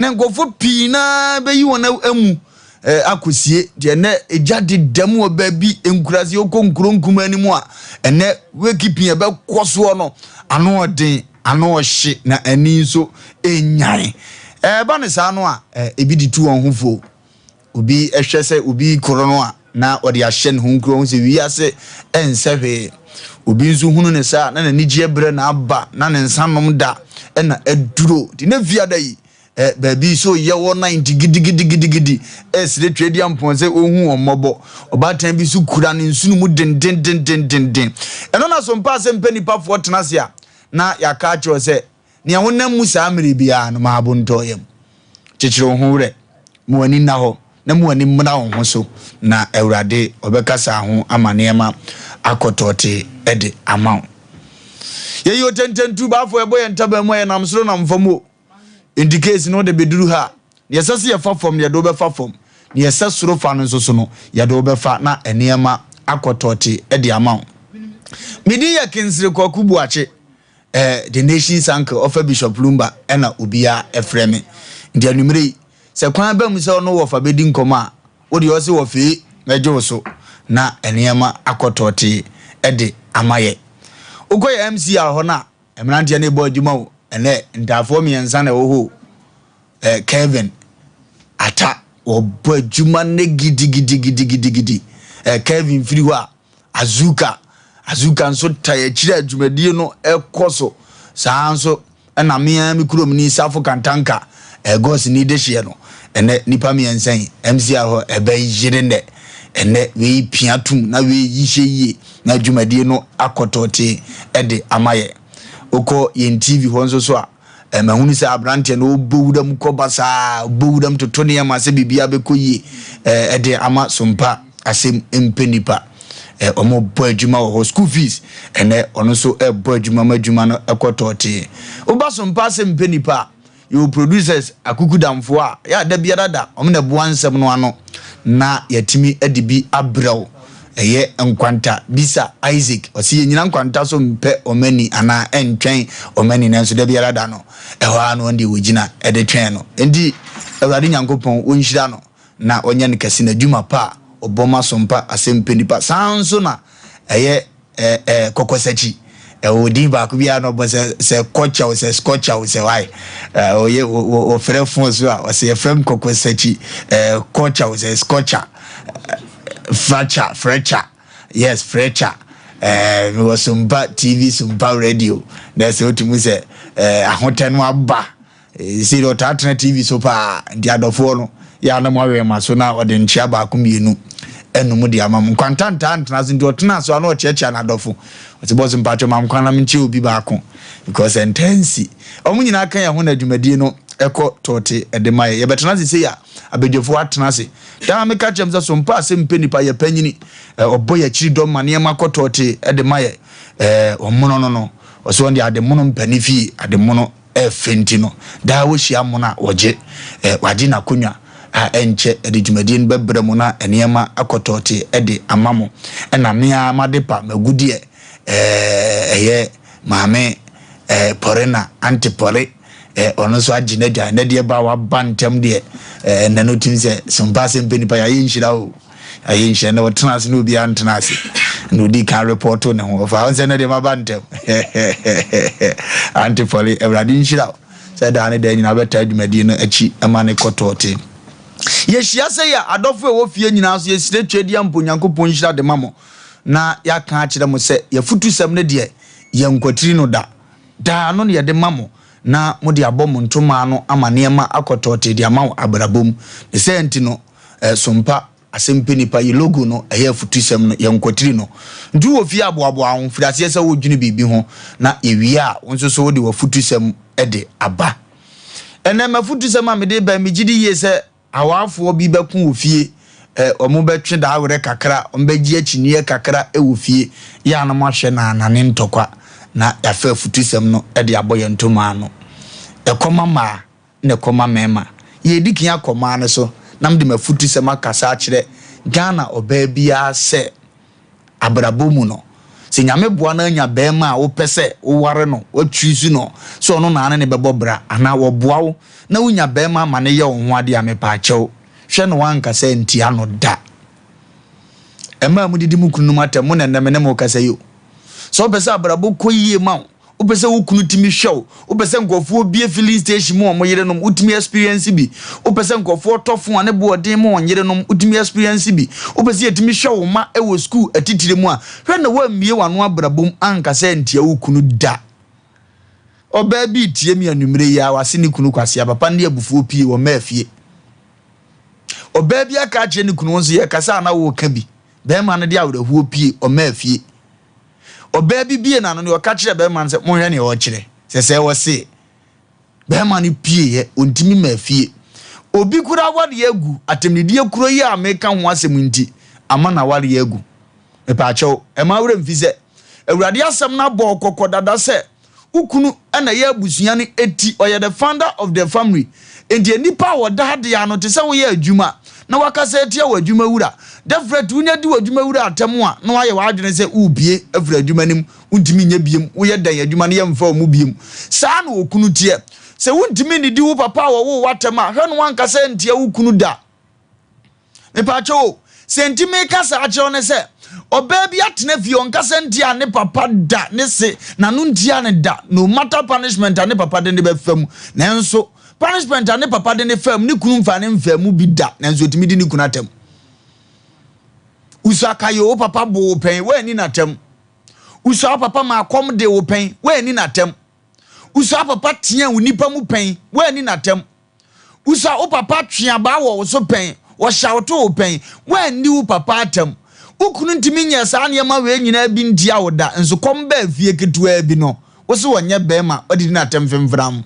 Na nkurɔfoɔ pii no ara bɛyi wɔn amu akɔsie. Deɛ ɛnɛ egya deda mu wɔ baabi nkuraase wokɔ nkuro nkumaa no mu a ɛnɛ wakeeping ɛbɛkɔ soɔ no ano ɔden ano ɔhye na ani nso ɛnyan. Ɛba no saa no a ebi de tu wɔn ho fo. Obi hwɛ sɛ obi rekoro no a, na ɔde ahyɛ ne ho nkuran hu sɛ wiase nsɛ hwee. Obi nso hunu ne saa na n'anigyeɛ berɛ na aba na ne nsa nom da na aduro. Nti ne fiada yi, eh, baabi so yɛ wɔ nan nti gidigidigidigidi ɛresrɛ Tweaduampɔn sɛ ɔnhu wɔn mmɔbɔ. Ɔbaatan bi nso kura ne nsono mu dendendendenden. Ɛno na so mpaa sɛ mpɛ nipafoɔ tena ase a, na yɛaka akyerɛ wo sɛ Nea wonam mu saa mmere biara no, ma abo ntɔ yam. Kyekyere wo ho werɛ, ma w'ani nna hɔ, na ma w'ani mmra wo ho so, na Awurade ɔbɛkasa ho ama nneɛma akɔ tɔɔtee de ama wo. Yɛyɛ otɛntɛntu baafo a ɛbɔ yɛn ntaban mu a yɛnam soro nam fam o. Enti case no wode bɛduru ha a, nea ɛsɛ sɛ yɛfa fam no yɛde wo bɛfa fam, nea ɛsɛ soro fa no nso so no yɛde wo bɛfa na nneɛma akɔ tɔɔtee de ama wo. Me din yɛ Kingsrey Kwaku Boakye. Eh, the nation's uncle, ɔfa Bishop Lumba ɛna obia ɛfrɛ me. Nti anwumerɛ yi, sɛ kwan ba mu sɛ ɔno wɔfa bɛdi nkɔmmɔ a, wo deɛ ɔse wɔfee mɛgye wo so na nneɛma akɔ tɔɔtee ɛde ama yɛ. Wokɔ yɛ MCR hɔ no a, mmeranteɛ no rebɔ adwuma o, ɛnɛ ntaafoɔ mmiɛnsa na ɛwɔ hɔ o. Eh, Kevin, Ata, wɔbɔ adwuma no gidigidigidigidi. Eh, Kevin firi hɔ a, Azuka. Azuka nso tae akyiri a dwumadie no kɔ so. Saa ara nso na me ara me kurom ni Safo Kantanka, Ɛgɔs ni dehyeɛ no. Ɛnɛ nnipa mmiɛnsa yi, MCR hɔ ɛbɛyere nnɛ. Ɛnɛ wei pia tum na wei yi hyɛ yie na dwumadie no akɔ tɔɔtee de ama yɛ. Wokɔ yɛn TV hɔ nso so a, Mahunu sɛ aberanteɛ no ɔbɔ wuram kɔ basaa, ɔbɔ wuram toto nneɛma sɛ biribiara bɛkɔ yie ɛde ama sompa asɛm mpɛ nipa. Wɔbɔ adwuma wɔ hɔ, school fees ɛnɛ ɔno nso ɛbɔ adwuma ma adwuma no ɛkɔ tɔɔtee. Woba sompa asɛm mpɛ nipa a, yɛwɔ producers akukudamfoɔ a yɛ a da biara da wɔn na ɛboa nsɛm no ano na yɛatumi de bi abrɛ wo. Ɛyɛ nkwanta bisa Isaac, ɔse yɛnyina nkwanta so mpɛ ɔmani anaa ɛntwɛn ɔmani nanso da biara da no ɛhɔ ara no ɔno deɛ ɔgyina de twɛn no. Enti Awurade Nyankopɔn ɔnhyira no na ɔnyɛ no kɛse n'adwuma pa a ɔbɔ ma so mpa asɛm pɛ nipa. Saa ara nso na ɛyɛ eh, eh, kɔkɔsakyi. Ɛwɔ din baako bi a na ɔbɔ sɛ sɛ kɔkya o sɛ skɔkya o sɛ wae. Ɔyɛ wɔfrɛ fon so a ɔsɛ yɛfrɛ m kɔkɔsakyi eh, kɔkya o sɛ skɔkya fracha frɛcha yes frɛcha eh, mewɔ Sumpa TV Sumpa radio na ɛsɛ wotumi sɛ eh, ahotɛ no aba. Seesei deɛ ɔtaa tena TV so paa, nti adɔfoɔ no, yɛ a na moawɛn mo aso na ɔde nkyea baako mmienu anum de ama mo. Nkwanta ntaa ntena so, nti ɔtena so a na ɔkyeakyea n'adɔfo. Ɔse, Bɔs mpakyɛw ma me kwan na menkyea obi baako because ɛntaa nsi. Wɔn nyinaa ka yɛn ho na dwumadie no kɔ tɔɔte de ma yɛn. Yɛbɛtena ase sei a, abadwafoɔ atena ase. Daa meka kyerɛ mo sɛ, so mpa asɛm mpɛ nipa, yɛ panyini. Ɔbɔ yɛn akyiri dɔm ma nneɛma kɔ tɔɔte de ma yɛn. Ɔmono no no, ɔse ɔno deɛ ade mono mpɛ ne fie, ade mono. Ɛfɛ nti no, daa wohyia mono a wɔgye. Wagye n'akonnwa a ɛnkyɛ ɛde dwumadie no bɛbrɛ mo na nneɛma akɔ tɔɔtee de ama mo. Ɛna me ara m'adepa, m'agudeɛ, ɛyɛ Maame Pɔre na Ante Pɔre, ɔno nso agye n'adwa. Ɛnɛ deɛ ba a waba ntɛm deɛ, ɛnɛ no tumi sɛ sompa asɛm pɛ nipa, yɛayɛ nhyira o. Ayɛ nhyira na ɔtena ase na obiara ntena ase na odi kan repɔto ne ho ɔfa ɔnsɛ no deɛ maba ntɛm. Ante Pɔle, Awurade nhyira wo sɛ daa ne daa nyinaa wobɛtaa dwumadie no akyi ma ne kɔ tɔɔte. Yɛhyia sɛ yɛ adɔfo a ɛwɔ fie nyinaa so yɛsrɛ Tweaduam mpo Onyankopɔn nhyira de ma mo na yɛaka akyerɛ mo sɛ yɛafutusɛm no deɛ yɛnkwatiri no da. Daa no na yɛde ma mo na mode abɔ mo ntoma ano ama nneɛma akɔ tɔɔte de ama wo abrabɔ mu. Ne saa nti no, Sompa, asɛm pɛ nipa yi logo no ɛyɛ afutusɛm no yɛnkwatiri no. Nti wowɔ fie a boaboa wo ho, firi aseɛ sɛ wodwene biribi ho na yɛwie a wo nso so wode w'afutusɛm de aba. Ɛnɛ m'afutusɛm a mede reba yi megye di yie sɛ awaafoɔ bi bɛko wɔ fie, wɔn bɛtwe daawerɛ kakra, wɔn bɛgye akyinnyeɛ kakra wɔ fie, yɛ a na moahwɛ na anane ntɔkwa na yɛafa afutusɛm no de abɔ yɛn ntoma ano. Ɛkɔma mmaa. na ɛkɔma mmarima. Yɛredi kan akɔ mmaa no so na mede m'afutusɛm akasa akyerɛ Ghana ɔbaa biara sɛ abrabɔ mu no, Sɛ Nyame boa na anya bɛɛma a wopɛ sɛ woware no, woachuusi no sɛ ɔno na ne ne bɛbɔ bra anaa wɔboa wo na wonya bɛɛma ma no yɛ wo ho adeɛ a, mepaakyɛw, hwɛ na woankasa antia no da. Ɛmaa modidi mo kununom atɛm, mo na ɛnnɛ me ne mo rekasa yi o. Sɛ wopɛ sɛ abrabɔ kɔ yie ma wo, wopɛ sɛ wo kunu tumi hwɛ wo, wopɛ sɛ nkurɔfoɔ bie filling station mu wɔn yerenom, wotumi experience bi, wopɛ sɛ nkurɔfoɔ tɔ fon a ne bo ɔden ma wɔn yerenom, wotumi experience bi, wopɛ sɛ yɛtumi hwɛ wo mma wɔ sukuu atitire mu a, hwɛ na woammie w'ano abrabɔ mu ankasa antia wo kunu da. Ɔbaa bi retie me anwummerɛ yi ara, wase ne kunu kwasea, papa no de abufuo pie wɔ mmaa fie. Ɔbaa bi aka akyerɛ ne kunu, wo nso yɛkasa a na woreka bi. Barima no de awerɛhoɔ pue, ɔmaa fie. Ɔbaa bi bie n'ano ne ɔka kyerɛ barima no sɛ, monhwɛ nea ɔrekyerɛ. Sɛ sɛ ɔse barima no pieeɛ, ɔntumi maa fie. Obi kura awareɛ agu, atɛmnidie kuro yi a meka ho asɛm nti, ama n'awareɛ agu. Mepaakyɛw, ɛma werɛ mfi sɛ, Awurade asɛm no abɔ kɔkɔ dada sɛ, Wo kunu na ɛyɛ abusua no ti, ɔyɛ the founder of the family. Enti nnipa a wɔda ade ano te sɛ woyɛ adwuma na wakasa atia w'adwuma wura. Definitely wonya di w'adwuma wura atɛm a na wayɛ w'adwene sɛ worebue afiri adwuma no mu, wontumi nyɛ biom, woyɛ dɛn adwuma no yɛmfa wo mu biom. Saa na okunu teɛ. Sɛ wontumi nnidi wo papa a wɔwoo wo atɛm a, hwɛ na wankasa antia wo kunu da. Mepaakyɛw o, sɛ nti meka saa akyerɛ wo ne sɛ, ɔbaa bi atena fie ɔnkasa ntia ne papa da, ne se n'ano ntia ne da, no matter punishment a ne papa de ne bɛfa mu. Nanso, punishment a ne papa de ne fa mu, ne kunu mfa ne mfa mu bi da, nanso otumi di ne kunu atam. Usakayo, wo papa bo wo pɛn, woanni n'atam. Usua wo papa ma akɔm de wo pɛn, woanni n'atam. Usua papa tea wo nipa mu pɛn, woanni n'atam. Wusa wo papa twe abaa wɔ wo so pɛn, wɔhyawto wo pɛn, woanni wo papa atɛm. Wo kunu ntumi nyɛɛ saa nneɛma wei nyinaa bi ntia wo da, nso kɔm baa fie ketewaa bi no, wo se ɔnyɛ barima, woadidi no atɛm femfram.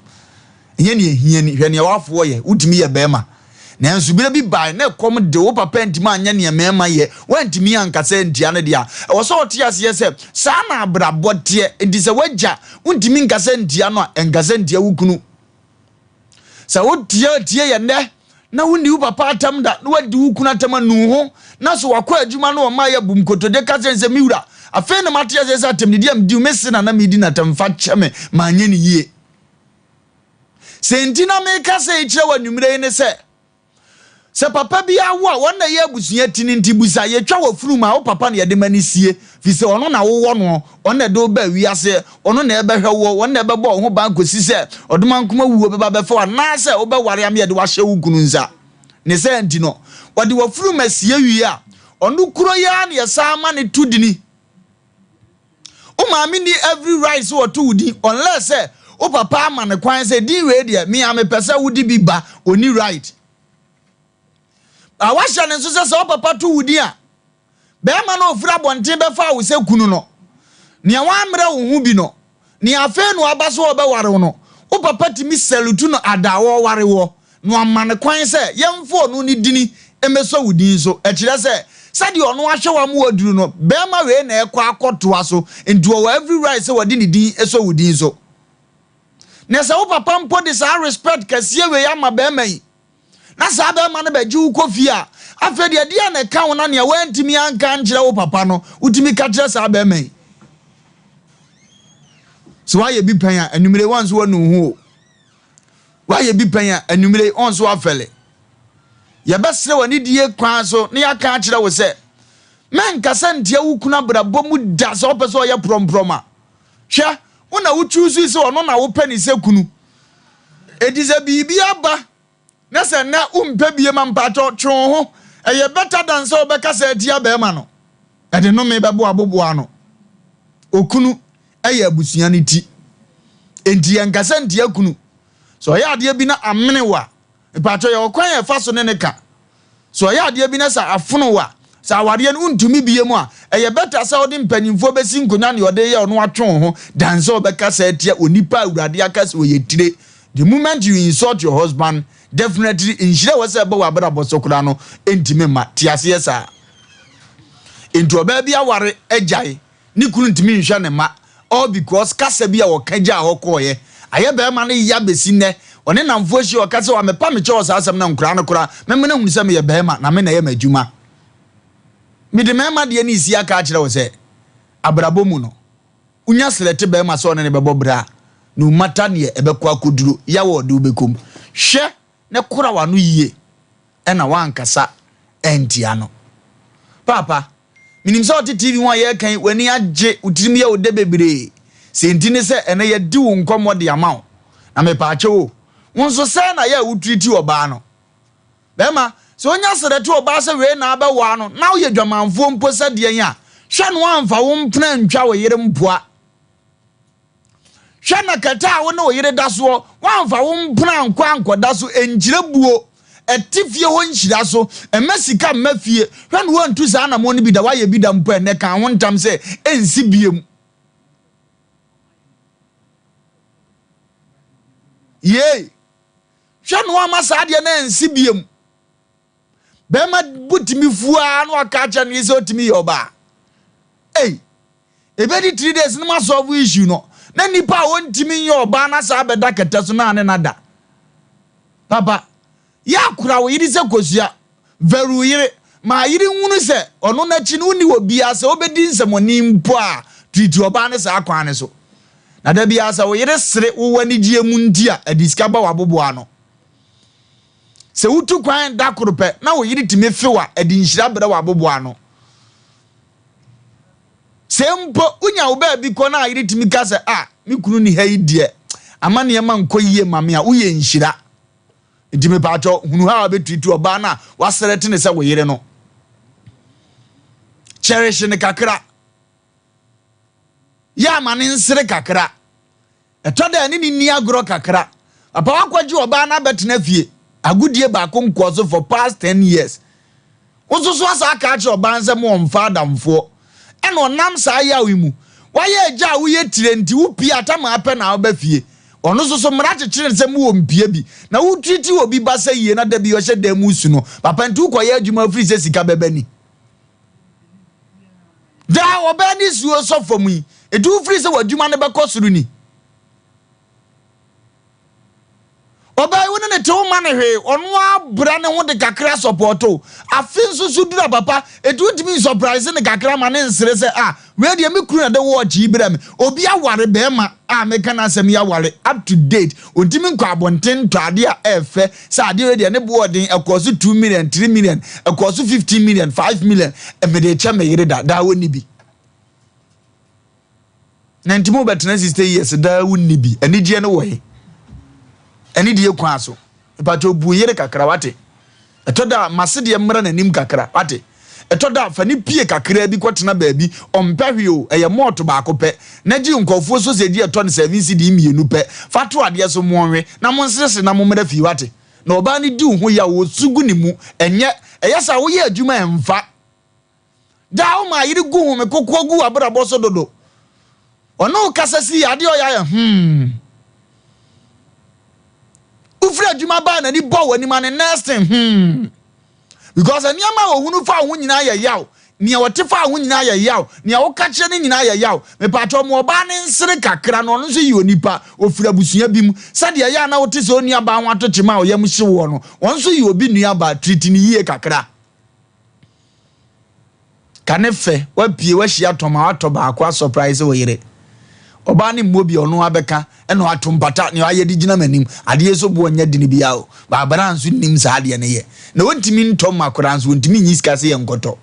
Ɛnyɛ nea ehia ni, hwɛ nea w'afoɔ yɛ, wotumi yɛ barima. Nanso berɛ bi bae na ɛkɔm de wo papa antumi anyɛ nea mmarima yɛ, woantumi ankasa antia no deɛ a, ɛwɔ sɛ ɔte aseɛ sɛ saa na abrabɔ teɛ. Enti sɛ w'agya wontumi nkasa ntia no a, nkasa ntia wo kunu. Sɛ wotie tie yɛ nnɛ na wonni wo papa atam da na wadi wo kunu atam anu ho na so wakɔ adwuma na ɔma yɛ bu nkotodwe ka kyerɛ sɛ me wura afei na mate aseɛ sɛ atɛmdidi a medi me se na na medi n'atam fa kyɛ me manyɛ ne yie. Sɛ nti na meka sɛ kyerɛ wɔ anwummerɛ yi ne sɛ Sɛ papa bi awo a, wɔn na ɛyɛ abusua ti no nti bisa. Yɛtwa w'afurum a, wo papa na yɛde ma no sie, firi sɛ ɔno na wowɔ noɔ, ɔno na ɛde wo baa wiase, ɔno na ɛbɛhwɛ woɔ, ɔno na ɛbɛbɔ wo ho ban kɔsi sɛ ɔdomankoma wuo bɛba abɛfa wo anaasɛ wobɛware ama yɛde wo ahyɛ wo kunu nsa. Ne saa nti no, wɔde w'afurum asie wie a, ɔno kuro yi ara na yɛsan ma no to dini. Wo maame nni every right sɛ ɔto wo din unless sɛ wo papa ama no kwan sɛ din wei deɛ me a mepɛ sɛ wode bi ba, ɔnni right. Ba wahyɛ no nso sɛ sɛ wo papa to wo din a, bɛrima no ɔfiri abɔnten bɛfa wo sɛ kunu no, nea wammrɛ wo ho bi no, Nea afei na waba sɛ ɔrebɛware wo no, wo papa tumi salutu no ada a ɔreware woɔ, na wama no kwan sɛ yɛmfa ɔno ne dini mmɛsɔ wo din so. Ɛkyerɛ sɛ, sɛdeɛ ɔno ahwɛ wo ama woaduru no, barima wei na ɛrekɔ akɔtoa so, nti ɔwɔ every right sɛ ɔde ne din sɔ wo din so. Na sɛ wo papa mpo de saa respect kɛseɛ wei ama barima yi, na saa barima no bɛgye wo kɔ fie a, afei deɛ ɛdeɛn na ɛka wo na nea woantumi anka ankyerɛ wo papa no, wotumi ka kyerɛ saa barima yi? Sɛ woayɛ bi pɛn a, anwummere wɔn nso wanu wo ho o. Woayɛ bi pɛn a, anwummere wɔn nso afɛle. Yɛbɛsrɛ wɔ anidie kwan so na yɛaka akyerɛ wo sɛ, mɛnkasa ntia wo kunu abrabɔ mu da sɛ wopɛ sɛ ɔyɛ prɔmprɔm a. Hwɛ, wo na wo choose sɛ ɔno na wopɛ ne sɛ kunu. Enti sɛ biribi aba na sɛ nnɛ wompɛ biem a mpakyɛw twe wo ho. Ɛyɛ better than sɛ wobɛkasa atia bɛrima no. Ɛde nnome bɛbɔ aboboa ano. Okunu yɛ abusua no ti. Enti yɛnkasa ntia kunu. Sɛ ɔyɛ adeɛ bi na amene wo a, Mpakyɛw, yɛwɔ kwan a yɛfa so ne no ka. Sɛ ɔyɛ adeɛ bi na sɛ afono wo a, sɛ awareɛ no wontumi bie mu a, ɛyɛ better sɛ wode mpanyinfoɔ bɛsi nkonwa nea ɔde yɛ ɔno atwe wo ho than sɛ wobɛkasa atia onipa a Awurade aka sɛ ɔyɛ tire. The moment you insult your husband, definitely nhyira a ɛwɔ sɛ ɛba w'abrabɔ so koraa no ntumi mma. Te aseɛ saa. Enti ɔbaa bi aware agyae. Ne kunu ntumi nhwɛ ne mma all because kasa bi a ɔka gyaa hɔ kɔɔeɛ. Ayɛ barima no ya bɛsi nnɛ. Ɔne nnamfoɔ ahyia ɔka sɛ wamepa me kyɛw wɔ saa asɛm no nkoraa no koraa mɛma no ahunu sɛ meyɛ barima na me na ɛyɛ m'adwuma. Mede mmarima deɛ no resi aka akyerɛ wo sɛ. Abrabɔ mu no, wonya selɛte bɛrima sɛ ɔne ne bɛbɔ bra a, no matter neɛ ɛbɛkɔ akɔduro, yaw a ɔde wo bɛkɔ mu, hwɛ na kora w'ano yie na woankasa antia no. Paapa, menim sɛ wote TV ho a yɛreka yi, w'ani agye, wo tirim yɛ wo dɛ bebree. Sɛ nti ne sɛ ɛnɛ yɛadi wo nkɔmmɔ de ama wo. Na mepaakyɛw o, wo nso sɛn na yɛ a wotriti ɔbaa no? Bɛrima, sɛ wonya serɛ to ɔbaa sɛ wei na abɛwaa no na woyɛ dwamanfoɔ mpo sɛ deɛn a, hwɛ na woamfa wo mpena antwa wo yere mpoa. Hwɛ na kɛtɛ a wo ne wo yere da soɔ, woamfa wo mpena ankɔ ankɔda so, ɛnkyerɛ buo, ɛte fie hɔ nhyira so, ɛmma sika mma fie. Hwɛ na woantu saa anammɔn no bi da, woayɛ bi da mpo a, ɛnnɛ ka ho ntam sɛ ɛnsi biom. Yei! Hwɛ na wamma saa adeɛ no ansi biom. Bɛrima bo tumi fu ara na waka akyerɛ ne yere sɛ ɔtumi yɛ ɔbaa. Ei, ɛbɛdi 3 days no ma solve issue no. Na nipa a ɔntumi nyɛ ɔbaa na saa bɛda kɛtɛ so na ne na da. Papa, yɛ akora wo yere sɛ kosua. Vɛru wo yere. Ma yere nhunu sɛ ɔno n'akyi no wonni obiara sɛ wobɛdi nsɛmɔne mpo a treat ɔbaa no saa kwan no so. Na da biara sɛ wo yere sere wo w'anigyeɛ mu nti a ɛde sika ba w'aboboa ano. Sɛ wotu kwan da koro pɛ na wo yere tumi few a ɛde nhyira brɛ w'aboboa ano. Sɛ mpo wonya wo baabi kɔ na yere tumi ka sɛ a me kunu ni ha yi deɛ ama nneɛma nkɔ yie ma me a woyɛ nhyira. Nti mepaakyɛw hunu how a bɛtiriti ɔbaa no a wasɛrɛte ne sɛ wo yere no. Cherish ne kakra. Yɛ ama ne nsere kakra. Ɛtɔ da a ne ne nni agorɔ kakra. Papa wakɔgye ɔbaa no abɛtena fie. Agodie baako nkɔɔ so for past 10 years. Wo nso so asa aka akyerɛ ɔbaa no sɛ mo ɔmfa adamfoɔ. Ɛna ɔnam saa yaw yi mu. Wayɛ agya a woyɛ tire nti wopie atama apɛ na woba fie. Ɔno nso so mmara kyekyere no sɛ mowɔ mpie bi. Na wotiriti obi ba sɛ yie na da bi ɔhyɛ dan mu su no. Papa nti wokɔyɛ adwuma firi sɛ sika bɛba ni. Daa ɔbaa ne suo sɔ fam yi, nti wofiri sɛ w'adwuma no bɛkɔ soro ni. Ɔbaa yi wo ne ne te wo ma no hwee, ɔno abra ne ho de kakra sɔpɔto. Afe nso so dura papa, eti wotumi nsɔpraise ne kakra ma ne nsere sɛ ah, wei deɛ me kunu na de watch yi brɛ me. Obi aware bɛrima a meka n'asɛm yi aware up to date, ontumi nkɔ abɔnten ntɔ adeɛ a ɛɛfɛ sɛ adeɛ wei deɛ ne boɔ ɔden, ɛkɔɔ so 2 million, 3 million, ɛkɔɔ so 15 million, 5 million, mede kyɛ me yere da, daa wɔnni bi. Na nti mo bɛtena 60 years daa wonni bi, anigyeɛ no wɔ he? Anidie kwan so. Mpatwa obu yere kakra wate. Ɛtɔ da a mase deɛ mmra n'anim kakra wate. Ɛtɔ da a fa ne pie kakra bi kɔtena baabi, ɔmpɛ hwee o, ɛyɛ mɔɔto baako pɛ. Na gye nkurɔfoɔ sosɛgyi a ɛtɔ no 7 cedi mmienu pɛ, fa to adeɛ so monwe na monseresere na mommra fie wate. Na ɔbaa no di wo ho yaw, ɔsu gu ne mu, ɛnyɛ, ɛyɛ saa woyɛ adwuma a ɛmfa. Daa wo maa yere gu home kokoɔ gu w'abrabɔ so dodo. Ɔne wo kasa si adeɛ ɔyɛ ayɛ hmm. Wofiri adwuma baa n'ani bɔ w'anim a ne next thing hmm. Because nneɛma a ohunu fa wo ho nyinaa yɛ yaw. Nea ɔte fa wo ho nyinaa yɛ yaw. Nea woka kyerɛ no nyinaa yɛ yaw. Mepatɔ mo ɔbaa ne nsere kakra na ɔno nso yɛ onipa. Ofiri abusua bi mu. Sɛdeɛ ɛyɛ a na wote sɛ onuabaa ho ato kyema a ɔyam hye woɔ no, ɔno nso yɛ obi nuabaa. Treat no yie kakra. Ka ne fɛ, wapue wahyia tɔm a watɔ baako asɔpraise wo yere. Ɔbaa no mmɔ bi a ɔno abɛka ɛna wato mpata nea wayɛ de gyina m'anim. Adeɛ so boɔ nyɛ dene biara o. Baabara nso nnim saa adeɛ no yɛ. Na ɔntumi ntɔ mma koraa nso ɔntumi nyi sika sɛ yɛnkɔtɔ.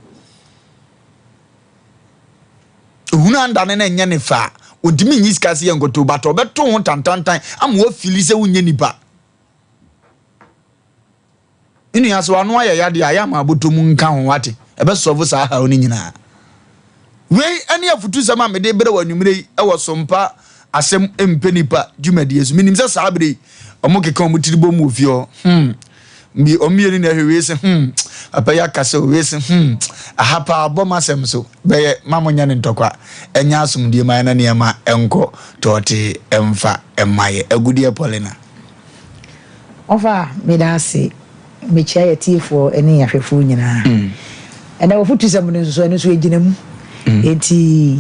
Ohunu andane na ɛnyɛ ne fɛ a ɔntumi nyi sika sɛ yɛnkɔtɔ but ɔbɛto ho tantantan ama wafili sɛ wonyɛ nipa. Me nua sɛ w'ano ayɛ yadeɛ a, yɛ ama abotɔ mu nka ho wate. Ɛbɛsɔvo saa haw no nyinaa. Wei ne afutusɛm a mede brɛ wɔ anwummerɛ yi wɔ Sompa Asɛm Mpɛ Nipa dwumadie so. Menim sɛ saa berɛ yi wɔn keka wɔn tiri bom wɔ fie hɔ. Hmm. Wɔn mmienu na ɛhwɛ wei se hmm. Papa yi akasa o, wei se hmm. Aha paa bɔ m'asɛm so. Bɛyɛ ma mo nyɛ ne ntɔkwa. Ɛnyɛ asomdie ma yɛ na nneɛma ɛnkɔ tɔɔtee ɛmfa mma yɛ. Agudeɛ Paulina. Ɔfa, meda ase. Mekyia yɛn atiefoɔ ne yɛn ahwɛfoɔ nyinaa. Ɛnɛ w'afotusɛm no nso so, ɛno nso ɛgyina mu. Enti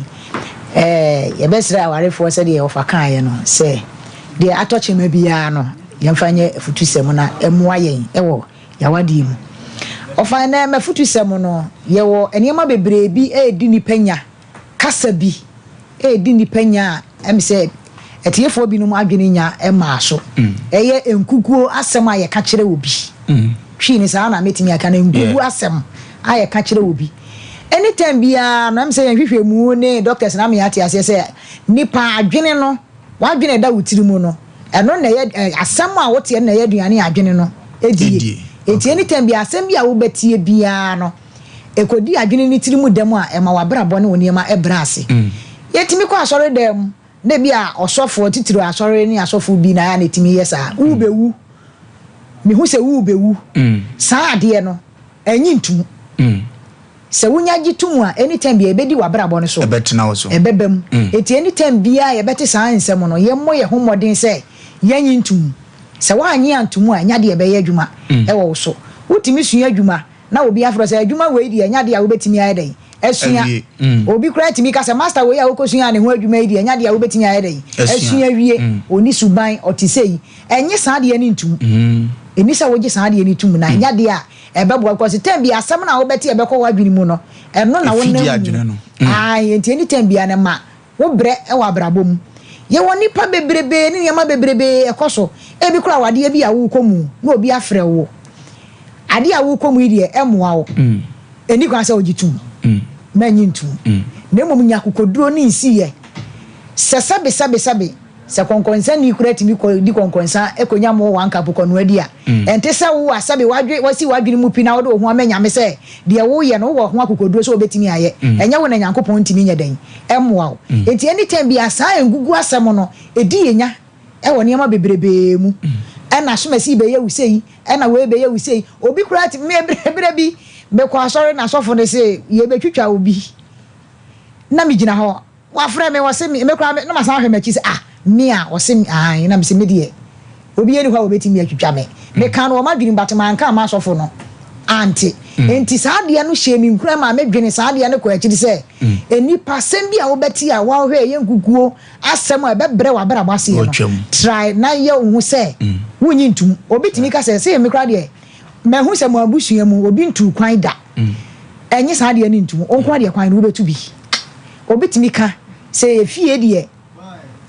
ɛɛ yɛbɛsrɛ awarefoɔ sɛdeɛ ɔfa kaeɛ no sɛ deɛ atɔ kyema biara no yɛmfa nyɛ afotusɛm na ɛmmoa yɛn wɔ yɛawadeɛ mu. Ɔfa, ɛnɛ m'afotusɛm no, yɛwɔ nneɛma bebree bi a ɛdi nnipa nya kasa. Kasa bi redi nnipa nya a, ɛm sɛ atiefoɔ binom adwene nya mmaa so. Ɛyɛ nkukuo asɛm a yɛka kyerɛ obi. Twi no saa na mɛtumi aka no, nkukuo asɛm a yɛka kyerɛ obi. Anytime biara no, ɛm sɛ yɛn nhwehwɛmu ne doctors no ama yɛate aseɛ sɛ nipa adwene no, w'adwene a ɛda wo tiri mu no, ɛno na ɛyɛ asɛm a woteɛ no na ɛyɛ aduane a adwene no die. Enti anytime biara asɛm bi a wobɛteɛ biara no, Ɛkɔdi adwene ne tiri mu dɛm a, ɛma w'abrabɔ ne wo nneɛma brɛ ase. Yɛtumi kɔ asɔredan mu, na ebia ɔsɔfoɔ, titiriw asɔre ne asɔfoɔ bi na ɛyɛ a na ɛtumi yɛ saa. Worebɛwu. Mehu sɛ worebɛwu. Saa adeɛ no, ɛnnye ntom. Sɛ wonya gye tom a, anytime biara ɛbɛdi w'abrabɔ no so. Ɛbɛtena wo so. Ɛbɛba mu. Enti anytime biara a yɛbɛte saa nsɛm no, yɛmmɔ yɛn ho mmɔden sɛ yɛnnye ntom. Sɛ woannye antom a, ɛnyɛ adeɛ a ɛbɛyɛ adwuma wɔ wo so. Wotumi sua adwuma. Na obi afrɛ wo sɛ, Adwuma wei deɛ, ɛnyɛ adeɛ a wobɛtumi ayɛ dɛn asua. Obi koraa tumi ka sɛ, Master wei a wokɔsuaa ne ho adwuma yi deɛ, ɛnyɛ adeɛ a wobɛtumi ayɛ dɛn asua awie. Ɔnni suban, ɔte sei. Ɛnnye saa adeɛ no ntom. Ɛnni sɛ wogye saa adeɛ no tom, na ɛnyɛ adeɛ a ɛbɛboa because term biara asɛm no a wobɛte a ɛbɛkɔ w'adwene mu no, ɛno na wonam mu. Ae, enti any term biara no, ma Wo brɛ wɔ abrabɔ mu. Yɛwɔ nnipa bebrebee ne nneɛma bebrebee ɛkɔ so. Ebi koraa wɔ adeɛ bi a worekɔ mu na obi afrɛ wo. Adeɛ a worekɔ mu yi deɛ ɛmmoa wo. Ɛnni kwan sɛ wogye tom. Mannye ntom. Na mmom nya akokoduro ne nsiyɛ. Sɛ sɛbe sɛbe sɛbe. Sɛ kɔnkɔnsani koraa tumi kɔ di kɔnkɔnsa kɔnya mo one cup kɔnoa di a, ɛnte sɛ wo a sɛbe w'adwe wasi w'adwene mu pi na wode wo ho ama Nyame sɛ deɛ woyɛ no wowɔ ho akokoduro sɛ wobɛtumi ayɛ. Ɛnyɛ wo na Nyankopɔn ntumi nyɛ dɛn? Mmoa wo. Enti anytime biara saa ngugu asɛm no ɛdi yɛ nya wɔ nneɛma bebrebee mu. Ɛna asomasi bɛyɛ wo sei, ɛna wei bɛyɛ wo sei. Obi koraa tumi, me berɛ bi mekɔ asɔre na sɔfo no se yɛbɛtwitwa obi na megyina hɔ. Wafrɛ me, ɔse me, me koraa me, na masan ahwɛ m'akyi sɛ ah, me a, ɔse me, aane, na mese me deɛ, obiara nni hɔ a ɔbɛtumi atwitwa me. Mekaa no wɔ m'adwene mu but manka amma asɔfo no ante. Enti saa adeɛ no hyɛɛ me nkuran maa medwene saa adeɛ no kɔɔ akyiri sɛ, nnipa, asɛm bi a wobɛte a woahwɛ ɛyɛ nkukuo asɛm a ɛbɛbrɛ w'abrabɔ aseɛ no, try na yɛ wo ho sɛ wonnye ntom. Obi tumi ka sɛ, sei me koraa deɛ, mahu sɛ mo abusua mu obi ntuu kwan da. Ɛnnye saa adeɛ no ntom. Wo nko ara deɛ kwan no wobɛtu bi. Obi tumi ka sɛ yɛ fie deɛ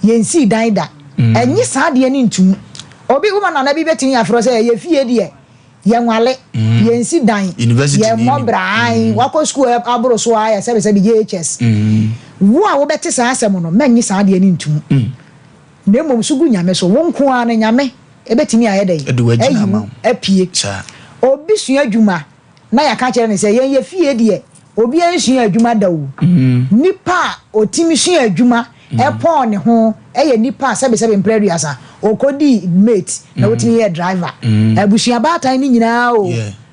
yɛnsii dan da. Ɛnye saa adeɛ no ntum. Obi, wo ma nana bi bɛtumi afrɛ wo sɛ yɛ fie deɛ yɛnwale, yɛnsi dan, yɛmmɔ bra, ae, wakɔ sukuu aboro so ara yɛ sɛbesɛbe JHS. Wo a wobɛte saa asɛm no, mɛnnye saa adeɛ no ntum. Na mmom so gu Nyame so. Wo nko ara no Nyame bɛtumi ayɛ dɛn? Ayi wo apue. Obi sua adwuma na yɛaka akyerɛ no sɛ yɛn yɛ fie deɛ obiara nsua adwuma da o. Nipa a ɔtumi sua adwuma pɔn ne ho yɛ nipa a sɛbesɛbe mprɛ aduasa ɔkɔdii mate na ɔtumi yɛɛ driver. Abusua baatan no nyinaa o,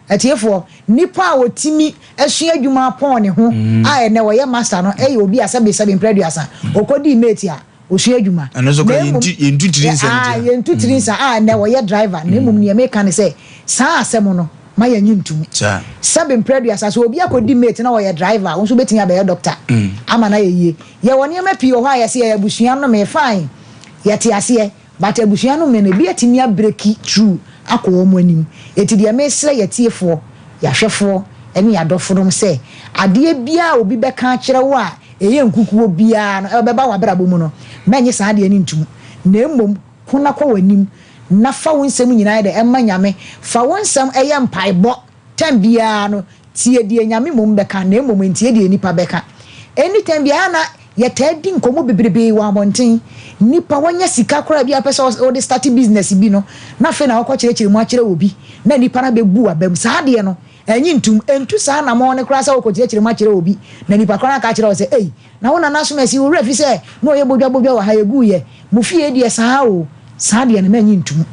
atiefoɔ, nipa a ɔtumi sua adwuma pɔn ne ho a ɛnnɛ ɔyɛ master no yɛ obi a sɛbesɛbe mprɛ aduasa ɔkɔdii mate a Ɔsua adwuma. Ɛno nso koraa yɛntu yɛntu tiri nsa ntia. Yɛntu tiri nsa a ɛnɛ ɔyɛ driver na mmom nea meka ne sɛ saa asɛm no ma yɛnye ntom. Sɛbe mprɛ aduasa sɛ obi akɔdi mate na ɔyɛ driver a wo nso wobɛtumi abɛyɛ doctor ama no ayɛ yie. Yɛwɔ nneɛma pii wɔ hɔ a yɛse yɛyɛ abusua nnome fine yɛte aseɛ but abusua nnome no ebi atumi abreki through akɔ wɔn anim. Enti deɛ mesrɛ yɛatiefoɔ, yɛahwɛfoɔ ne yɛadɔfonom sɛ adeɛ biara a obi bɛka akyerɛ wo a ɛyɛ nkukuo biara no ɛbɛba w'abrabɔ mu no, mɛnnye saa adeɛ no ntom, na mmom ko na kɔ w'anim, na fa wo nsɛm nyinaa yɛ dɛ ma Nyame, fa wo nsɛm yɛ mpaebɔ, time biara no tie deɛ Nyame mmom bɛka, na mmom ntie deɛ nnipa bɛka. Any time biara na yɛtaa di nkɔmmɔ bebrebee wɔ abɔnten, nnipa wanya sika koraa bi a wopɛ sɛ wode starte business bi no, na afei na wokɔ kyerɛkyerɛ mu akyerɛ obi, na nnipa no abɛbu w'abam, saa adeɛ no Ɛnnye ntom. Ntu saa anammɔn no koraa sɛ worekɔkyerɛkyerɛ mu akyerɛ obi, na nipa korɔ no aka akyerɛ wo sɛ, Ei, na wo nana Asomasi, wo werɛ afi sɛ na ɔyɛ bodwabodwa wɔ ha, yɛguiɛ. Mo fie deɛ saa o. Saa deɛ no, mannye ntom.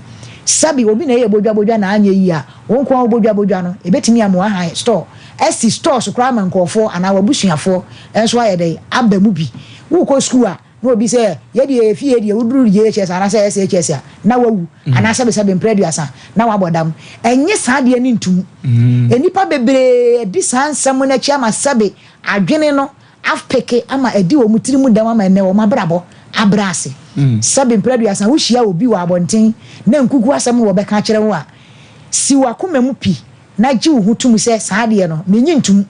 Sɛbe obi na ɛyɛ bodwabodwa na anyɛ yie a, wo nko ara wo bodwabodwa no, ɛbɛtumi ama woahan store, asi stores koraa ama nkurɔfoɔ anaa w'abusuafoɔ nso ayɛ dɛn? Aba mu bi. Worekɔ sukuu a, Na obi sɛ, Yɛ deɛ yɛ fie deɛ woduru JHS anaasɛ SHS a, na wawu, anaa sɛbesɛbe mprɛ aduasa, na wabɔ dam. Ɛnnye saa adeɛ no ntom. Nnipa bebree adi saa nsɛm no akyi ama sɛbe adwene no apeke ama adi wɔn tiri mu dɛm ama ɛnnɛ wɔn abrabɔ abrɛ ase. Sɛbe mprɛ aduasa wohyia obi wɔ abɔnten na nkuku asɛm na wɔbɛka akyerɛ wo a, si w'akoma mu pi na gye wo ho tom sɛ saa adeɛ no, mennye ntom.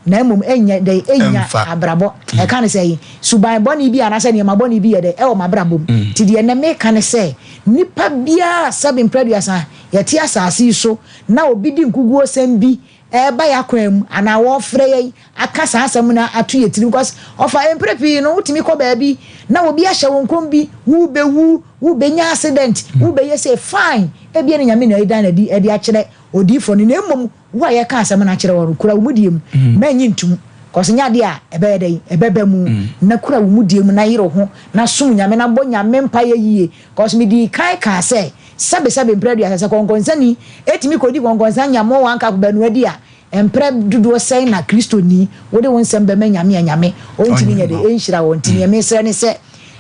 na mmom ɛnyɛ dɛn ɛnya abrabɔ ɛka ne sɛ suban bɔne bi anaasɛ nneɛma bɔne bi yɛ dɛn ɛwɔ m'abrabɔ mu. Nti deɛ ɛnɛ meka ne sɛ nipa biara sɛbe mprɛduasa yɛte asase yi so na obi di nkuguo sɛm bi ɛreba yɛn akwan mu anaa wɔrefrɛ yɛn aka saa asɛm no ato yɛn tirim because ɔfa mprɛ pii no wotumi kɔ baabi na obi ahyɛ wo nkɔm bi wobɛwu wobɛnya accident wobɛyɛ sei fine ebia ne Nyame na ɛda no adi ɛde akyerɛ odiyifoɔ no na mmom wo a yɛka asɛm no akyerɛ wo no kura wo mudie mu mɛnye ntom cause nyɛ adeɛ a ɛbɛyɛ dɛn ɛbɛba mu na kura wo mudie mu na yere wo ho na som Nyame na bɔ Nyame mpaeɛ yie cause medii kan kaa sɛ Sɛbesɛbe mprɛ aduasa, sɛ kɔnkɔnsani tumi kɔdi kɔnkɔnsa nya more one cup baanu adi a, mprɛ dodoɔ sɛn na Kristoni wode wo nsɛm bɛma Nyame a Nyame ɔntumi nyɛ dɛn nhyira wo? Nti neɛ mesrɛ ne sɛ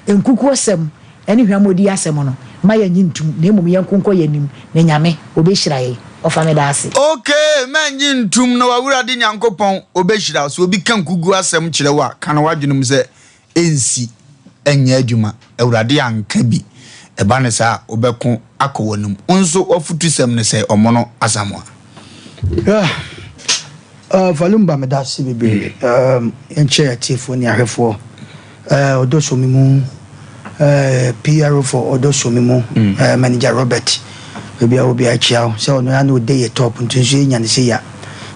nkukuosɛm ne hwammɔdi asɛm no mma yɛnnye ntom na mmom yɛnko nkɔ yɛn anim na Nyame ɔbɛhyira yɛn. Ɔfa medaase. Ok, mɛnnye ntom na w'Awurade Nyankopɔn ɔbɛhyira wo. Sɛ obi ka nkuguo asɛm kyerɛ wo a, ka no w'adwene mu sɛ ɛnsi nyɛ adwuma, Awurade anka bi, ɛba no saa a, wobɛko akɔ w'anim. Wo nso w'afotusɛm ne sɛ, Ɔmono Asamoah. Yeah, Valumba meda ase bebree. Um, yɛnkyɛ atiefoɔ ne ahwɛfoɔ. Uh, Ɔdɔ so me mu. Uh, PRO for Ɔdɔ so me mu. Uh, Manager Robert. Baabi a obi akyia wo sɛ ɔno ya na ɔde yɛ top nti nso yɛnya ne sɛ ya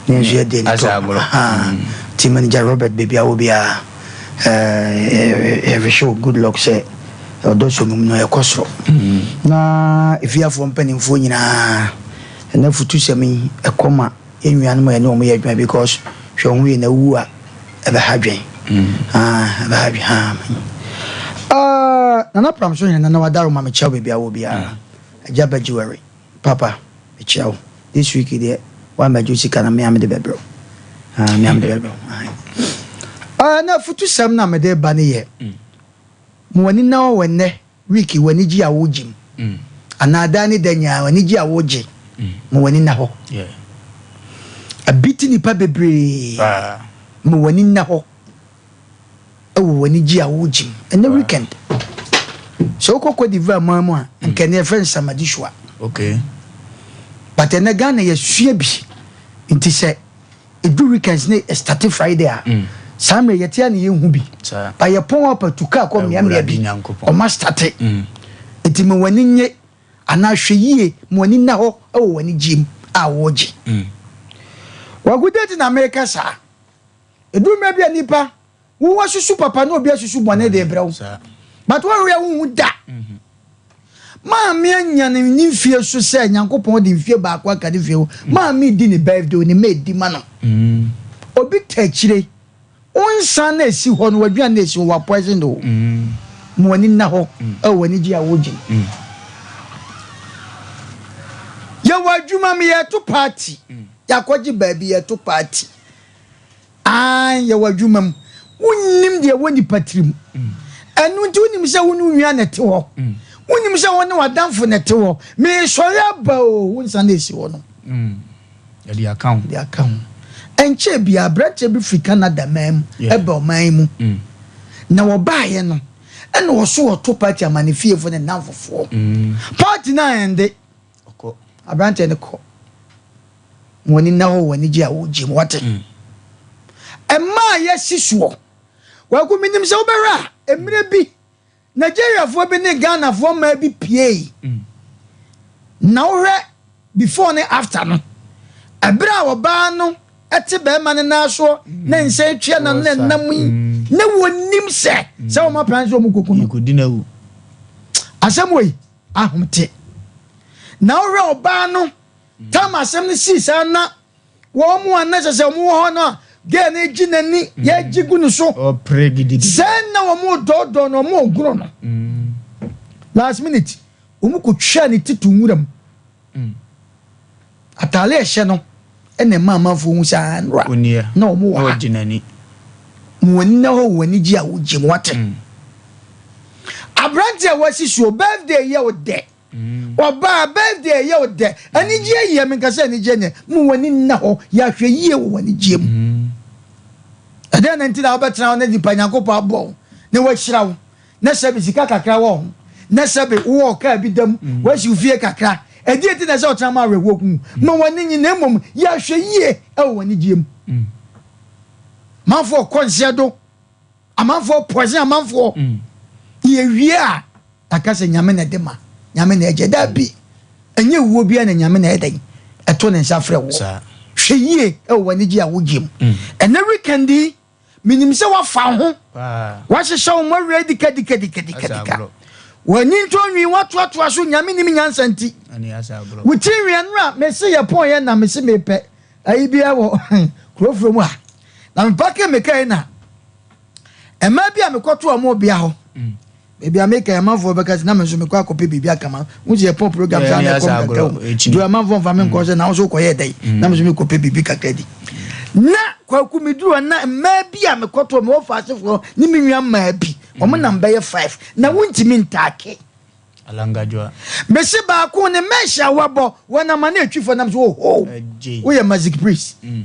ne nso yɛde ne top. Nti Manager Robert baabi a obiara. Yɛhwehwɛ wo good luck sɛ ɔdɔ sɔ mu no ɛkɔ soro. Na efiafoɔ mpanimfoɔ nyinaa ɛna futusɛm yi ɛkɔ ma yɛn nuanom a yɛne wɔn yɛ adwuma because hwɛ wo ho yie na wu a ɛbɛha dwen. Ah, ɛbɛha dwen. Ah. Uh, Nana Pram so hene Nana Wadaro ma mekyia wo baabi a wɔ biara. Agya Bɛgye Papa mekyia wo this week deɛ woammɛgye wo sika no me a mede bɛbrɛ wo ah, me a mede bɛbrɛ wo ah, na afutusɛm no a mede ba no yɛ ma w'ani nna hɔ wɔ nnɛ week w'anigye a wogye mu mm. anaa daa ne da nyinaa w'anigye a wogye mm. ma w'ani nna hɔ abi te nipa bebree ma w'ani nna hɔ wɔ w'anigye a wogye mu. Ɛnɛ weekend, sɛ wokɔ Cote d'Ivoire man mu a, mm. nka ɛnɛ yɛfrɛ no Samadishua. Okay. But ɛnɛ Ghana yɛsua bi. Nti sɛ ɛdu weekends ne ɛstate Friday a, mm. saa mmerɛ yɛte a ne yɛnhu bi. Ba yɛpɔn apa tu kaa kɔ mmeammea bi, ɔma state. Mm. Nti ma w'ani nye anaa hwɛ yie ma w'ani nna hɔ wɔ w'anigye mu a wɔregye. Mm. Wagude ti na meka saa. Ɛduru mmerɛ bi a nipa wo wasusu papa na obi asusu bɔne de brɛ wo but wɔnhwɛ a wonhu da. Mhm. Maame anya ne ne mfie so sɛ Nyankopɔn de mfie baako aka ne fie ho. Mm. Maame di ne birthday ne mma di ma no. Mm. Obi ta akyire wo nsa na esi hɔ no w'aduane na esi hɔ wa poison no. Mm. Ma w'ani nna hɔ ɛwɔ w'anigye a wogye. Yɛwɔ adwuma mu yɛto party. Yɛakɔgye baabi yɛto party. Aane, yɛwɔ adwuma mu. Wonnim deɛ ɛwɔ nipa tirim. Ɛno nti wonim sɛ wo ne wo nua na ɛte hɔ. Wonim sɛ wo ne w'adamfo na ɛte hɔ. Meresɔre aba o, wo nsa na ɛsi hɔ no. Yɛde aka ho. Yɛde aka ho. Ɛnkyɛɛ biara, aberanteɛ bi firi Canada man mu ɛba ɔman yi mu. Na wɔbaeɛ no, ɛna ɔso ɔto party ama ne fiefoɔ ne nnamfofoɔ. Party no a ɛnde, aberanteɛ no kɔ. Ma w'ani nna hɔ wɔ anigye a wogye mu, wate? Mmaa a yɛasi soɔ. Kwaku, menim sɛ wobɛhwɛ a, mmerɛ bi, Nigeriafoɔ bi ne Ghanafoɔ mmaa bi piei. Na wohwɛ before ne after no, ɛberɛ a ɔbaa no te bɛrima no nan soɔ na nsa atwa n'ano na ɛnam yi, na wɔnim sɛ sɛ wɔn aplan sɛ wɔn kɔku no. Asɛm wei, ahomte. Na wohwɛ ɔbaa no Tam asɛm no sii saa na wɔn mu a na ɛsɛ sɛ wɔn wɔ hɔ no a girl no gye n'ani mm. yɛgye gu no so sɛ na wɔn dɔɔdɔɔ no wɔn ogoro no mm. last minute wɔn kɔ twaa ne ti to nwura mu mm. ataale ɛhyɛ no ɛna ɛma amanfoɔ hu sɛ anora na wɔn wɔ ha wɔn ani na hɔ wɔn ani gye a wɔgye mu wate aberante a wɔasi soɔ birthday yɛ wo dɛ. Ɔbaa birthday ɛyɛ wo dɛ. Anigyeɛ yɛ menka sɛ anigyeɛ nyɛ. Mo w'ani nna hɔ yɛ ahwɛ yie wɔ w'anigyeɛ mu. Ɛdɛn na nti na wobɛtena hɔ na nipa Nyankopɔn abɔ wo na wahyira wo na sɛbe sika kakra wɔ ho na sɛbe wowɔ kaa bi da mu wasi wo fie kakra ɛdeɛ nti na ɛsɛ ɔtena ma awerɛhoɔ ku ma w'ani nye na mmom yɛ ahwɛ yie wɔ w'anigyeɛ mu. Amanfoɔ kɔ nseɛ do. Amanfoɔ poison amanfoɔ. Mm. Yɛwie a, aka sɛ Nyame na ɛde ma, Nyame na ɛgye. Dabi, ɛnyɛ wuo biara na Nyame na ɛdɛn ɛto ne nsa frɛ woɔ. Hwɛ yie ɛwɔ w'anigye a wogye mu. Mm. Ɛnɛ weekend yi, menim sɛ woafa ho, woahyehyɛ wo mmɔwerɛ dikadikadikadikadika. W'ani ntɔ nwi, woatoatoa so, Nyame nim nyansa nti. Wo ti nwi ɛnora, mese yɛpɔn yɛ na mese mepɛ ayi biara wɔ kuro furo mu ha. Na mepake me kaa yi na mmaa bi a mekɔto wɔn bea hɔ. Mm. Baabi a meka amanfoɔ bɛka sɛ na me nso mekɔ akɔpɛ biribi aka ma wo sɛ yɛpɔ program saa na ɛkɔm kakra wɔ nti amanfoɔ mfa me nkɔ sɛ na wo nso wokɔyɛ dɛn mm. na me nso mekɔpɛ biribi kakra di. Na kwaku meduru hɔ na mmaa bi a mekɔto mewɔ faasefoɔ ne me nua mmaa bi wɔn nam bɛyɛ five na wontumi ntaake. Alangadwoa. Mese baako ne mesh a wabɔ wɔn ama ne atwifo nam so oho woyɛ magic priest mm.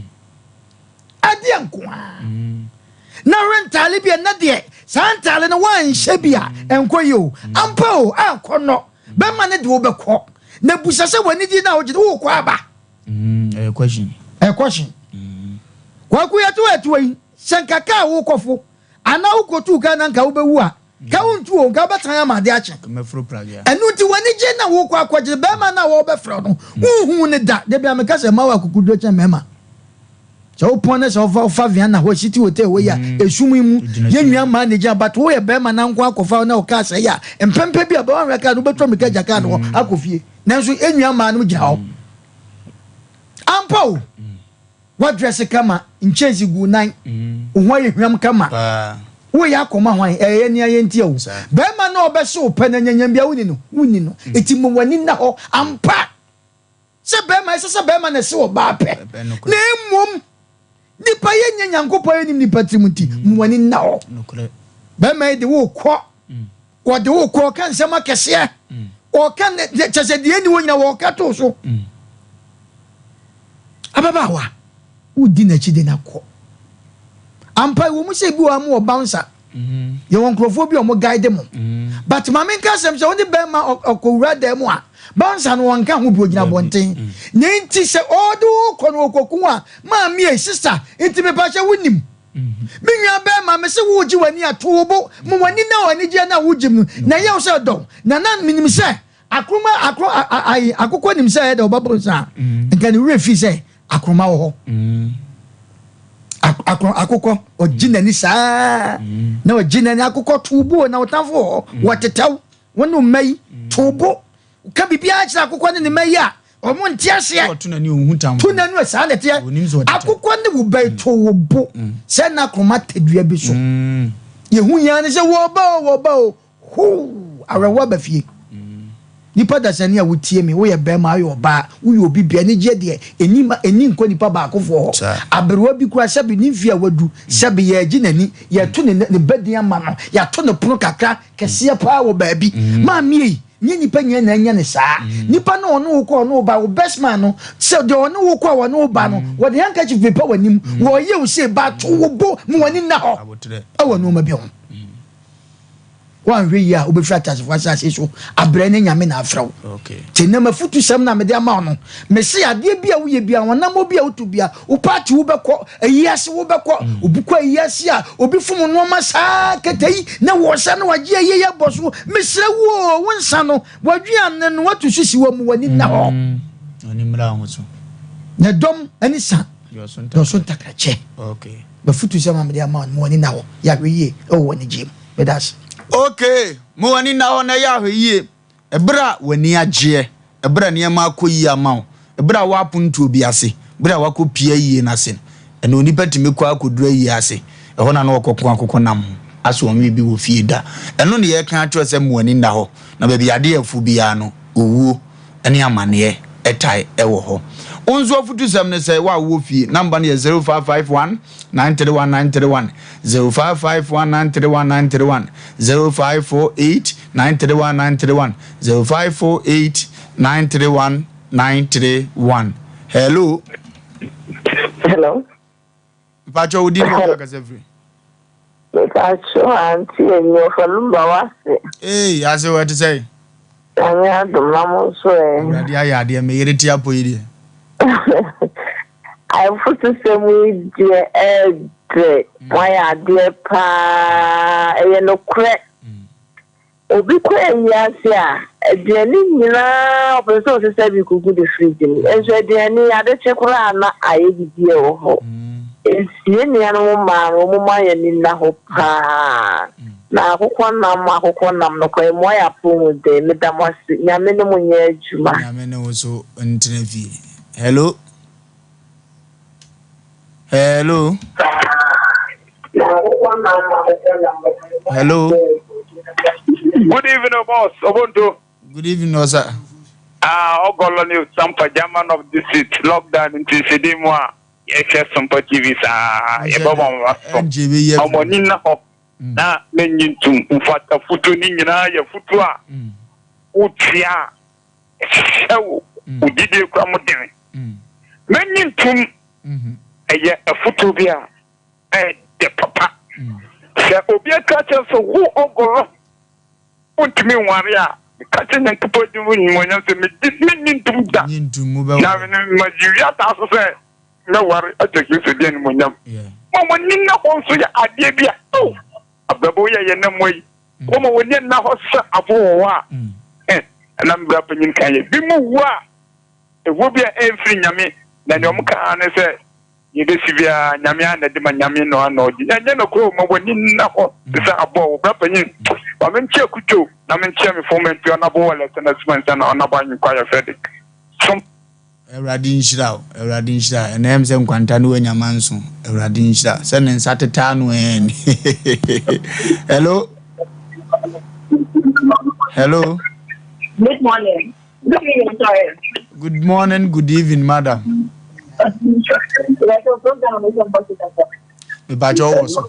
adeɛ nko a mm. na hwɛ ntaale bi a na deɛ saa ntaale no woanhyɛ bi a mm. ɛnkɔ yi o mm. ampa o akɔ nɔ bɛma ne de wobɛkɔ na busa sɛ w'ani gye na wogye wokɔ aba ɛyɛ question ɛyɛ question kwaku yɛto ɛtoa yi sɛ nka kaa wokɔfo Anaa wokotuu kaa na nka wobɛwu a, ka wontu o, nka wobɛsan ama ade akye. Ɛno nti w'anigye na wokɔ akɔgye bɛrima no a wɔrebɛfrɛ no, wonhuu no da. Da bi a meka sɛ mmaa wɔ akokoduro kyɛn mmarima. Sɛ wopɔn na sɛ wofa wofa Vienna hɔ City Hotel hɔ yi a, mm. esum yi mu, yɛn nua mmaa na egyina but woyɛ bɛrima na nko akɔfa na ɔkaa sɛ yɛ a, mpɛmpɛ bi a bɛwɔ ahwɛ kaa no wobɛtwa mmirika gya kaa no hɔ mm. akɔ fie. Nanso yɛn nua mmaa no gyina hɔ. Mm. Ampa o. Woadrɛse kama, nkyɛnse gu wo nan, wo ho ayɛ hwam kama. Woreyɛ akɔma hwan? Ɛyɛ nea yɛnti o. Barima no a ɔbɛhye wo pɛ no, anyanyam biara wonni no, wonni no. Enti ma w'ani nna hɔ. Ampa sɛ barima, ɛsɛ sɛ barima na ɛse ɔbaa pɛ, na mmom nipa yɛnyɛ Nyankopɔn a yɛnnim nipa tirim nti, ma w'ani nna hɔ. Barima yi de worekɔ Wɔde wo kɔ ɔka nsɛm akɛseɛ. Ɔka ne kyɛ sɛ deɛ ɛni hɔ nyina wɔka too so. Ababaawa, wodi n'akyi de no akɔ. Ampa ɛwɔ mu sɛ ebi wɔ ha mo wɔ bouncer. Yɛwɔ nkurɔfoɔ bi a wɔn guide mo. But ma menka asɛm sɛ wo ne bɛrima ɔkɔwura dan mu a, bouncer no ɔnka ho bi ɔgyina abɔnten. Ne nti sɛ ɔde wo kɔ no ɔkɔku a, maame ei, sister, nti mepakyɛ wonim. Me nua bɛrima, mese woregye w'ani a, to wo bo ma w'ani nna wɔ anigyeɛ no a wogye mu no, na ɛnyɛ wo sɛ dɔw. Na na menim sɛ akoroma, akoro, a, a, ayi, akokɔ nim sɛ ɛyɛ dɛ ɔbɛboro nsa a, mm. nka ne werɛ fi sɛ akoroma wɔ hɔ. Mm. Akoro, akokɔ, ɔgye mm. n'ani saa, na ɔgye n'ani, akokɔ to wo bo na ɔtamfo wɔ hɔ, wɔtetɛw, wo ne mma yi, to wo bo, ka biribiara kyerɛ akokɔ ne ne mma yi a, Ɔmo nte aseɛ. Ɔto n'ani ohu tamfo. To n'ani saa na ɛteɛ. Onim sɛ ɔtetɛ. Akokɔ ne wo bɛyi to wo bo mm. sɛ na akoroma tadua bi so. Mm. Yɛhu yɛn ne sɛ wɔba o wɔba o hoo awerɛhoɔ aba fie. Mm. Nipa dasani a wotie me woyɛ bɛrima woyɛ ɔbaa woyɛ obi bia anigyeɛ deɛ ɛni ma ɛni nkɔ nipa baakofoɔ hɔ. Aberewa bi kura sɛbi ne mfie a wadu sɛbi yɛregye n'ani yɛto ne ne badin ama no yɛato ne pono kakra kɛseɛ paa wɔ baabi. Maame yi Nyɛ nipa nyinaa na anya no saa. Nipa no a ɔne wo kɔ ɔne wo ba, wo best man no, sɛ deɛ ɔne wo kɔ a ɔne wo ba no, mm. wɔde handkerchief pepa w'anim, mm. wɔyɛ wo sei, ba to wo bo ma w'ani nna hɔ ɛwɔ nneɛma bi ho. Woanhwɛ yie a wobɛfiri ateasefoɔ asase so abrɛ ne nyame na afrɛ wo. Nti nnɛ mafutusɛm no a mede ama wo no, mese adeɛ bi a woyɛ bia, wɔnammɔ bi a wotu bia, wo party wobɛkɔ, ayi ase wobɛkɔ, mm. obi kɔ ayi ase a, obi fom nneɛma saa kɛtɛ yi, na wɔhyɛ no wagye ayi yɛ bɔ so. Mesrɛ wo o, wo nsa no, w'aduane no, watu so si wɔ mu, w'ani nna hɔ. Mm. W'ani mmra ho so. Na dɔm ani sa, dɔso ntakrakyɛ. Okay. Mafutusɛm a mede ama wo no, ma w'ani nna hɔ, yɛ ahwɛyie wɔ w'anigyeɛ mu. Meda ase. Okay, ma w'ani nna hɔ na yɛ ahwɛyie. Ɛberɛ a w'ani agyeɛ, ɛberɛ a nneɛma akɔ yie ama wo, ɛberɛ a woapontoɔ bi ase, berɛ a woakɔpue ayie no ase no, ɛnna onipa tumi kɔ ara kɔduru ayie ase, ɛhɔ na na ɔkɔko akokɔ nam ho, asɛ ɔnwee bi wɔ fie da. Ɛno na yɛreka akyerɛ wo sɛ ma w'ani nna hɔ, na baabi adeɛ afu biara no, owuo ne amaneɛ tae wɔ hɔ. Wo nso afutusɛm ne sɛ, wo a wowɔ fie, number no yɛ 0551 931 931, 0551 931 931, 0548 931 931, 0548 931 931. Hello. Hello. Mpatsɔ wo din ne baabi akasa firi. Mepatsɔ aunty enyi ɔfa lumba wase. Ee ase wɔ ɛte sɛn. Nyame adom na mo nso ɛ. Awurade ayɛ adeɛ me yere te apɔ yi deɛ. Afotusɛm yi deɛ ɛɛdɛ. dɛ. Moayɛ adeɛ paa. Ɛyɛ nokorɛ. Obi kɔ ayi ase a, aduane nyinaa ɔpɛ sɛ ɔsesa bi kogu ne fridge mu. Nso aduane yi, ade kye koraa na ayɛ biribi a ɛwɔ hɔ. Nti yɛn nuanom mmaa no, wɔmma yɛn ani nna hɔ paa. Na akokɔ nam akokɔ nam no koraa, ɛmmoa yɛn apɔwmuden. Meda mo ase. Nyame ne mo nyɛ adwuma. Nyame ne wo so ntena fie. Hello. Hello. Hello. Good evening, boss. Obonto. Good evening, sir. Ah, Ogolo ni Sampa German of the seat. Lockdown nti sidi mu a yɛhwɛ Sampa TV saa yɛbɛbɔ mo aso. Ɔmo ani nna hɔ na menyi ntum. Mfata futu ne nyinaa yɛ futu a wotia a ɛhyehyɛ wo wo gyidie kura mo den. Menyi ntum ɛyɛ afutuo bi a ɛyɛ dɛ papa. Sɛ obi aka kyerɛ sɛ wo Ogolo wontumi nware a, meka kyerɛ Nyankopɔn din mu animuonyam sɛ megye mennye ntom da. Na magye wiase aso sɛ mɛware akyɛ Kristo din animuonyam. Ma wɔn ani nna hɔ nso yɛ adeɛ bi a, oh, abrabɔ yi a yɛnam mu yi, wɔma wɔn ani nna hɔ sɛ afo wɔ hɔ a, eh, ɛna me bra panyin kan yɛ. Bi mu wu a, ɛwuo bi a ɛmfiri Nyame, na nea wɔn ka ara ne sɛ, Nea ebesi biara, Nyame ara na ɛde ma, Nyame no ara na ɔgye. Ɛnyɛ nokorɛ o, ma w'ani nna hɔ te sɛ aboa o. Bra panyin, ma menkyea Kudjo na menkyea me fɔm MP Ɔnabo Wallace na Asuma Nsa na Ɔnabo Ahenkwa Ayɛ Fredrick. Som. Awurade nhyira wo Awurade nhyira wo ɛnɛ ɛm sɛ nkwanta ne wanya manso Awurade nhyira sɛ ne nsa tetaa no ɛn hello hello Good morning. Good evening, sorry. Good morning, good evening, madam. Mepakyɛ wɔ so.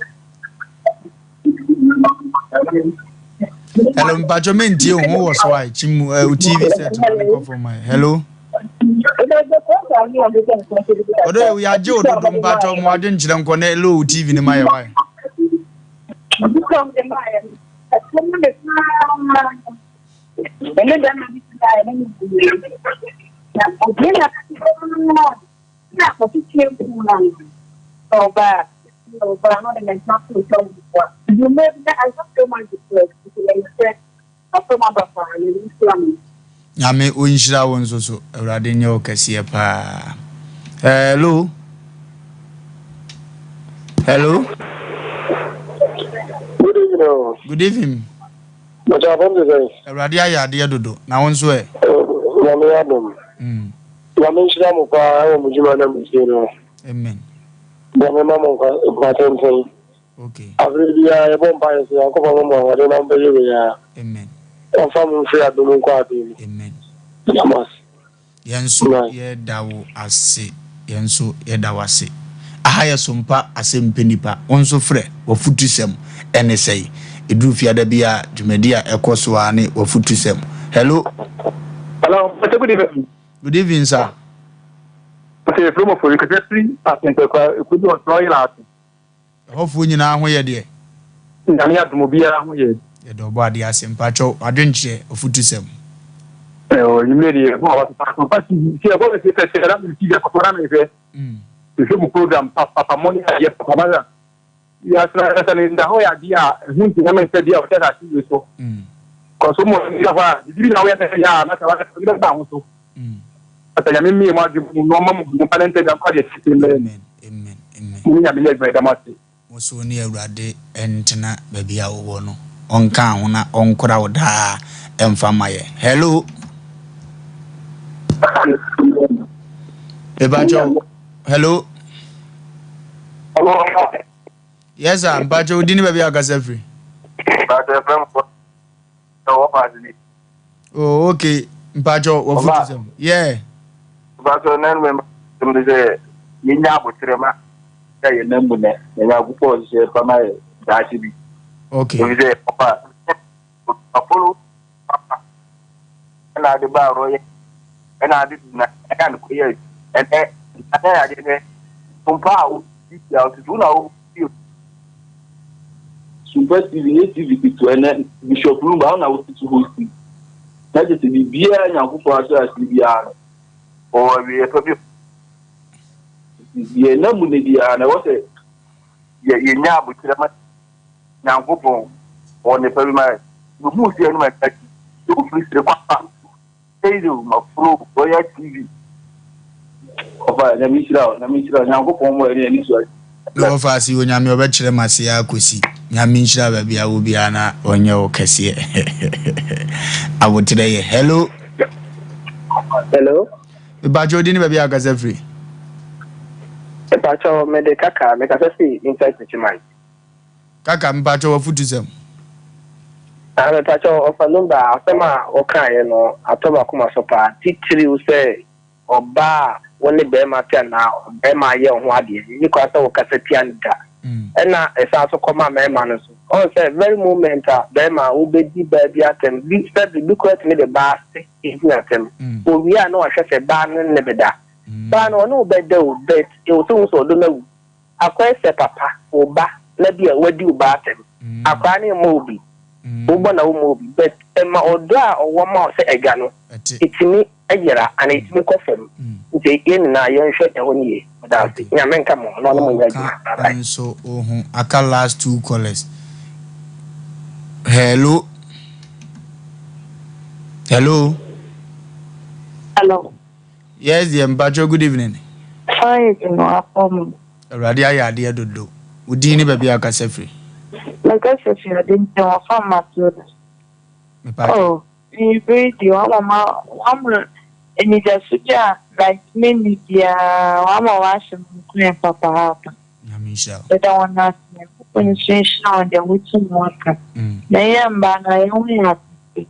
Hello, mepakyɛ mentie wo ho wɔ so a kyi mu eh, TV set no ne kɔ fam ayɛ. Hello. Ɔdɔ yɛ yɛagye wo dodo mpakyɛ mo adwenkyerɛ nkɔ na hello TV no ma yɛ wae. Me ne bɛrima bi hyia a ɛne no wie. Na ɔbea na na ɔtete nkum na sɛ ɔbaa sɛ ɔbaa na ɔde ne nsa ato nsa mu boa. Dwuma bi na I just so much depressed nti yɛn sɛ ɔfam aba paa na ɛyi sua me. Nyame ɔnhyira wo nso so Awurade nyɛ wo kɛseɛ paa Hello Hello Good evening. Good evening. Bàtà àbọ̀m ti sẹ́yìn. Awurade ayɛ adeɛ dodo na wo nso ɛ. Nyame adom. Nyame nhyira mo paa ɛwɔ mo dwuma na mo die no. Amen. Nyame ma mo nkwa nkwa tenten. Okay. Abere biara yɛbɔ mpa yɛ sɛ Nyankopɔn ma mo ahoɔden na mo bɛyɛ wei ara. Amen. Ɔmfa mo mfiri adom nkɔ adom mu. Amen. Meda mo ase. Yɛn nso yɛda wo ase Yɛn nso yɛda wo ase Aha yɛ Sompa asɛm pɛ nipa Wo nso frɛ W'afutusɛm ɛne sɛi Ɛduru fiada bi a dwumadi a ɛkɔ so ara ne W'afutusɛm Hello. Hello, Pastor, good evening. Good evening, sir. Okay, from Ofori, kasa firi Asenkwakwa, ekuo bi wɔ Sɔɔ Yela ase. Ɛhɔfoɔ nyinaa ho yɛ deɛ? Nyame adom obiara ho yɛ. Yɛda Ɔbɔadeɛ ase. Mpakyɛw, w'adwenkyerɛ, afutusɛm. Ɛwɔ enyimire deɛ ɛbɔ aba papa papa TV sɛ ɛbɔ bɛsɛ sɛ sɛ ɛda mi TV akɔtɔ na mehwɛ mehwɛ mu program papa mo ne adeɛ papa ma na yɛasra kasa ne nda hɔ yɛ adeɛ a ɛho nti na mensɛ deɛ a ɔhyɛ asase wei so kɔso mo nda hɔ a biribi na woyɛ na ɛyɛ a na sɛ wakasa bi bɛba ho so asa nyame mmie mo adwene mu na ɔma mo mo pa ne ntɛgya nkɔ adeɛ tete mmerɛ mu. Amen amen. Mo ne Nyame nyɛ adwuma yɛda mo ase. Wo so ne Awurade ntena baabi a wowɔ no, ɔnka ho na ɔnkora wo daa ɛmfa ma yɛ. Hello. Mepakyɛw, hello. Yes sir, mpakyɛw wo din ne baabi a wokasa firi. Mpakyɛw fɛm kɔ. Ɛwɔ paase bi. Oh, okay. Mpacho, wafutu sɛm. Yeah. Mpacho, na no mɛma sɛm de sɛ yɛnya aboterɛ ma sɛ yɛ nam mu nɛ na Nyankopɔn hyehyɛ pa ma yɛ daakye bi. Okay. Ebi sɛ ɔpa apolo papa ɛna ade ba arɔ yɛ ɛna ade na ɛna no kɔ yɛ ɛnɛ ɛnɛ ade nɛ mpa a obi a ɔtutu na o Sumpa TV nyɛ TV ketewa ɛnɛ Bishop Lumba wo na wotete host yi na kyerɛ sɛ biribiara Nyankopɔn ahyɛ aseɛ biara no ɔwɔ awieɛ pa bi nti deɛ ɛnam mu no biara na ɛwɔ sɛ. Yɛ yɛnya aboterɛ ma Nyankopɔn wɔ nnepa bi ma yɛ. Mehuu sɛ ɛno ma ɛka akyi. Sɛ wofiri sere kwa a, Hazel Mafuro Royal TV. Ɔfa Nyame nhyira wo, Nyame nhyira wo, Nyankopɔn mmɔ yɛne ani so ade. Na wɔfa ase Onyame ɔbɛkyerɛ m'ase ara kɔsi. Nyame nhyira baabi a wɔ biara na ɔnyɛ wo kɛseɛ. Aboterɛ yɛ. Hello. Hello. Mepakyɛ wo din ne baabi a wokasa firi. Mepakyɛ mede kaka mekasa firi inside Techiman. Kaka mepakyɛ w'afutusɛm. Ah mepakyɛ ɔfa number asɛm a wokaeɛ no atɔ m'akoma so paa titiriw sɛ ɔbaa a wo ne bɛrima te anaa ɔbɛrima ayɛ wo ho adeɛ nni kwan sɛ wokasa tia no da ɛna ɛsan so kɔma mmarima no so ɔn sɛ very moment a bɛrima wobɛdi baa bi atɛm bi sɛbi bi koraa tumi de baa ase di atɛm owie a na wahwɛ sɛ baa no ne bɛda baa no ɔne wo bɛda o but ɛwɔ sɛ wohu sɛ ɔdɔ no awu Akɔyɛ sɛ papa, wo ba na bi a wadi wo ba atɛm. Akwadaa no mmɔ wo bi. Wobɔ na wommɔ wo bi but ɛma ɔdɔ a ɔwɔ ma wo sɛ agya no, ɛtumi yera anaa ɛtumi kɔ fam. Nti yɛn nyinaa yɛnhwɛ ɛhɔ no yie. Meda ase. Nyame nka mo ho na ɔne mo nyɛ adwuma. Bye bye. Nso wo ho aka last two callers. Hello. Hello. Hello. Yes dear mpakyɛw good evening. Fine evening o akɔ mo. Awurade ayɛ adeɛ dodo. Wo din ne baabi a wokasa firi? Mekasa firi ade nkyɛn wɔ fam Matilda. Mepakyɛw. Oh bere deɛ wama ma wama anidaso bi a like menni biara wama wahyɛ me nkuran papaapa. Nyame nhyira wo. Meda wɔn ase Nyankopɔn nso nhyira wɔn deɛ wotum wɔka. Na yɛn mmaa no yɛn ho yɛ afɛfɛ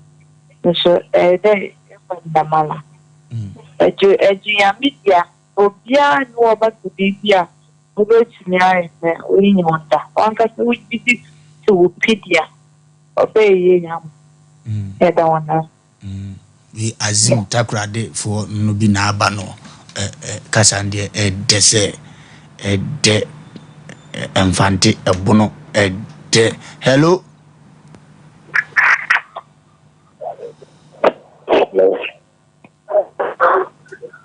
nso ɛyɛ dɛ yɛfa no dɛm ara. Ɛgye ɛgye Nyame di a, obiara nni hɔ a ɔbɛka biribi a wobɛtumi ayɛ ma woanya wo da. W'ankasa wogye di sɛ wopɛ di a, ɔbɛyɛ yie ama wo. Yɛda wɔn ase. Wei Azim Takoradi foɔ no bi na aba no ɛ ɛ kasa no deɛ ɛdɛ sɛ ɛdɛ Mfante ɛbono ɛdɛ. Hello.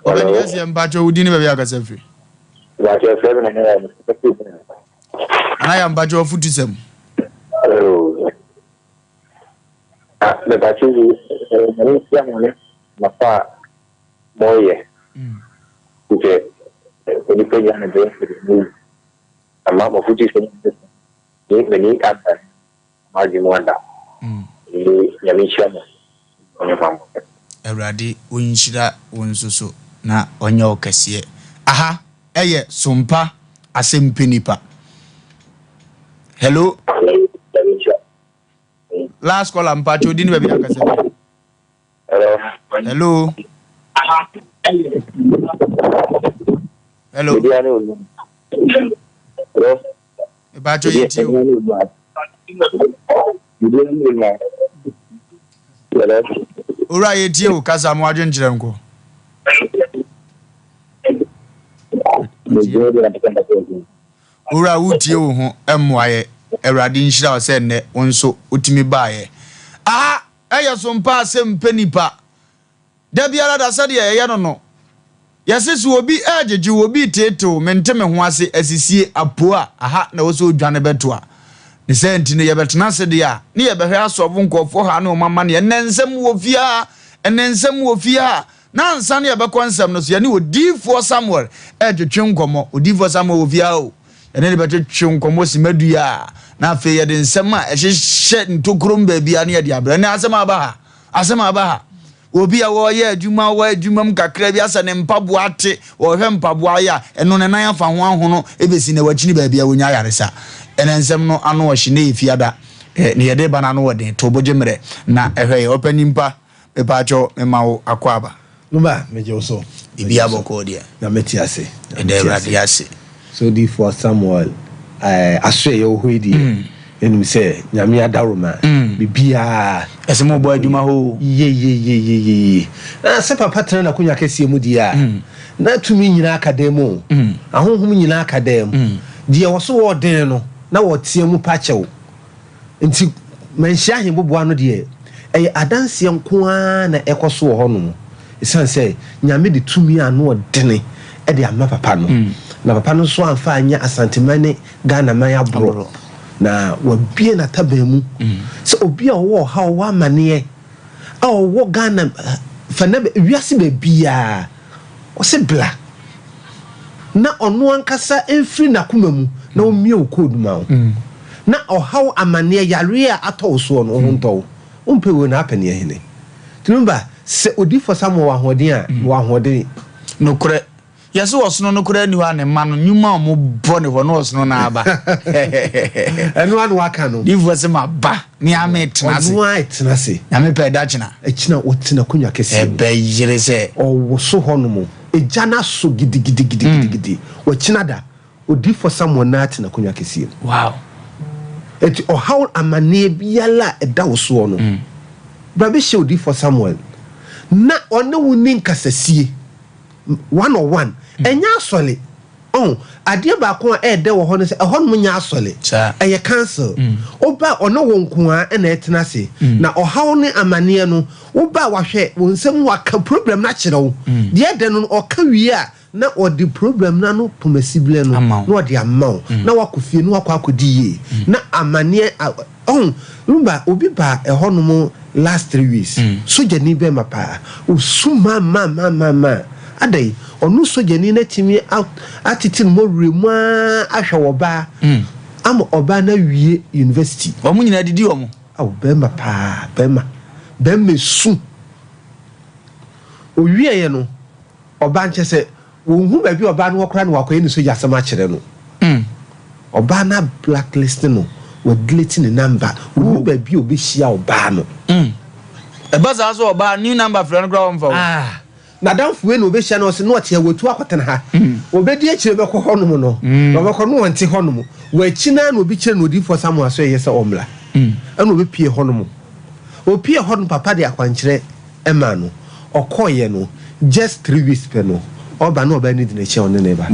Ɔbɛni kɛseɛ mpakyɛ wo din ne baabi akasa firi. Anaa yɛ mpakyɛ wafutu sɛm. Mepakyɛ yi, nyame nhyira mo ne mafa a moyɛ. Nti onipa nya ne berɛ mu yi. Ama mafutu sɛm ne m'ani aba. M'adwene mu ada. Ee Nyame nhyira mo ne mo mo. Awurade ɔnhyira wo nso so na ɔnyɛ wo kɛseɛ. Aha ɛyɛ Sompa asɛm pɛ nipa. Hello. Last caller mpakyɛ odi ne baabi akasa fi. Hello. Hello. Hello. Hello. Mepakyɛw yɛtie o. Owura yɛtie o kasa mo adwenkyerɛ nkɔ. Owura wotie wo ho mmoa yɛ Awurade nhyira wo sɛ nnɛ wo nso wotumi baeɛ. Aha ɛyɛ so mpa asɛm pɛ nipa. Da biara da sɛdeɛ yɛyɛ no no, yɛse sɛ obi regyegye wo, obi reteetew, mente me ho ase, asisie, apoo a, aha na ɛwɔ sɛ odwane bɛto a. Ne saa nti no, yɛbɛtena ase deɛ a, ne yɛbɛhwɛ asɔfo nkurɔfoɔ ha ne wɔn amanneɛ. Ɛnnɛ nsɛm wɔ fie ha, ɛnnɛ nsɛm wɔ fie ha. Na ansa na yɛbɛkɔ nsɛm no so, yɛne Odiyifoɔ Samuel retwetwe nkɔmmɔ. Odiyifoɔ Samuel wɔ fie ha o. Yɛne no bɛtwetwe nkɔmmɔ simma du yi a, na afei yɛde nsɛm a ɛhyehyɛ ntokurom baabiara ne yɛde abrɛ. Ɛnnɛ asɛm aba ha. Asɛm a aba ha, Obi a ɔreyɛ adwuma wɔ adwuma mu kakra bi asɛ ne mpaboa ate, ɔrehwɛ mpaboa yɛ a, ɛno ne nan afa ho ahono besi na wakyini baabi a wɔnya ayaresa. Ɛnɛ nsɛm no ano ɔhye na ɛyɛ fiada ne yɛde ba no ano wɔ den, to bo gye mmerɛ na ɛhwɛ yɛ. Ɔpɛ nimpa, mepaakyɛw mema wo akwaaba. Numba, megye wo so. Biribiara bɔkɔɔ deɛ. Na mete ase. Yɛda Awurade ase. So odiyifoɔ Samuel eh, aso ɛyɛ wɔ hɔ yi deɛ, yɛnim sɛ Nyame adaworoma, biribiara. Ɛsɛ mo bɔ adwuma hɔ o. Yeyeyeyeyeye. Na sɛ papa tena n'akonwa kɛseɛ mu deɛ a, na tumi nyinaa ka dan mu o. Ahonhom nyinaa ka dan mu. Deɛ ɔso wɔ ɔden no, na wɔteɛ mu pa kyɛw. Nti Manhyia Ahemboboa no deɛ, ɛyɛ adanseɛ nko ara na ɛkɔ so wɔ hɔ nom. Ɛsiane sɛ Nyame de tumi a ano ɔdene de ama papa no. Na papa no nso amfa anyɛ Asanteman ne Ghanaman aborɔ. Na wabue n'ataban mu sɛ obi a ɔwɔ ɔhaw, ɔwɔ amaneɛ, a ɔwɔ Ghana fa na wiase baabiara, ɔse bla na ɔno ankasa mfiri n'akoma mu na ɔmmue wo code ma wo. Na ɔhaw, amaneɛ, yareɛ a atɔ wo soɔ no, wo ho ntɔ wo. Wompɛ wei na apɛ neɛ hene? Remember, sɛ odiyifoɔ Samuel wɔ ahoɔden a, mewɔ ahoɔden. Nokorɛ, yɛse ɔsono no koraa nni hɔ a ne mma no nnwuma a wɔn bɔ ne hɔ na ɔsono no aba. Ɛno ara na waka no. Diyifoɔ se maba, me ara metena ase. Ɔno ara retena ase. Nyame pɛ da kyena. Ɛkyena ɔtena akonnwa kɛseɛ mu. Ɛbɛyere sɛ. Ɔwoso hɔnom. Egya no asɔ gidigidigidigidi. Ɔkyena da. Odiyifoɔ Samuel no ara te n'akonnwa kɛseɛ mu. Wow. Enti ɔhaw amanneɛ biara a ɛda wo soɔ no, bra bɛhyia Odiyifoɔ Samuel na ɔne wo nni nkasasie, one on one. Ɛnyɛ asɔre. Ɔho, adeɛ baako a ɛyɛ dɛ wɔ hɔ ne sɛ, ɛhɔnom nyɛ asɔre. Ɛyɛ council. Woba a, ɔne wo nko ara na ɛtena ase. Na ɔhaw ne amanneɛ no, woba a wahwɛ wo nsam na waka problem no akyerɛ wo. Deɛ ɛdɛ no no, ɔka wie a, Na ɔde problem no ano pomasiberɛ no na ɔde ama wo na wakɔ fie na wakɔ akɔdi yie na amaneɛ ɔho remember obi ba ɛhɔ nom last 3 weeks, sogyani bɛma paa, ɔsu ma ma ma ma ma adɛn, ɔno sogyani no atumi atete no mɔwerɛ mu ara ahwɛ ɔbaa ama ɔbaa no awie university. Wɔn nyinaa didi wɔn. Aw bɛma paa, bɛma bɛma su ɔwieɛ no. Ɔbaa no, kyerɛ sɛ, wɔnhu baabi a ɔbaa no wɔ koraa na wakɔyɛ ne sogya asɛm akyerɛ no. Ɔbaa no ablacklist no, wadelete ne number, ɔnnim baabi a ɔbɛhyia ɔbaa no. Ɛba saa nso a, ɔbaa new number frɛ no koraa ɔmfa o. Ah, n'adamfo wei na ɔbɛhyia no, ɔse na ɔte ha, watu akɔtena ha. Ɔbɛdi akyire bɛkɔ hɔnom no, na ɔbɛkɔ no ɔnte hɔnom. Wɔ akyi no ara na obi kyerɛ no odiyifoɔ Samuel sɛ ɛyɛ sɛ ɔmmra. Ɛna ɔbɛpue hɔnom. Ɔpue hɔ no, papa de akwankyerɛ maa no. Ɔkɔeɛ no, just 3 weeks pɛ no, ɔba na ɔbaa no di n'akyi a ɔne no reba.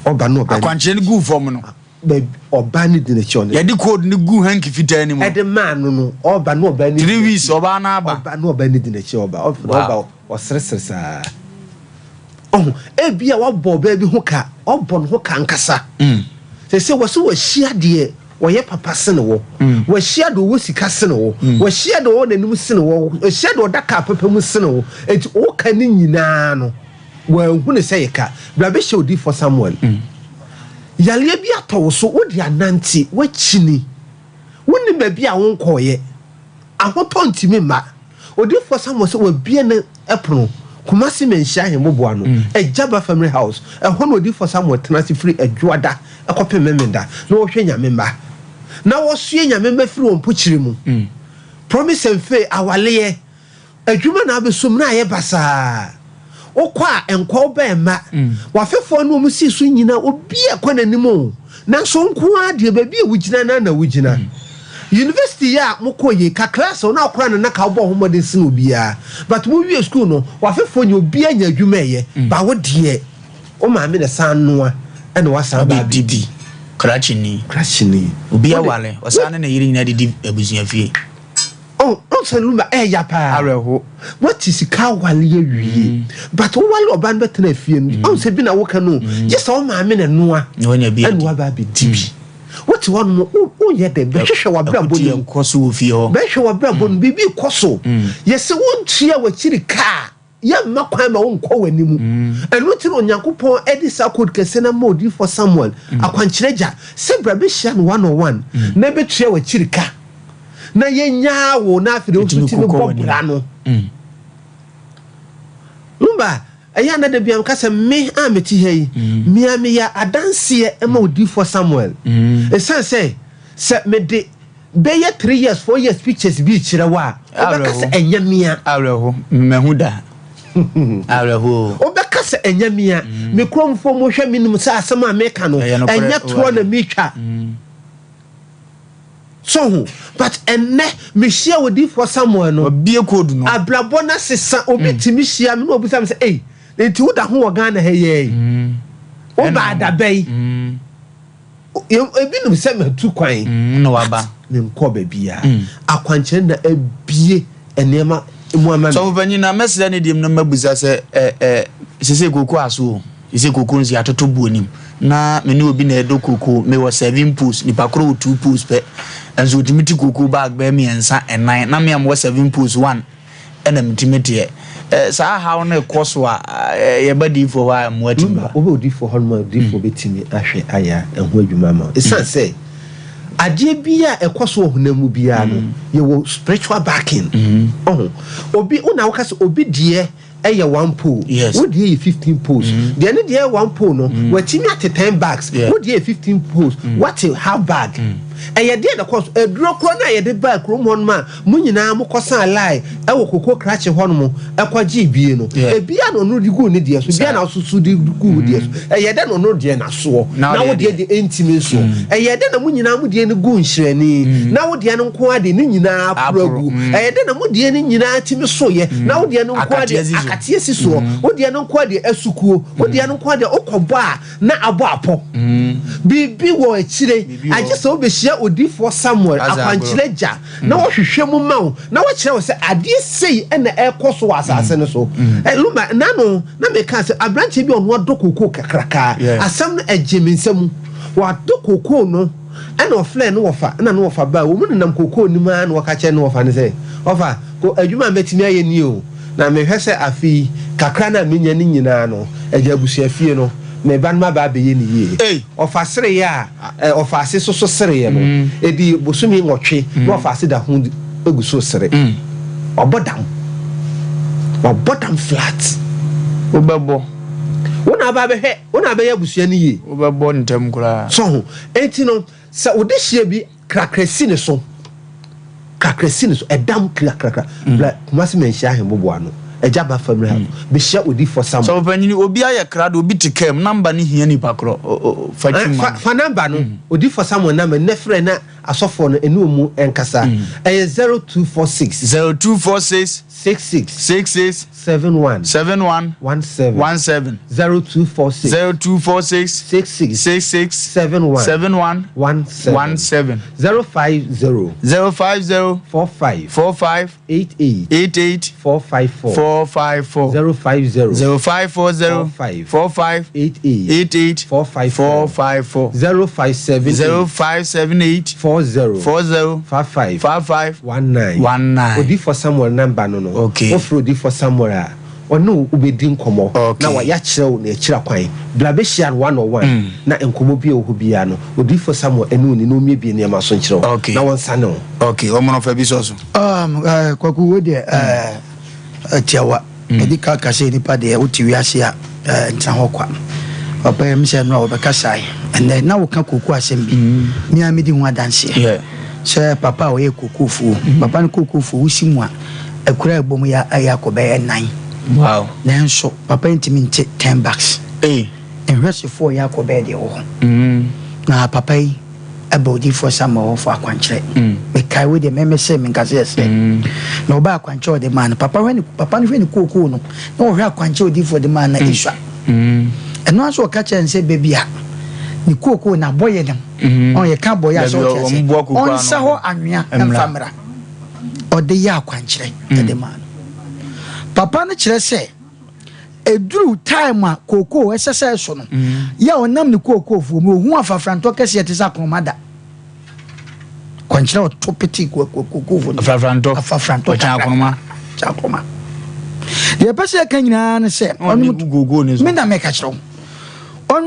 Ɔba na ɔbaa no. Akwankyerɛ no guu fam no. Baabi ɔbaa no di n'akyi a ɔne. Yɛde code no guu hanky fitaa no mu. Ɛde maa no no, ɔba na ɔbaa no di n'akyi. 3 weeks ɔbaa no aba. Ɔba na ɔbaa no di n'akyi a ɔba. Ɔba ɔseresere saa. Ɔho, ebia wabɔ ɔbaa bi ho ka, ɔbɔ ne ho ka ankasa. Seesei wɔse wahyia deɛ ɔyɛ papa sene wo, wahyia deɛ ɔwɔ sika sene wo, wahyia deɛ ɔwɔ n'anim sene wo, wahyia deɛ ɔda kaa papa mu sene wo. Enti wo ka no nyinaa no, wanhu no sɛ yɛ ka. Bra bɛhyia odiyifoɔ Samuel. Yareɛ bi atɔ wo so, wode anante, woakyini, wonnim baabi a wonkɔeɛ, ahotɔ ntumi mma. Odiyifoɔ Samuel sɛ wabue ne pono, Kumasi Manhyia Ahemmoboa no, Agyaba Family House, ɛhɔ na Odiyifoɔ Samuel tena ase firi Adwoada kɔpem Memenda na ɔhwɛ Nyame mma, na ɔsoɛ Nyame mma firi wɔn mpokyerɛ mu. Promise and Faith, awaleɛ, adwuma na abɛsom na ayɛ basaa. Wokɔ a nkɔ wo bɛn mma. W'afefoɔ ne wɔn sii so nyina obi a ɛkɔ n'anim o, nanso wo nko ara deɛ baabi a wogyina no ara na wogyina. University yi a mokɔ yi, ka class a na wokora no na ka wobɔ ho mmɔden sen obiara. But mowie school no, w'afefoɔ nyɛ obiara nya adwuma ɛyɛ, but wo deɛ wo maame na ɛsan noa ɛna wasan ba abɛdi. Krakyeni. Krakyeni. Obi aware, ɔsan ne ne yere nyinaa didi abusua fie. Oh, wohu sɛ Lumba ɛɛya paa. Awerɛho. Woate sika awale awie. But wowale ɔbaa no bɛtena fie no, wohu sɛ bi na woka no o, gye sɛ wo maame na ɛnoa Na wanya bi ɛna adi. waba abɛdi bi. Wote hɔ nom, woyɛ dɛn? Bɛhwehwɛ w'abrabɔ Akuti no mu. nkɔ so wɔ fie hɔ. Bɛhwehwɛ w'abrabɔ no mu, biribi rekɔ so. Yɛse wontua w'akyiri ka a, Yɛmma kwan ma wonkɔ w'anim. Ɛno nti na Onyankopɔn de saa code kɛseɛ no ama odiyifoɔ Samuel, akwankyerɛ agya, sɛ bra bɛhyia no one on one na bɛtua w'akyiri ka na yɛnyaa wo na afei deɛ wo nso tumi bɔ bra no. Lumba, ɛyɛ a na da biara meka sɛ me a mete ha yi, me a meyɛ adanseɛ ma odiyifoɔ Samuel. Ɛsiane sɛ sɛ mede Bɛyɛ 3 years, 4 years pictures bi rekyerɛ wo a, wobɛka sɛ ɛnyɛ mea. Awerɛho, mahu da. Awerɛho. Wobɛka sɛ ɛnyɛ mea. Me kuromfoɔ mo hwɛ me nim sɛ asɛm a meka no, ɛnyɛ toɔ na metwa. So ho, but ɛnnɛ mehyia odiyifoɔ Samuel no, Wabue code no. Abrabɔ no asesa. Obi tumi hyia me na obisa me sɛ, ei, nti woda ho wɔ Ghana ha yi ara yi? Wobaa da bɛn? Ebinom sɛ matu kwan na waba. Menkɔ baabiara. Akwankyerɛ na abue nneɛma mu ama me. Sɔfo panyin na mɛsrɛ ne deɛ mu na mabisa sɛ ɛ ɛ sese koko aso o. Sɛ koko nso yɛatoto buo nim na me ne obi na ɛdɔ koko mewɔ seven posts nipa koro wɔ two posts pɛ nso otumi ti koko bag bɛyɛ mmiɛnsa ɛnan na me a mewɔ seven posts one ɛna metumi teɛ ɛ saa haw no kɔ so a yɛba diifoɔ hɔ a mmoa tumi ba. Wobɛ odiifoɔ hɔ nom a odiifoɔ bɛtumi ahwɛ ayɛ ɛho adwuma ama wo ɛsiane sɛ adeɛ biara a ɛkɔ so wɔ honam mu biara no yɛwɔ spiritual backing ɔho obi wo na woka sɛ obi deɛ ɛyɛ one pole Yes. wo deɛ yɛ 15 poles deɛ ne deɛ yɛ one pole no watumi ate 10 bags Yeah. wo deɛ yɛ 15 poles wate half bag ɛyɛ deɛ na kɔ so aduro korɔ no a yɛde baa kurom hɔ nom a mo nyinaa mokɔsan line ɛwɔ koko krakye hɔ nom ɛkɔgye bie no Yeah. ebia na ɔno de guu ne deɛ so ebia na ɔsoso de guu wo deɛ so ɛyɛ dɛ na ɔno deɛ nasoɔ Na na wo wo deɛ deɛ deɛ ɛntimi nsoɔ ɛyɛ dɛ na mo nyinaa mo deɛ no gu nhyerɛne na wo deɛ no nko ara deɛ ne nyinaa aporo Aporo, agu ɛyɛ dɛ na mo deɛ no nyinaa tumi soyɛ na wo deɛ no nko ara Akateɛ deɛ si so. akateɛ si soɔ wo deɛ no nko ara deɛ asukuo wo deɛ no nko ara deɛ wokɔbɔ a na abɔ apɔ biribi wɔ akyire Biribi wɔ. agye sɛ wobɛhyia odiyifoɔ Samuel Asa agorɔ. akwankyerɛ gya na wɔhwehwɛ mu ma wo na wɔkyerɛ wo sɛ adeɛ sei ɛna ɛkɔ so wɔ asase no so. Lumba nano na meka sɛ aberanteɛ bi a ɔno adɔ kookoo kakrakaa Yeah. asɛm no ɛgye me nsa mu wadɔ kookoo no ɛna ɔfrɛ no wɔfa ɛna no wɔfa baa wɔn mu nenam kookoo no mu ara na wɔka kyerɛ no wɔfa no sɛ ɔfa ko adwuma a mɛtumi ayɛ nie o na mehwɛ sɛ afe yi kakra no a menya no nyinaa no agya abusua fie no me ba no ma ba abɛyɛ ne yie Ei. ɔfa sereɛ a ɔfa ase soso sereɛ no ɛdi bosome nwɔtwe na ɔfa ase da ho egu so sere wabɔ dam wabɔ dam flat Wobɛbɔ. wo na aba abɛhwɛ wo na abɛyɛ abusua no yie Wobɛbɔ ntɛm koraa. so ho enti no sɛ wode hyia bi krakra si ne so krakra si ne so ɛdam krakrakra bla Kumasi manhyia ahemboboa no agya ba family house bɛhyia odiyifoɔ Samuel. Sɔfo panyin obi ayɛ krado obi te kaa mu number no hia nipa korɔ fa twi ma Fa fa number no odiyifoɔ Samuel number nnɛ frɛ na asɔfoɔ no ɛne ɔmu nkasa ɛyɛ 0246. 0246. 66. 66. 71. 71. 17. 17. 0246. 0246. 66. 66. 71. 71. 17. 17. 050. 050. 45. 45. 88. 88. 454. 454. 050. 0540. 45. 45. 88. 88. 454. 454. 0578. 0578. 40. 40. 55. 55. 19. 19. Odiyifoɔ Samuel number no no. Okay. Wofrɛ Odiyifoɔ Samuel a, ɔne wo wobɛdi nkɔmmɔ. Okay. Na wayɛ akyerɛ wo n'akyira kwan. Bra bɛhyia no one on one. Na nkɔmmɔ bi a ɛwɔ hɔ biara no, Odiyifoɔ Samuel ɛne wo ni na ɔmmiebie nneɛma so nkyerɛ wo. Okay. Na wɔnsane wo. Okay, wɔn no fa bi sɔ so. Um, eh, Kwaku, wo deɛ eh, eh, tiawa. Ɛdi ka ka sɛ nipa deɛ wote wiase a eh, ntena hɔ kwa. Papa yɛ sɛ no a wɔbɛkasae. Ɛnɛ na woka kooko asɛm bi. Me a medi ho adanseɛ. Yeah. Sɛ papa a ɔyɛ kookoofuo. Papa no kookoofuo wosi mu a akura a ɛbɔ mu yɛ ayɛ akɔ bɛyɛ nan. Wow. Nanso papa ntumi nte 10 bucks. Hey. Nhwɛsofoɔ yɛ akɔ bɛyɛ deɛ wɔ hɔ. Na papa yi ɛbɛ odiyifoɔ Samuel hɔ fo akwankyerɛ. Mekae wei deɛ mɛmɛ sɛ menka sɛ ɛsɛ. Na ɔbaa akwankyerɛ ɔde maa no. Papa hwɛ ne papa no hwɛ ne kookoo no na ɔhwɛ akwankyerɛ odiyifoɔ de maa no na esua. Ɛno ara nso ɔka kyerɛ no sɛ baabi a ne kookoo na abɔyɛ no. Ɔn yɛka abɔyɛ a sɛ Baabi a ɔte ase. wɔn boa kookoo ano. Ɔnsa hɔ anwea Mmra. mfa mmra. Ɔde yɛ akwankyerɛ ɛde maa no. Papa no kyerɛ sɛ eduru time a kookoo ɛsɛ sɛ ɛso no yɛ a ɔnam ne kookoofuo mu ohun afafrantɔ kɛseɛ te sɛ akorɔma da kwankyerɛ ɔto pete kookoofuo no Afrafrantɔ. afafrantɔ Ɔkyɛn kakra. akorɔma. kyɛn akorɔma deɛ ɛpɛ sɛ ɛka nyinaa ne sɛ Ɔne gu kookoo ne so. me na meka kyerɛ wo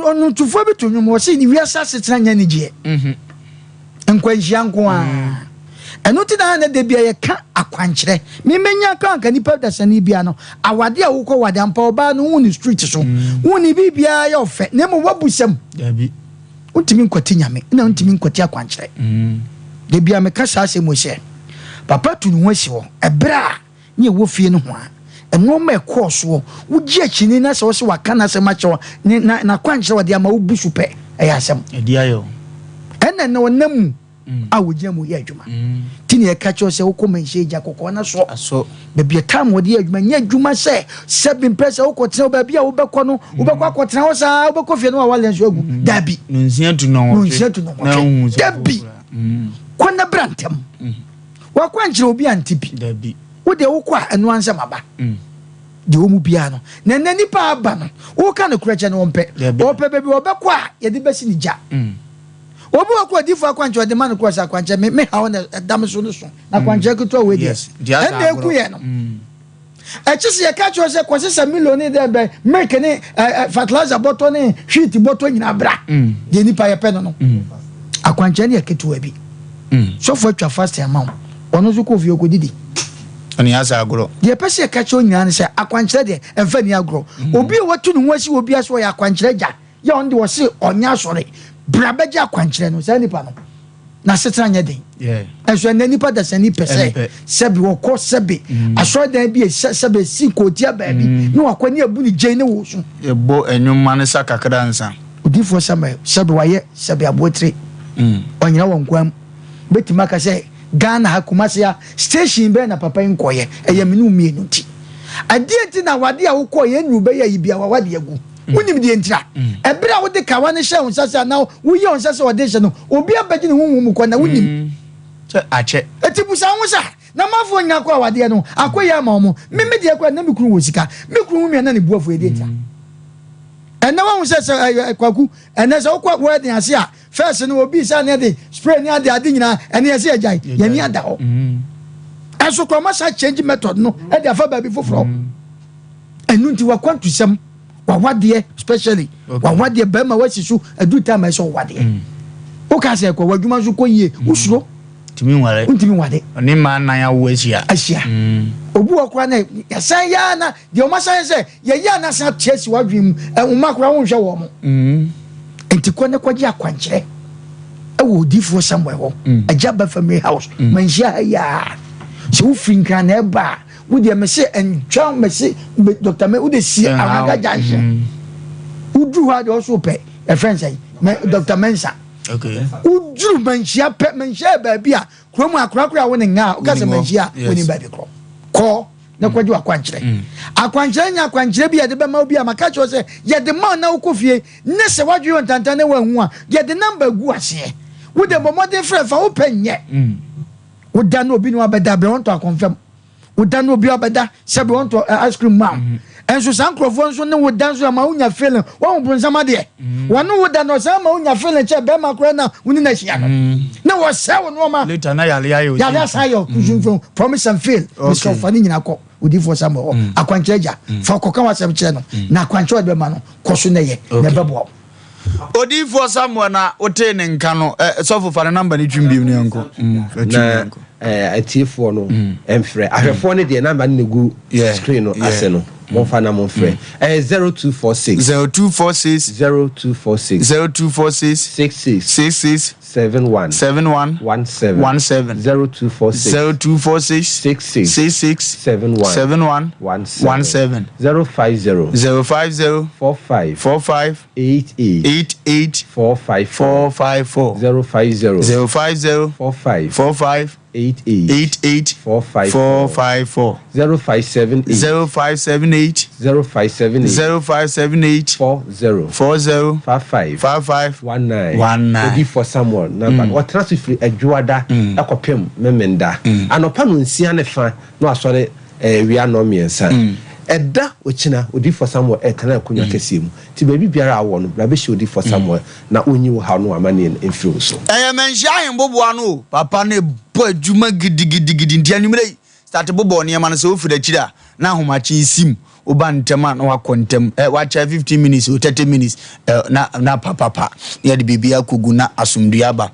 ɔnwomtofoɔ bi to nnwom wɔ sɛ wiase asetena nyɛ anigyeɛ nkwanhyia nko a ɛno nti na na da bia yɛka akwankyerɛ memɛnya ka anka nipa dasani bia no awade a wokɔ wade ampa ɔbaa no wo ne street so wo ne biribiaa yɛ ɔfɛ na mmom woabu sɛm Dabi. wontumi nkɔte nyame na wontumi nkɔte akwankyerɛ da bia meka saa asɛm wɔ sɛ papa tu ne ho asi hɔ ɛberɛ a ne ɛwɔ fie no ho a nneɛma ɛkɔɔ soɔ wogye akyini na sɛ wo sɛ waka n'asɛm akyerɛ wo ne na n'akwankyerɛ wɔde ama wobu so pɛ ɛyɛ asɛm Ɛdi ayɛ o. ɛna na ɔnam mu a wɔgyina mu yɛ adwuma nti ne yɛka kyerɛ wo sɛ wokɔ manhyia agya kɔkɔɔ no so Aso. baabi a time wɔde yɛ adwuma nyɛ adwuma sɛ sɛbi mpɛ sɛ wokɔtena wo baabi a wobɛkɔ no wobɛkɔ akɔtena hɔ saa wobɛkɔ fie no wawale nso agu daabi Nonsia tu nɔnwɔtwe. Nonsia tu Na ohun nɔnwɔtwe sɛ dabi kɔ na bra ntɛm wakwankyerɛ obi ante bi Dabi. wo deɛ wokɔ a ɛno ansɛm aba. Deɛ ɔwɔ mu biara no. Na ɛnnɛ nnipa a aba no, woka nokorɛ kyerɛ no ɔmpɛ. Ɔpɛ baabi a ɔbɛkɔ a yɛde bɛsi ne gya. Obi wɔ kɔ odiyifoɔ akwankyerɛ ɔde ma no korɔ sɛ akwankyerɛ me me haw na ɛda me so no so. Na akwankyerɛ ketewa wei deɛ ɛnna ɛku yɛ no. Ɛkye sɛ yɛka kyerɛ sɛ kɔsesa milo ne dɛ bɛ milk ne fertilizer bɔtɔ ne wheat bɔtɔ nyinaa bra. Deɛ nipa yɛpɛ no no. Akwankyerɛ no yɛ ketewa bi. Sɔfo atwa fasting ama wo. Ɔno nso kɔ fie ɔkɔdidi. Ɔne asa agorɔ. Deɛ ɛpɛ sɛ yɛka kyerɛ wo nyinaa ne sɛ akwankyerɛ deɛ ɛmfa nni agorɔ. Obi a watu ne ho asi wɔ biara sɛ ɔyɛ akwankyerɛ gya yɛ ɔno deɛ ɔse ɔnyɛ asɔre bra bɛgye akwankyerɛ no saa nipa no n'asetena nyɛ den. Ɛnso ɛnɛ nipa dasani pɛ sɛ sɛbi ɔkɔ sɛbi asɔredan bi sɛ sɛbi esi kootia baabi na wakɔ ne abu ne gyɛn ne wɔ so. Yɛbɔ ɛnwom ma ne sa kakra nsa. Odiyifoɔ Samuel sɛbi wayɛ sɛbi aboatire ɔnyina wɔ nkwa mu. Bɛtumi aka sɛ Ghana ha Kumasi ha station bɛn na papa yi nkɔeɛ? Ɛyɛ me ne wo mmienu nti. Ɛdeɛn nti na awadeɛ a wokɔeɛ nnuru bɛyɛ ayi biara w'awadeɛ agu? Wonim deɛ ntira? Ɛberɛ a wode kawa no hyɛɛ wo nsa sɛ anaa woyɛɛ wo nsa sɛ ɔde rehyɛ no, obi abɛgye ne honhom mu kɔ na wonim. Sɛ akyɛ. Enti busa wo ho sɛ, Na amanfoɔ nyinaa kɔ awadeɛ no, akɔ yie ama wɔn. Me me deɛ koraa na me kunu wɔ sika. Me kunu hu me a na ne bo afu, ɛdeɛn ntira? Ɛnnɛ woahu sɛ sɛ Kwaku, ɛnnɛ sɛ wokɔ wedding ase a, First no obi sa ne de spray ne ade ade nyinaa ɛne yɛsɛ yɛgyae yɛni ada hɔ ɛnso kora ɔma sa change method no ɛde afa baabi foforɔ ɛnu nti wakwantusɛm wawadeɛ specially wawadeɛ bɛrima wasi so ɛdu time ɛsɛ ɔwadeɛ woka sɛ ɛkɔ wadwuma nso kɔ yie wosuro ntumi nware ntumi nware ɔne mmaa nan awo ahyia ahyia obi wɔ kora na yɛsan yɛ na Deɛ wɔn asan yɛ sɛ yɛyɛ a na asan ate asi w'adwene mu nwoma koraa wonhwɛ wɔn mo. Mm. Nti kɔ ne kɔgye akwankyerɛ ɛwɔ odiifoɔ Samuel hɔ. Mm. Agya ba family house. Mm. Manhyia ha yi a. Sɛ wofiri nkran na ɛba a wodeɛ mese ntwa mese Dr. Me wode si Anwanga junction. Mm. Woduru hɔ a deɛ ɔso pɛ ɛfrɛ nsɛn Dr. Mensa. Okay. Woduru manhyia pɛ manhyia yɛ baabi a kurom akorakora a wo ne nga a woka sɛ manhyia wonim baabi korɔ. Kɔ. na kɔgye w'akwankyerɛ. Mm. Akwankyerɛ nyɛ akwankyerɛ bi a yɛde bɛma wo bi a maka kyerɛ sɛ yɛde ma na wokɔ fie ne sɛ woadwene wɔ ntantan na woahu a yɛde namba gu aseɛ. Wode bɔ mmɔden frɛ fa wopɛ nyɛ. Mm. Woda na obi ne wabɛda brɛ wɔntɔ akɔmfam. Woda na obi wabɛda sɛ brɛ wɔntɔ eh, ice cream ma wo. Mm. Ɛnso saa nkurɔfoɔ nso ne wo da nso ama wonya feeling wɔn bronsam adeɛ. Mm. Wɔne wo da na ɔsan ma wonya feeling kyɛ bɛrima koraa na wo ne no ahyia no. Mm. Na wɔsɛe wo nneɛma. Later na yare ayɛ o. Yare asan ayɛ o. Mm. Promise and fail. Okay. Mesrɛ fa ne nyinaa kɔ odiyifoɔ Samuel hɔ. Mm. Akwankyerɛ agya. Fa kɔka w'asɛm kyerɛ no. Na akwankyerɛ ɔde bɛma no kɔ so na yɛ na ɛbɛboa wo. Odiyifoɔ Samuel na wotee ne nka no ɛ sɔfo fa ne namba no twim bio ne yɛnkɔ. Na atiefoɔ no mfrɛ ahwɛfoɔ no deɛ namba no na egu screen no ase no momfa na momfrɛ ɛyɛ 0246 0246 0246 0246 66 66 71 71 17 17 0246 0246 66 66 71 71 17 17 050 050 45 45 88 88 454 454 050 050 45 45 88 88 454 454 0578 0578 0578 0578 40 40 55 55 19 19. Odiyifoɔ Samuel namba no. Ɔtena so firi Adwoada kɔpem Memenda. Anɔpa nonsia ne fa na wasɔre awia nnɔnmiɛnsa. Ɛda Okyina, Odiyifoɔ Samuel retena akonnwa kɛseɛ mu. Nti baabi biara a wowɔ no, bra bɛhyia Odiyifoɔ Samuel na ɔnyi wo haw ne w'amanneɛ no mfiri wo so. Ɛyɛ manhyia ahenboboa no o, papa no bɔ adwuma gidigidigidi nti anwummerɛ yi start bobɔ nneɛma no sɛ wofiri akyiri a na ahomakye sim woba ntɛm a na wakɔ ntɛm ɛ wakyɛ 15 minutes o 30 minutes ɛ na na papapa na yɛde biribi akɔgu na asomdue aba.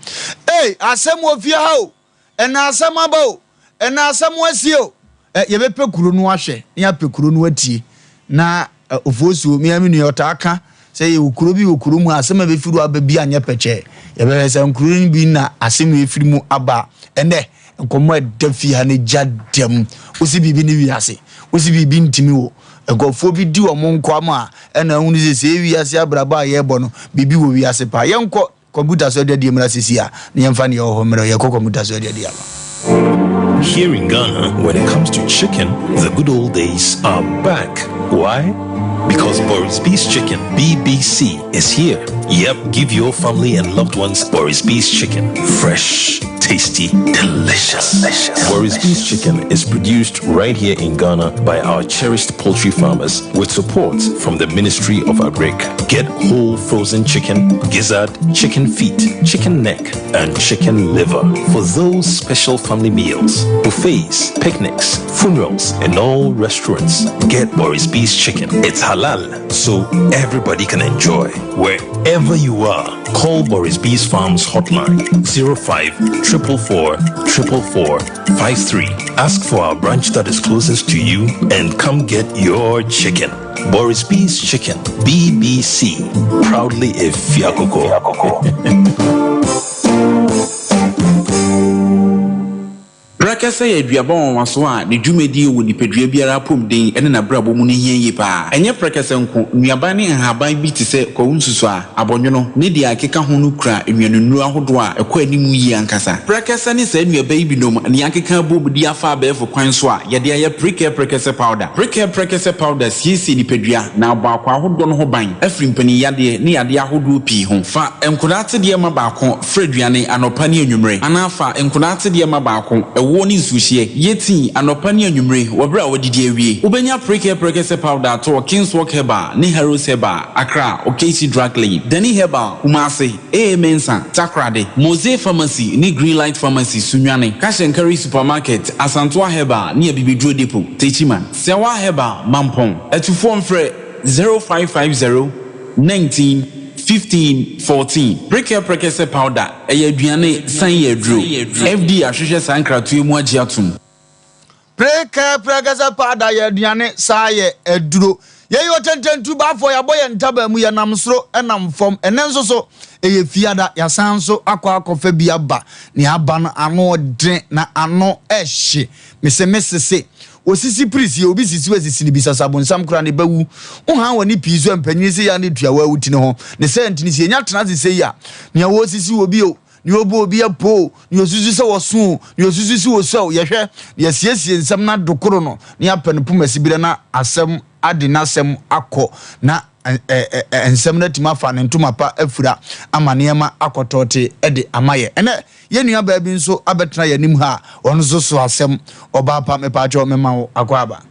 Ei asɛm wɔ fie ha o ɛna asɛm aba o ɛna asɛm asie o ɛ yɛbɛpɛ kuro no ahwɛ na yɛapɛ kuro no atie na ɛ ofosuo me ara me nua ɔtaa ka sɛ yɛwɔ kuro bi wɔ kuro mu a asɛm a ɛbɛfiri hɔ aba bi anyɛ pɛkyɛɛ yɛbɛhwɛ sɛ nkuro no bi na asɛm wei firi mu aba ɛnɛ nkɔmmɔ a ɛda fie ha no gya dɛm wosi biribi ne wiase wosi biribi ntumi wo nkurɔfoɔ bi di wɔn nkoa mu a ɛna ahunu sɛ sɛ wiase abrabɔ a yɛrebɔ no biribi wɔ wiase paa yɛnkɔ kɔmputa so aduadie mmra sisi a na yɛmfa neɛ ɛwɔ hɔ mmerɛ yɛkɔ kɔmputa so aduadie aba Here in Ghana, when it comes to chicken, the good old days are back. Why? Because Boris B's Chicken, BBC, is here. Yep, give your family and loved ones Boris B's Chicken. Fresh, tasty. tasty, delicious. Boris B's chicken is produced right here in Ghana by our cherished poultry farmers with support from the Ministry of Agric. Get whole frozen chicken, gizzard, chicken feet, chicken neck, and chicken liver for those special family meals, buffets, picnics, funerals, and all restaurants. Get Boris B's chicken. It's halal, so everybody can enjoy. Wherever you are, call Boris B's Farms hotline 05 444 444 53. Ask for our branch that is closest to you and come get your chicken. Boris B's Chicken, BBC, proudly a Fiakoko. Prɛkɛsɛ yɛ aduaba nwanwaso a ne dwumadie wɔ nipadua biara apɔmuden ne n'abrabɔ mu no hia yie pa ara. Ɛnyɛ prɛkɛsɛ nko, nnuaba ne nhaban bi te sɛ kwawu nsusuaa, abɔnwono, ne deɛ ɛkeka ho no kura nnuanennuro ahodoɔ a ɛkɔ anim yie ankasa. Prɛkɛsɛ ne saa nnuaba yi binom na yɛakeka abom de afa abɛɛfo kwan so a yɛde ayɛ Prekɛ Prɛkɛsɛ Powder. Prekɛ Prɛkɛsɛ Powder siesie nipadua na abɔ akwaa ahodoɔ no ho ban afiri mpaninyadeɛ ne yadeɛ ahodoɔ pii ho. Fa nkwadaa atedeɛ ma baako Fra aduane anɔpa ne anwummere, anaa fa nkwadaa atedeɛ ma baako, ɛwoɔ ne nsuohyeɛ. Yɛ tii anɔpa ne anwummere wɔ berɛ a woadidi awie. Wobɛnya Prekɛ Prɛkɛsɛ Powder atɔ wɔ Kingswalk Herbal ne Harrows Herbal, Accra, Okaisi Drug Lane, Dani Herbal, Kumasi, AA Mensah, Takoradi, Mose Pharmacy ne Greenlight Pharmacy, Sunyani, Cash and Carry Supermarket, Asantoa Herbal ne Abibiduro Depot, Techiman, Sɛwa Herbal, Mampong. Atufoɔ mfrɛ 0550 19 15 14. Prekɛ prɛkɛsɛ powder, ɛyɛ aduane san yɛ aduro. FDA ahwehwɛ saa nkratoɔ yi mu agye atom. Prekɛ prɛkɛsɛ powder yɛ aduane san yɛ aduro. Yɛyɛ ɔtɛntɛntu baafoɔ, yɛabɔ yɛn ntaban mu, yɛnam soro nam fam. Ɛnnɛ nso so, ɛyɛ fiada, yɛasan nso akɔ akɔfa bi aba. Nea aba no ano ɔden na ano ɛhye. Mese mesese. Osisi pirisie, obi sisi wo asisi no bi sasa bonsam koraa ne ba wu. Wo han w'ani pii so a mpanyin se ya ne tua wo awutini ho. Ne saa nti no sɛ yɛnya tena ase sei a, nea wɔresisi obi o, nea ɔbɔ obi apo o, nea osusu sɛ ɔso o, nea osusu sɛ ɔsua o, yɛhwɛ na yɛasiesie nsɛm no adokoro no na yɛapɛ no poma sibire na asɛm ade n'asɛm akɔ na nsɛm no atumi afa ne ntoma pa afura ama nneɛma akɔtɔɔte de ama yɛ. Ɛnɛ yɛn nua baa bi nso abɛtena yɛn anim ha a ɔno nso so asɛm. Ɔbaa pa mepaakyɛw mema wo akɔ aba.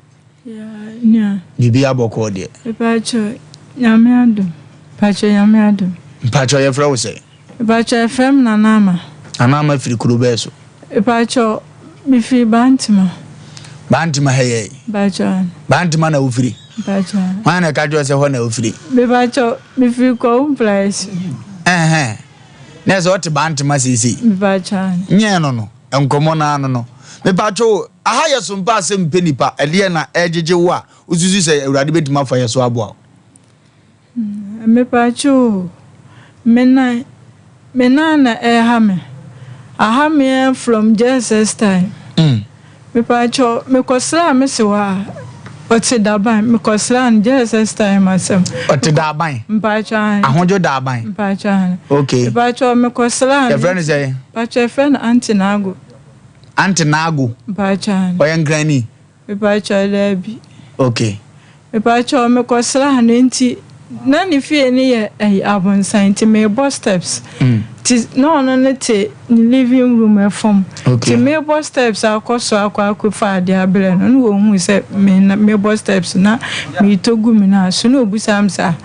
Biribi abɔkɔɔ deɛ. Mepaakyɛw Nyame adom. Mepaakyɛw Nyame adom. Mepaakyɛw yɛfrɛ wo sɛn? Mepakyɛw yɛfrɛ me Nana Ama. Nana Ama firi kuro bɛɛ so? Mepakyɛw me firi Bantama. Bantama ha yɛ yi? Mepakyɛw aane. Bantama na wo firi? Mepakyɛw aane. Hwan na ɛka kyerɛ wo sɛ hɔ na wo firi? Mepakyɛw me firi Kwawu Mplaeso. Ɛhɛn, na ɛsɛ ɔte Bantama seesei? Mepakyɛw aane. Nyɛ no no, nkɔmɔ no ano no. Mepakyɛw aha yɛ so mpa asɛm mpɛ nipa, ɛdeɛn na ɛregyegye wo a wosusu sɛ Awurade bɛtumi afa yɛ so aboa wo? Mepakyɛw o, me nan, me nan na ɛreha me. Aha me ara from JSS time. Mepakyɛw, mekɔsraa me sewa a, ɔte Daban, mekɔsraa no JSS time asɛm. Ɔte Daban? Mpakyɛw aane. Ahodwo Daban? Mpakyɛw aane. Okay. Mepakyɛw, mekɔsraa no. Yɛfrɛ no sɛn? Mpakyɛw, yɛfrɛ no Aunty Naago. Aunty Naago? Mpakyɛw aane. Ɔyɛ Nkrani? Mepakyɛw daabi. Okay. Mepakyɛw mekɔ sraa no nti na ne fie no yɛ ɛyi abonsan nti mebɔ steps. Nti na ɔno no te ne living room ɛfam. Okay. Nti mebɔ steps akɔ so akɔ akɔfa adeɛ abrɛ no na ohuu sɛ me na mebɔ steps na meretɔ gu me nan so na obisaa me sɛ ah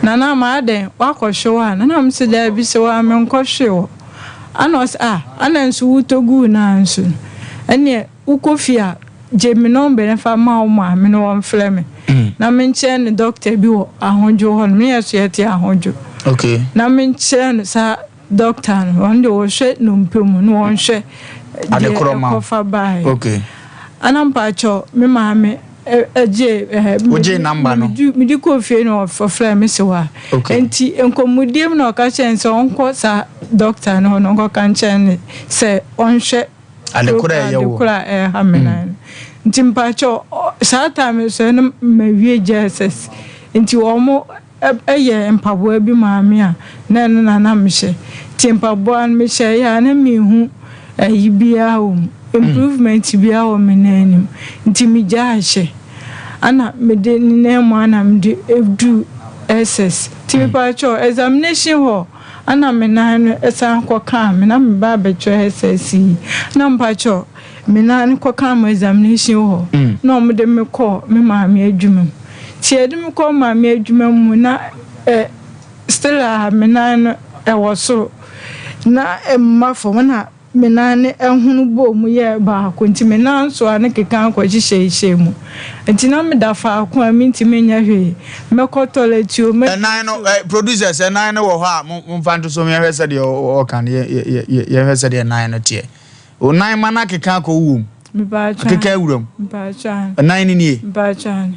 Nana ama adɛn woakɔhwe hɔ a? Na mese daabi sɛ waa menkɔhwee hɔ. Ana ɔse ah ana nso wotɔ guu nan so no ɛneɛ Wokɔ fie a, gye me nɔmba no fa ma wo maame na ɔmfrɛ me na menkyerɛ no dɔkta bi wɔ Ahodwo hɔ nom. Ne yɛ so yɛte Ahodwo. Okay. Na menkyerɛ no saa dɔkta no. Ɔno deɛ ɔhwɛ nnompe mu na ɔnhwɛ deɛ ɛkɔfa baeɛ. Okay. Ana mpakyɛw me maame gye ɛɛ. Wogyee nɔmba no? Mede kɔɔ fie na ɔfrɛɛ me se hɔ a. Okay. Nti nkɔmmɔdie mu na ɔka kyerɛɛ no sɛ ɔnkɔ saa dɔkta no hɔ na ɔnkɔka nkyerɛ no sɛ ɔnhwɛ Ade koro a ɛyɛ wo. Ade koro a ɛha me nan no. Nti mpakyɛw saa time no so ɛno mawie JSS nti wɔn yɛ mpaboa bi maa me a na ɛno na na mehyɛ. Nti mpaboa no mehyɛeɛ a na menhu ayi biara wɔ mu, improvement biara wɔ me nan no mu. Nti megyaa hyɛ ɛna mede nenam mu a na mede duu SS. Nti mepakyɛw examination hall. Ɛna me nan no san kɔkaa me na meba abɛtwerɛ SSC. Na mpakyɛw me nan no kɔkaa me examination hɔ na wɔde me kɔɔ me maame adwuma mu. Nti yɛde me kɔɔ maame adwuma mu na eh, still a me nan no ɛwɔ soro na ɛmma fam na Me nan no ɛhono bɔɔ mu yɛɛ baako nti me nan nsoa no keka kɔhyehyɛɛhyɛɛ mu. Nti na meda faako a mentumi nyɛ hwee. Mɛkɔ tɔlɛt o, mɛdidi Ɛnan no o. eh, producers ɛnan no wɔ hɔ a mo momfa nto so yɛnhwɛ sɛdeɛ ɔka no yɛ yɛ yɛnhwɛ sɛdeɛ nan no teɛ. O nan ma no akeka akɔ wo wom. Mepatwa. Akeka awura mu. Mepatwa. Ɛnan no nie. Mepatwa.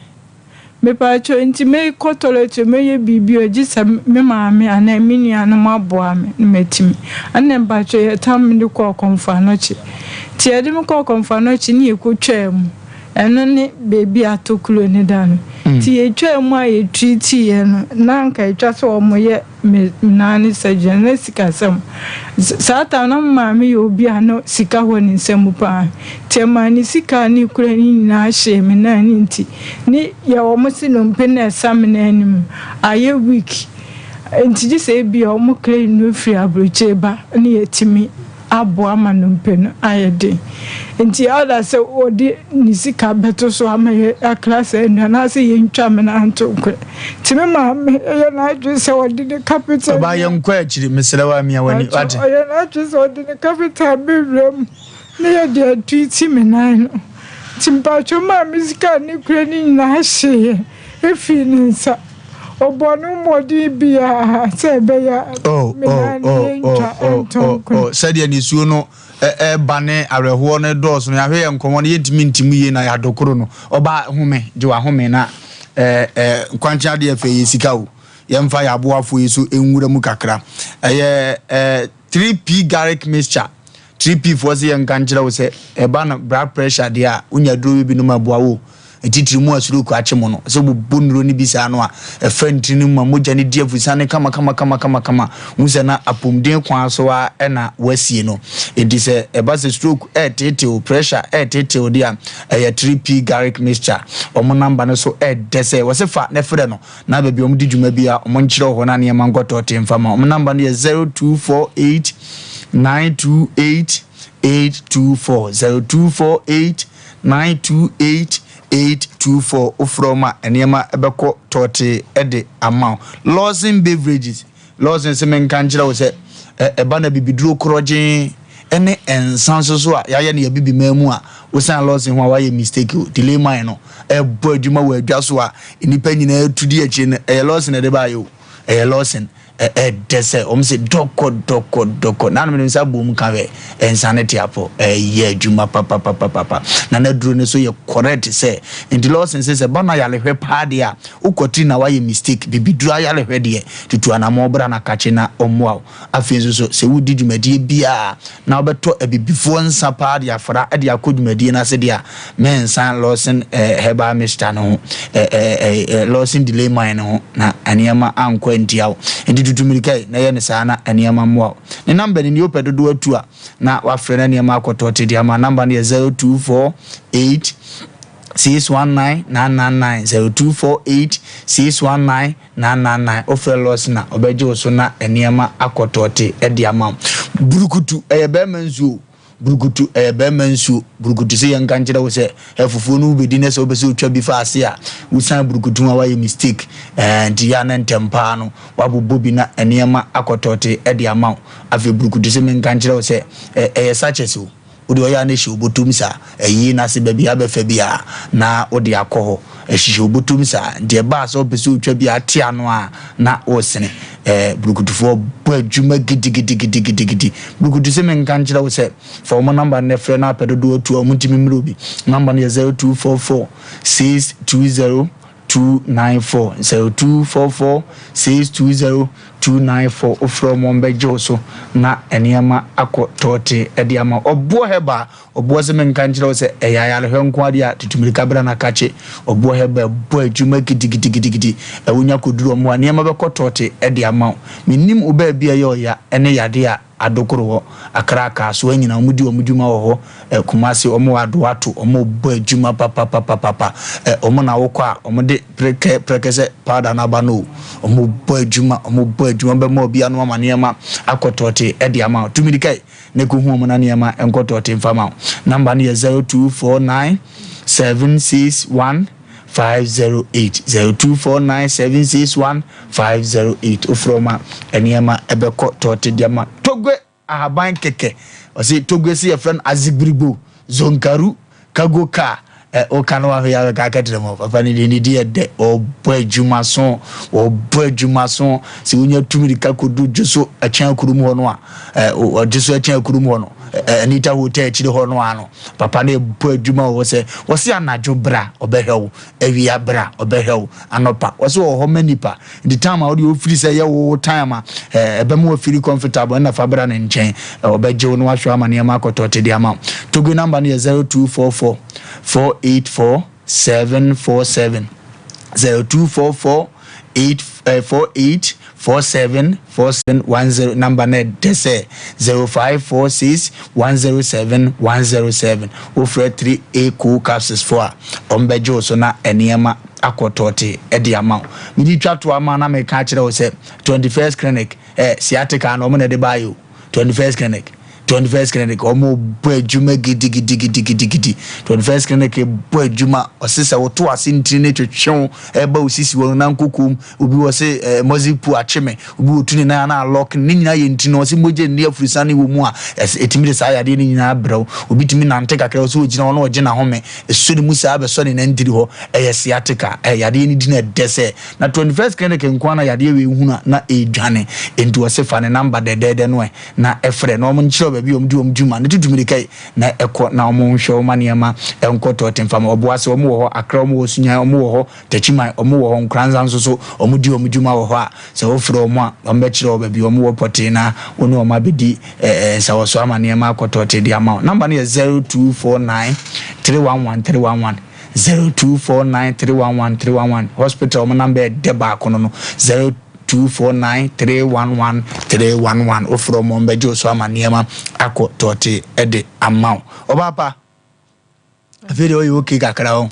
Mepakyɛw, ntsi mekɔ toilet o, mɛyɛ biribi o, gyesɛ me maame anaa me nuanom aboa me na matumi. Ɛnna mpakyɛw yɛtam me de kɔɔ Komfo Anokye. Ntsi yɛde me kɔɔ Komfo Anokye ne yɛkotwaa mu. Ɛno ne beebi a tokuro no da no. Ntsi yɛtwaa mu a yɛtreatiiɛ no, na anka etwa sɛ wɔyɛ me nan ne surgery no, na sikasɛm. Saa time no na me maame yɛ obi a na sika wɔ ne nsam paa. Nti ɛmaa ne sika a na ekura no nyinaa hyee me nan no nti ne yɛ wɔn se nnompe no a ɛsa me nan no mu ayɛ weak. Nti gye sɛ ebia wɔn kra nnuro firi aburokyire ba na yɛatumi aboa ma nnompe no ayɛ den. Nti either sɛ wɔde ne sika bɛto so ama yɛakra saa nnuro anaasɛ yɛntwa me nan nto nkorɛ. Nti me maame yɛ n'adwene sɛ ɔde ne capital. Ɔbaa yɛnkɔ akyiri mesrɛ wo amia w'ani wate. Ɔyɛ n'adwene sɛ ɔde ne capital bɛwura mu na yɛde atreati me nan no. Nti mpakyɛw maame sika a ne kura no nyinaa hyeeɛ ɛfiri ne nsa. Ɔbɔɔ ne ho mmɔden biara sɛ ɛbɛyɛ a me nan no yɛntwa ɛntɔ nkorɛ. Sɛdeɛ nisuo no ɛreba ne awerɛhoɔ no dɔɔso no, yɛahwɛ yɛn nkɔmmɔ no yɛntumi nti mu yie na yɛadokoro no. Ɔbaa home, gye w'ahome na nkwankyɛn adeɛ fɛ yɛ sika o. Yɛmfa yɛn aboafoɔ yi so nwura mu kakra. Ɛyɛ 3P garlic mixture. 3P foɔ sɛ yɛnka nkyerɛ wo sɛ ɛba no blood pressure deɛ a, wonya aduro bi binom ɛboa wo. Titiri mu a stroke akye mo no, sɛ wobobɔ nnuro no bi saa no a, ɛfa ntini no mu ma mogya no di afusane kamakamakamakama. Wohu sɛ na apomuden kwan so ara na wɔasie no. Enti sɛ ɛba sɛ stroke reteetee wo, pressure reteetee wo deɛ a, ɛyɛ 3P garlic mixture. Wɔn namba no so ɛdɛ sɛ wɔse fa na frɛ no na baabi a wɔdi dwuma biara wɔnkyerɛ wo hɔ na nneɛma nkɔtɔɔtee mfa ma wo. Wɔn namba no yɛ 0248 928 824, 0248 928 824 Wofrɛ wɔn a, nneɛma bɛkɔ tɔɔtee de ama wo. Lawson Beverages, Lawson se menka nkyerɛ wo sɛ, ɛba no abibiduro korɔgyee ne nsa nso so a yɛayɛ no yɛabibiman mu a, wosan Lawson ho a woayɛ mistake o. Delay mine no ɛbɔ adwuma wɔ adwa so a nnipa nyinaa tu di akyire no, ɛyɛ Lawson na ɛde baeɛ o. Ɛyɛ Lawson. Ɛdɛ sɛ wɔn se dɔkɔ dɔkɔ dɔkɔ na anam ne nsa bom ka hwɛ nsa ne te apɔ ɛyɛ adwuma papapapapa na n'aduro no so yɛ correct sɛ nti Lawson se sɛ ba no ayarehwɛ paa deɛ a wokɔtiri na wayɛ mistake bibiduro ayarehwɛ deɛ tutu anamɔ bra na kakye na ɔmmoa wo. Afei nso so, sɛ woredi dwumadie biara a, na wobɛtɔ abibifoɔ nsa paa de afra de akɔ dwumadie no ase deɛ a, mɛnsa Lawson Herbal Mixture no ho, Lawson Delay Mine no ho, na nneɛma ankɔ antia wo. Nti tutu mmirika yi na yɛ no saa na nneɛma mmoa wo. Ne number no nie, wopɛ dodoɔ atu a, na wafrɛ na nneɛma akɔ tɔɔte de ama. Number no yɛ 0248 619 999, 0248 619 999, Wofrɛ Lɔs na ɔbɛgye wo so na nneɛma akɔ tɔɔte de ama wo. Burukutu, ɛyɛ bɛrima nsuo o. Burukutu, ɛyɛ bɛrima nsuo. Burukutu, sɛ yɛnka nkyerɛ wo sɛ fufuo no wobɛdi na sɛ wopɛ sɛ wotwa bi fa ase a, wosan burukutu ho a woayɛ mistake. Ɛɛ, nti yɛ a na ntɛm paa no woabobɔ bi na nneɛma akɔ tɔɔte de ama wo. Afei burukutu, sɛ menka nkyerɛ wo sɛ ɛyɛ sachets o. Wo deɛ ɔyɛ a na ɛhyɛ wo bɔtɔm saa, ayie no ase baabi a abɛfa biara na wode akɔ hɔ. Ɛhyehyɛ wo bɔtɔm saa, nti ɛbaa sɛ wopɛ sɛ wotwa bi a ate ano a na woresene. Ɛɛ Burukutufoɔ bɔ adwuma gidigidigidigidi. Burukutu se menka nkyerɛ wo sɛ fa wɔn namba no na frɛ na apɛ dodoɔ atu a wɔntumi mmerɛ obi. Namba no yɛ 0244 620 294 0244 620 294 Wofrɛ wɔn a wɔbɛgye wo so na nneɛma akɔ tɔɔtee de ama wo. Ɔboɔ Herbal, Ɔboɔ sɛ menka nkyerɛ wo sɛ ɛyɛ ayarehwɛ nko ara deɛ a, tutu mmirika bra na kakye. Ɔboɔ Herbal bɔ adwuma gidigidigidigidi. Wonya kɔduru wɔn hɔ a, nneɛma bɛkɔ tɔɔtee de ama wo. Mennim wo baabi a ɛyɛ ɔya ne yadeɛ a. Adokoro hɔ, Accra Kasoa nyinaa wɔn di wɔn dwuma wɔ hɔ, eh, Kumasi wɔn wɔ Adoato, wɔn bɔ adwuma papapapapa, eh, wɔn na wokɔ a wɔn de prɛkɛ prɛkɛsɛ powder no aba no o, wɔn bɔ adwuma, wɔn bɔ adwuma bɛma obi ano ama nneɛma akɔ tɔɔte ɛde ama wo. Tumi di kae na ɛkɔhu wɔn na nneɛma nkɔ tɔɔte mfa ma wo. Number no yɛ 0249 761 508 0249 761 508 wofrɛ wɔn a nneɛma ɛbɛkɔ tɔɔte de ama Togbe ahaban kɛkɛ ɔse Togbe se yɛfrɛ no Azigbirigbo Zonkaru Kago kaa ɛ woka no wahwɛ yɛ abɛka akɛtrɛ mu papa ne deɛ ne di yɛ dɛ ɔbɔ adwuma so ɔbɔ adwuma so sɛ wonya tumi de ka kɔdu dwo so ɛkyɛn akurum hɔ no a ɛ ɔdwo so ɛkyɛn akurum hɔ no ɛ Anita Hotel akyire hɔ no ano papa no ɛbɔ adwuma wɔ hɔ sɛ wɔse anadwo bra ɔbɛhwɛ wo awia bra ɔbɛhwɛ wo anɔpa wɔse wɔ hɔ ma nipa nti time a wode ofiri sɛ yɛ wo time a ɛbɛma wafiri comfortable ɛna fa bra ne nkyɛn ɔbɛgye wo na wahwɛ ama nneɛma akɔtɔ te de ama wo. Togo number no yɛ 0244 484 747 0244 8 48 47 47 10 number no ɛdɛ sɛ 0546 107 107 wofrɛ 3A cool capsules fo a ɔmbɛgye wo so na nneɛma akɔ tɔɔte de ama wo. Mede twa to ama na meka akyerɛ wo sɛ 21st clinic eh, sciatica no ɔmo na ɛde baayɛ o. 21st clinic 21st clinic ɔmo bɔ adwuma gidigidigidigidi. 21st clinic bɔ adwuma ɔse sɛ woto ase ntini ne twetwe wo ɛba wo sisi wɔ no na nkokom obi wɔ se eh, mɔzi pu akye me obi wɔ tu ne nan na alɔk ne nyinaa yɛ ntini ɔse mogya nni afurusane wɔ mu a ɛtumi de saa yadeɛ no nyinaa brɛ wo. Obi tumi nante kakra ɔse ogyina hɔ na ɔgye n'ahome Ɛsɔ ne mu saa bɛsɔ ne nantiri hɔ, ɛyɛ sciatica, ɛyɛ yadeɛ no di no ɛdɛ sɛ, na 21st clinic nko ara na yadeɛ wei hunu a na ɛredwane, enti wɔse fa ne number dɛdɛɛdɛ no ɛ na frɛ na wɔn nkyerɛ wo baabi a wɔn di wɔn dwuma no tutu mirika yi na kɔ na wɔn nhwɛ wo ma nneɛma nkɔ tɔɔte mfa ma Ɔboase wɔn wɔ hɔ, Accra wɔn wɔ Sunyani wɔn wɔ hɔ, Techiman wɔn wɔ hɔ, Nkoranza nso so wɔn di wɔn dwuma wɔ hɔ a sɛ wo frɛ wɔn a wɔn bɛkyerɛ wo baabi wɔn wɔ pɔtee na wo ne wɔn abɛdi nsawɔsoɔ ama nneɛma akɔ tɔɔtee de ama wo. Number no yɛ 0249 311 311, 0249 311 311, hospital wɔn number ɛdɛ baako no no, 0249 311 311, wo frɛ wɔn wɔn bɛgye wo so ama nneɛma akɔ tɔɔtee de ama wo. Ɔbaa pa. Afei deɛ ɔyɛ okay kakra hɔ.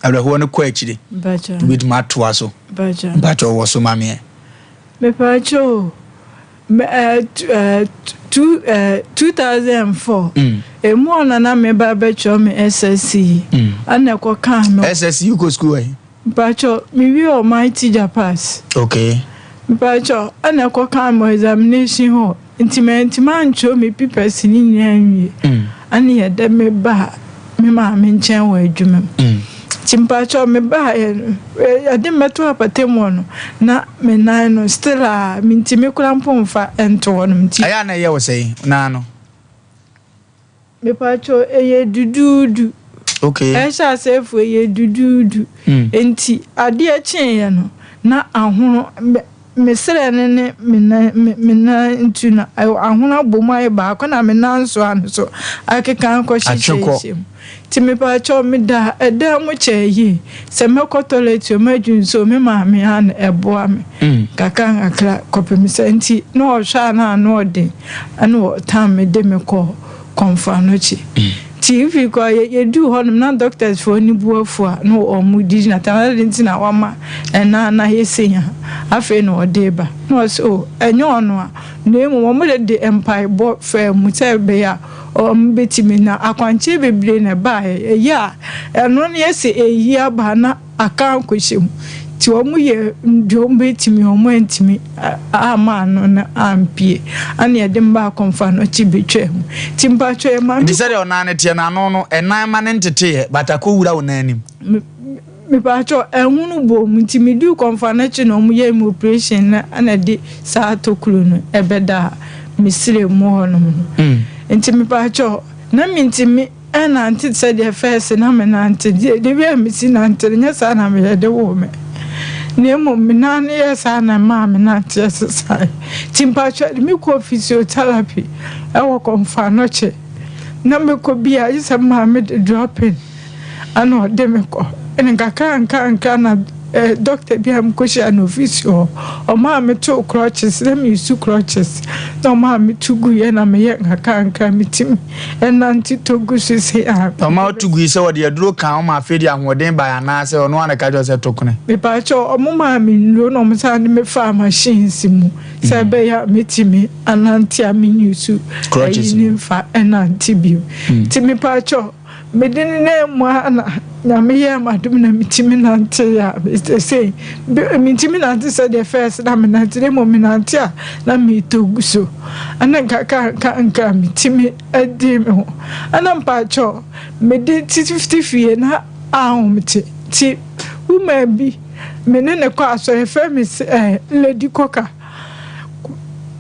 Awerɛhoɔ no kɔ akyire. Wobɛtumi atoa so. Mpakyɛ wɔ so ma meɛ. Mepakyɛ o, 2004 emu ɔna na me ba bɛkyerɛ me SSC yi ɛna ɛkɔ kaa me. SSC wokɔ sukuu wɔ he? Mpakyɛ me wie Almighty Japas. Okay. Mpakyɛ ɛna ɛkɔ kaa me examination hall. Nti mantumi antwerɛ me papers no nyinaa anwie. Ɛne yɛde me baa me maame nkyɛn wɔ adwuma mu. Nti mpakyɛw me baeɛ no, yɛde me bɛto apata mu hɔ no, na me nan no still a mentumi koraa mpo mfa nto hɔ nom nti. Ɛyɛ a na ɛyɛ wo sɛn, wo nan no? Mepakyɛw, ɛyɛ duduudu. Okay. Ɛhyɛ ase fo ɛyɛ duduudu. Nti adeɛ kyeeɛ no, na ahono, me me serɛ no ne me nan me me nan ntu no, ahono abɔ mu ayɛ baako na me nan nsoa no so akeka akɔhyehyɛ mu. Nti mepakyɛw meda ɛdan mu kyɛɛ yie. Sɛ mɛkɔ toilet o, mɛdwo nsuo o, me maame ara na ɛboa me nkakra nkakra kɔpem sɛ nti na ɔhwɛ a na ano ɔden. Ɛna ɔtan me de me kɔɔ Kɔmfoanokye. Nti efi kɔ yɛduu hɔnom na doctors foɔ no bu afu a na wɔn didi na tam adɛn nti na wama ɛna na ayɛ sei a afei na ɔde ba na ɔsɛ o ɛnyɛ ɔno a na mmom wɔn de de mpaebɔ faa mu sɛ ɛbɛyɛ a wɔn bɛtumi na akwankyerɛ bebree na ɛbaeɛ ɛyɛ a ɛno no yɛsɛ ɛyi aba na aka akɔhyɛ mu nti wɔn yɛ deɛ wɔn bɛtumi wɔn antumi amma ano no ampue ɛna yɛde me baa Kɔmfoanɔkye bɛtwaa mu nti mpakyɛ yɛ maame. Nti sɛdeɛ ɔnan no teɛ no ano no ɛnan ma no nteteeɛ but akɔ wura wo nan nim. Mepakyɛ ɛhono bɔɔ mu nti meduu Kɔmfoanɔkye na wɔn yɛɛ me operation no ɛna ɛde saa tokuro no ɛbɛdaa me srɛ mu hɔ nom no nti mepakyɛ na mentumi Ɛnnante sɛdeɛ fɛɛse na menante deɛ, the way a mesi nante no, nyɛ saa na meyɛ de woo me. Na mmom me nan no yɛɛ saa na ɛmaa me nanteɛ sesaeɛ. Nti mpakyɛ de me kɔɔ physiotherapy ɛwɔ Komfo Anokye. Na mekɔ bi a gye sɛ maame de dropping ɛna ɔde me kɔ. Ɛna nkakra nkakra na. eh, doctor bi a mekɔhyia no office hɔ, ɔmaa me too crutches, na mesu crutches, na ɔmaa me to guiɛ na meyɛ nkakrankra, metumi ɛnante tɔ gu so sei a. Ɔma wo to gui sɛ wɔde aduro kaa wo ma afei de ahoɔden bae anaasɛ ɔno ara na ɛka kyerɛ wo sɛ to kone? Mepaakyɛw, ɔmo maa me nnuro na ɔmo san de me faa machines mu sɛ ɛbɛyɛ a mɛtumi anante a me use Crutches ayi ne mfa ɛnante bio. Nti mepaakyɛw, mede ne nan mu ara na Nyame yɛɛ m'adom na metumi nantee a seesei mentumi nante sɛdeɛ first na menante na mmom menante a na metɔ gu so. Ɛna nkakrankakra metumi dee me ho. Ɛna mpakyɛw mede te fie na ahomete nti woman bi me ne no kɔ asɔre yɛfrɛ me eh, Lady Coker.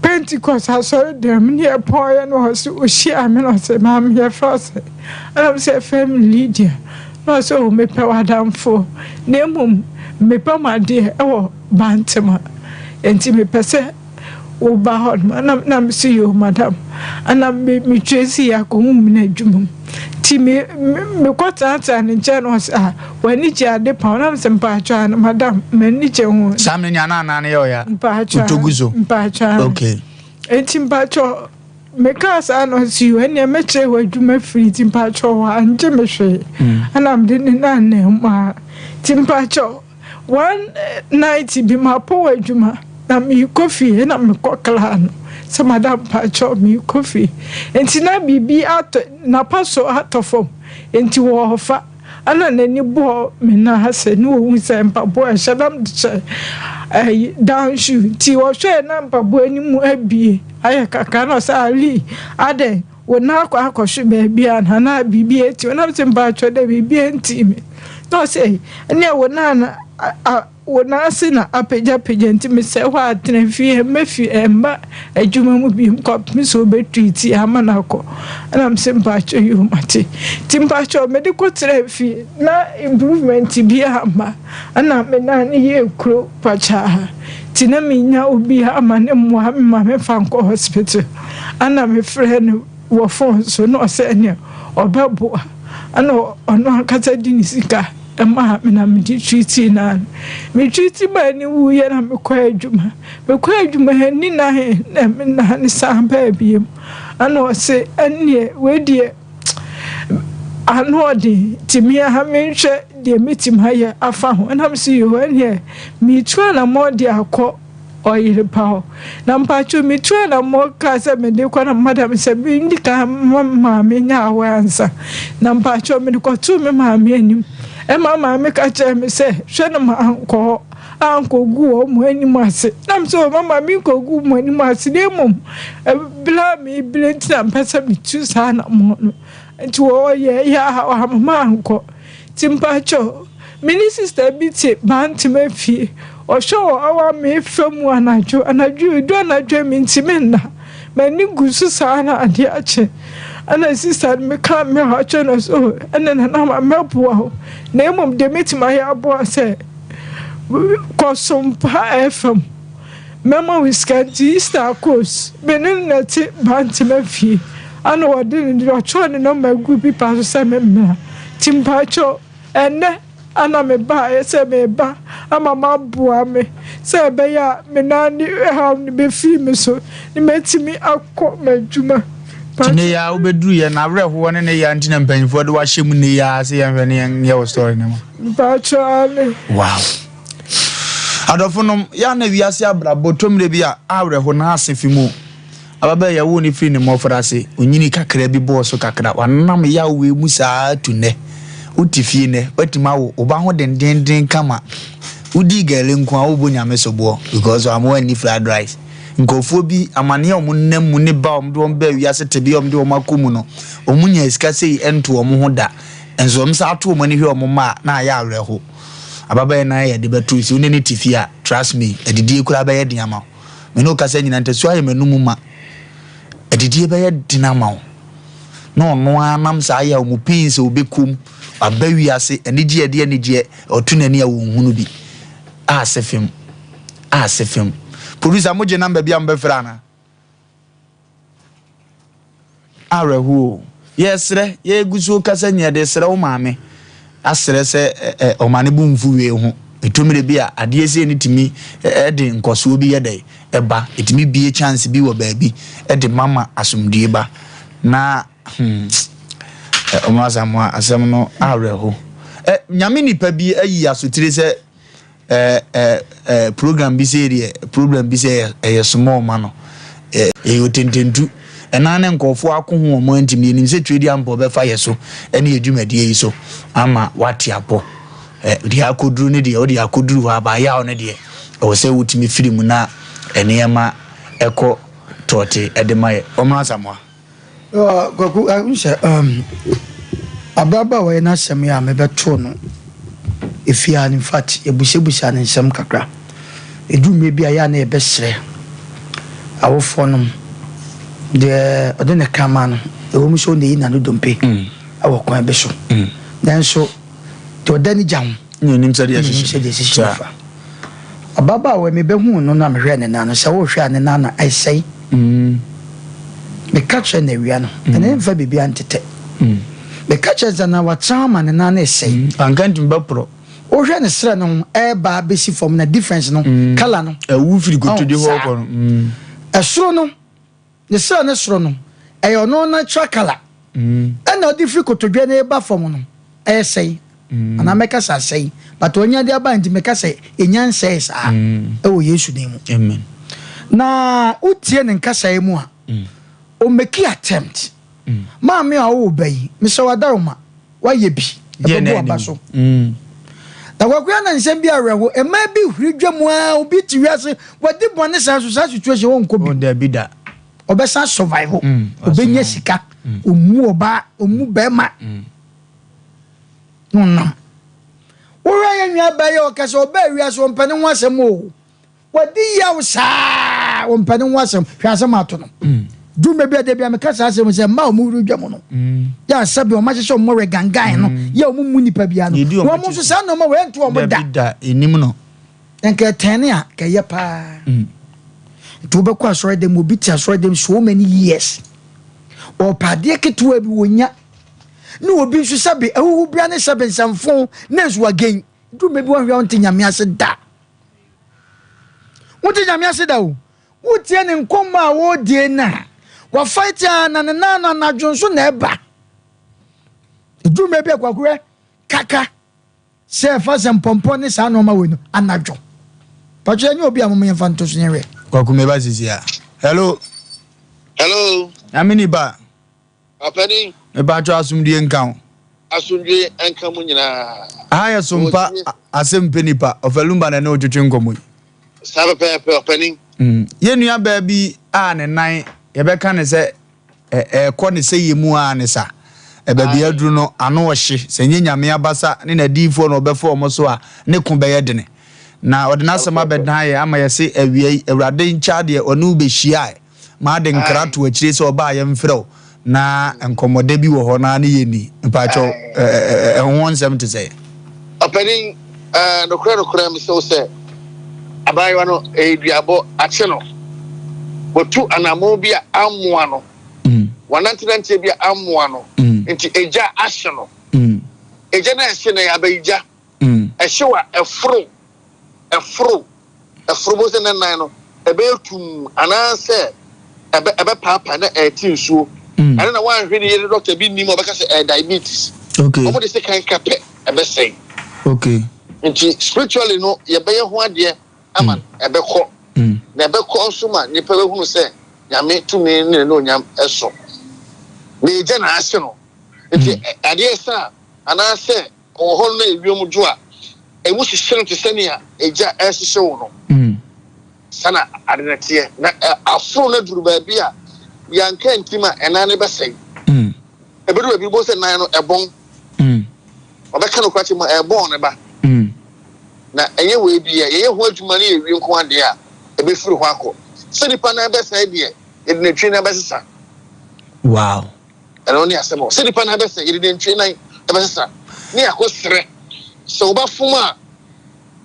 Pentecost asɔre dɛm ne yɛpɔɔyɛ no ɔse ɔhyiaa me na ɔse maame yɛfrɛ wo sɛ ɛna me sɛ yɛfrɛ me Lydia na ɔse o mepɛ w'adamfo na mmom mepɛ mo adeɛ ɛwɔ Bantama nti mepɛ sɛ woba hɔ nom ɛna na me se yoo madam ɛna me me tracy yɛ akɔhu me no adwuma mu nti me mekɔ tenatena ne nkyɛn na ɔse ah w'ani gye ade pa na me se mpaatwa ano madam m'ani gye ho. Saa mmerɛ ni ana anaa no yɛ ɔya mpaatwa wotogu so mpaatwa okay. Nti mpaatwa mekaa saa na ɔse yoo ɛneɛ mɛkyerɛ wɔ adwuma firi nti mpaatwa wangye me hwee ɛna mede ne nan na mu a nti mpaatwa One night bi mapɔw adwuma na merekɔ fie na mekɔ kla no sɛ madam mpakyɛw merekɔ fie nti na biribi atɔ napa so atɔ fam nti wɔrefa ɛna n'ani bɔɔ me nan ase na wɔhu sɛ mpaboa ɛhyɛ na mede hyɛ ɛyi down shoe nti wɔhwɛɛ na mpaboa no mu abie ayɛ kakra na ɔsɛ Ali adɛn Wo nan akɔ akɔhwe baabi a anaa biribi ati wo? Na mese mpaatwɔ dɛ biribi anti me. Na ɔse ɛneɛ wo nan no wo nan ase na apagyapagya nti mesrɛ wo a tena fie mma fie mma adwuma mu biom kɔpem sɛ wobɛtreat ama no akɔ. Ɛna mese mpaatwɔ yoo mate. Nti mpaatwɔ mede kɔtena fie na improvement biaa amma ɛna me nan no yɛɛ kuro pakyaa nti na mennya obiaa ma ne mmoa me ma memfa nkɔ hospital. Ana mefrɛɛ no wɔ fon so na ɔsɛ ɛneɛ ɔbɛboa. Ana ɔno ankasa de ne sika maa me na mede treatii no ano. Me treatii maa no wuiɛ na mekɔɔ adwuma. Mekɔɔ adwuma anni nan na me nan no san baa biom. Ana ɔse ɛneɛ wei deɛ ano ɔden nti me ara menhwɛ deɛ mɛtumi ayɛ afa ho. Ɛna mese yoo ɛneɛ meretu anammɔn de akɔ ɔyere pa hɔ. Na mpakyɛw metu anammɔn kaa sɛ mede kɔ na madam sɛ mendi kan ma maame nya awɔ ansa. Na mpakyɛw mede kɔtoo me maame anim. Ɛma maame ka kyerɛɛ me sɛ hwɛ na mankɔ hɔ ankɔgu wɔn mo anim ase. Na me sɛ o mama menkɔgu mo anim ase na mmom bere a mebrɛ nti na mpɛ sɛ metu saa anammɔn no. Nti wɔyɛ yɛ a wɔamma mankɔ. Nti mpakyɛw, me ne sista bi te Bantama fie. Ɔhwɛ wɔ ɔwa me fa mu anadwo. Anadwo edu anadwo a mintumi nna. M'ani gu so saa na ade akye. Ɛna sista no meka me haw kyerɛ no ɔse oh ɛne Nana ama mɛboa wo. Na mmom deɛ mɛtumi ayɛ aboa wo sɛ kɔ Sompa FM. Mɛma wo sika nti Easter kos me ne no na ɛte Bantama fie. Ɛna ɔde ne ɔtwerɛ ne nɔmba guu pipa so sɛ memmra. Nti mpakyɛw ɛnnɛ ana mebaeɛ sɛ mereba ama moaboa me sɛ ɛbɛyɛ a me nan ne haw no bɛfiri me so na matumi akɔ m'adwuma. Nti nnɛ yi ara wobɛduru yɛn awerɛhoɔ ne ne ya nti na mpanyinfoɔ de wahyɛ mu nnɛ yi ara sɛ yɛnhwɛ ne yɛnyɛ wo story no ma. Mpakyɛw aane. Wow. Adɔfo nom, yɛ a na wiase abrabɔ tɔ mmerɛ bi a awerɛho na ase fi mu. Ababaa yi yɛwoo no firi ne mmɔfraase, ɔnyinii kakra bi bɔɔ so kakra, wanam yaw wei mu saa ara to nnɛ. Wote fie nnɛ, woatumi awo wo ba ho dendeenden kama. Wodii gari nko a, wobɔ Nyame soboɔ because wamma woanni fried rice. Nkurɔfoɔ bi, amaneɛ a wɔnam mu ne ba a wɔde wɔn baa wiase tebea a wɔde wɔn akɔ mu no, wɔnyaa sika sei nto wɔn ho da. Nso wɔn san to wɔn ani hwɛ wɔn mma a, na ayɛ awerɛho. Ababaa yi nan yɛ de bɛto si wo ne no te fie a, trust me, adidie koraa bɛyɛ den ama wo. Me ne wo kasa nyinaa ntasuo ayɛ m'anum ma. Adidie bɛyɛ den ama wo. Na ɔno ara nam saa yɛ a wɔn pain sɛ ɔbɛkɔ mu, waba wiase, anigyeɛ ɛde anigyeɛ, ɔto n'ani a wɔnhunu bi. Ase fem, ase fem. Producer, mogye number bi a mobɛfrɛ anaa? Awerɛhoɔ o. Yɛsrɛ, yɛgu so kasa nyina de srɛ wo maame asrɛ sɛ ɛ ɔma ne bo mfu wei ho. Ɛtɔ mmerɛ bi a adeɛ sei no tumi de nkɔsoɔ bi yɛ dɛn ɛba. Ɛtumi bue chance bi wɔ baabi de ma ma asomdwie ba. Na hmm, Ɔmo Asamoah asɛm no awerɛho. Ɛ, Nyame nipa bi ayi asotire sɛ ɛ, ɛ, ɛ, program bi sei deɛ, problem bi sɛ ɛyɛ small ma no. Ɛ, ɛyɛ otententu. Ɛna ne nkurɔfoɔ ako ho wɔn antimi. Yɛnim sɛ Tweedi Ampɔ bɛfa yɛ so ɛne yɛ dwumadie yi so ama wate apɔ. Ɛ, deɛ akɔduru ne deɛ, wode akɔduru hɔ aba yaw ne deɛ, ɛwɔ sɛ wotumi firi mu na nneɛma ɛkɔ tɔɔte ɛde ma yɛ. Ɔmo Asamoah. Kwaku, n sɛ abrabɔ a wɔyɛ n'asɛm yi a mebɛtoo no efie ha no, in fact, yɛbusabusaa no nsɛm kakra. Ɛduru mmerɛ bi a yɛ a na yɛbɛsrɛ awofoɔ nom deɛ ɔde ne kraman no, ɛwɔ mu sɛ ɔna ɛyi n'ano dompe wɔ kwan bi so, nanso deɛ ɔda ne gya ho na ɔnim sɛdeɛ ɛhyehyɛ no fa. Ababaawa yi, mebɛhuu no na mehwɛɛ ne nan no, sɛ wohwɛ a ne nan no ɛsɛe. Meka kyerɛɛ no awia no, ɛno mfa biribiara ntetɛ. Meka kyerɛɛ no sɛ na watena ama ne nan no resɛe. Anka ntumi bɛporɔ. Wohwɛ ne serɛ no ho ɛreba abɛsi fam na difference no, colour no. Ɛwu firi kotodwe hɔ kɔ no. Ɛsoro no, ne serɛ no soro no, ɛyɛ ɔno natural colour. Ɛna ɔde firi kotodwe no reba fam no, ɛresɛe. Anaa mɛka sɛ asɛe. But ɔnya de aba nti mɛka sɛ ɛnya nsɛe saa ɛwɔ Yesu din mu. Amen. Na wotie ne nkasaeɛ mu a, ɔmaki attempt. Maame a ɔwɔ ba yi, mesɛ wadaroma, wayɛ bi, ɛbɛbɔ aba so. Na kwakoya na nsɛm bi awerɛho, mmaa bi huri dwa mu a, obi te wiase, wadi bɔne saa so saa situation ɔnkɔ bi. Dabi da. Ɔbɛsan survive, ɔbɛnya sika, ɔmmu ɔbaa, ɔmmu bɛrima. Na ɔnam. Wohwɛ yɛn nua baa yi a ɔka sɛ ɔbaa wiase ɔmpɛ ne ho asɛm o. Wadi yaw saa ɔmpɛ ne ho asɛm. Hwɛ asɛm ato no. Duru baabi a da bi a meka saa asɛm sɛ mmaa a wɔn wura dwa mu no. Yɛ asɛ bi wɔn ahyehyɛ wɔn wɔ gangan no. Yɛ wɔn mu nipa bia no. Wɔn nso saa nneɛma wɔ ɛnto wɔn da. Dabi da enim no. Nka ɛtɛn a ka ɛyɛ paa. Nti wobɛkɔ asɔre dɛm obi te asɔre dɛm so many years. Ɔpɛ adeɛ ketewa bi wɔnya. Ne obi nso sɛbe ahuhubra ne sɛbe nsɛmfo ne nso wagen. Duru baabi wɔhwɛ wonte nyame ase da. Wonte nyame ase da o. Wotie ne nkɔmmɔ a wɔredie no a, wafight a na ne nan no anadwo nso na ɛba. Duru baabi a kwakurɛ kaka sɛ ɛfa sɛ mpɔmpɔ ne saa nneɛma wei no anadwo. Patro yɛnyɛ obi a moma yɛmfa nto so yɛnhwɛ. Kwaku meba sisi a. Hello. Hello. Nyame nipa. Apanin. Mepakyɛw asomdwie nka wo. Asomdwie nka mo nyinaa. Aha yɛ Sompa Asɛm Pɛ Nipa, Ɔfalumba na ɛne wo twetwe nkɔmmɔ yi. Saa pɛpɛɛpɛ, ɔpanin. Yɛn nua baa bi a ne nan, yɛbɛka no sɛ ɛrekɔ ne sɛyɛ mu ara ne sa. Baabi aduru no, ano ɔhye. Sɛ ɛnyɛ Nyame abasa ne n'adiyifoɔ na ɔbɛfa wɔn so a, ne ko bɛyɛ dene. Na ɔde n'asɛm abɛdan yɛn ama yɛse awia yi, Awurade nkyɛ adeɛ, ɔne wo bɛhyiae. M'ade nkra to akyire sɛ ɔbaa yɛmfrɛ wo na nkɔmmɔdɛ bi wɔ hɔ na ne yɛnni. Mpakyɛw, ɛho nsɛm te sɛn? Ɔpanin, nokorɛ nokorɛ mese wo sɛ, abaayewa no, ɛyɛ duabɔ, akye no. Watu anammɔn bi a ammoa no, wanantenanteɛ bi a ammoa no, nti egya ahye no. Egya no a ɛhye no, ɛyɛ abayigya. Ɛhyew a, ɛforo. Ɛforo, ɛforo bɛhu sɛ ne nan no ɛbɛyɛ tumm anaasɛ ɛbɛ ɛbɛpaapae na ɛrete nsuo. Ɛno na woanhwɛ ne yie ne dɔkta bi nnim a ɔbɛka sɛ ɛyɛ diabetes. Okay. Wɔn de sekan ka pɛ ɛbɛsɛe. Okay. Nti spiritually no yɛbɛyɛ ho adeɛ ama no ɛbɛkɔ. Na ɛbɛkɔ nso ma nnipa bɛhunu sɛ Nyame tumi ne n'anuonyam ɛso. Na egya na ahye no. Nti adeɛ sa a anaasɛ Ɔwɔ hɔ no na ewiem dwo a, emu hyehye no te sɛ nea egya rehyehye wo no. Saa na ade no teɛ. Na aforo no aduru baabi a yɛanka antim a, ɛnan no bɛsɛe. Ebedu baabi wobɛhu sɛ nan no ɛbɔn. Ɔbɛka no korakye mu a, ɛbɔn ne ba. Na ɛnyɛ wei bi a yɛyɛ ho adwuma ne yɛwie nko adeɛ a, ebefiri hɔ akɔ. Sɛ nipa nan bɛsɛe deɛ, yɛde nantwie nan bɛsesa. Wow. Ɛno ne asɛm o. Sɛ nipa nan bɛsɛ, yɛde nantwie nan bɛsesa ne yɛakɔ srɛ. Sɛ wo ba fom a,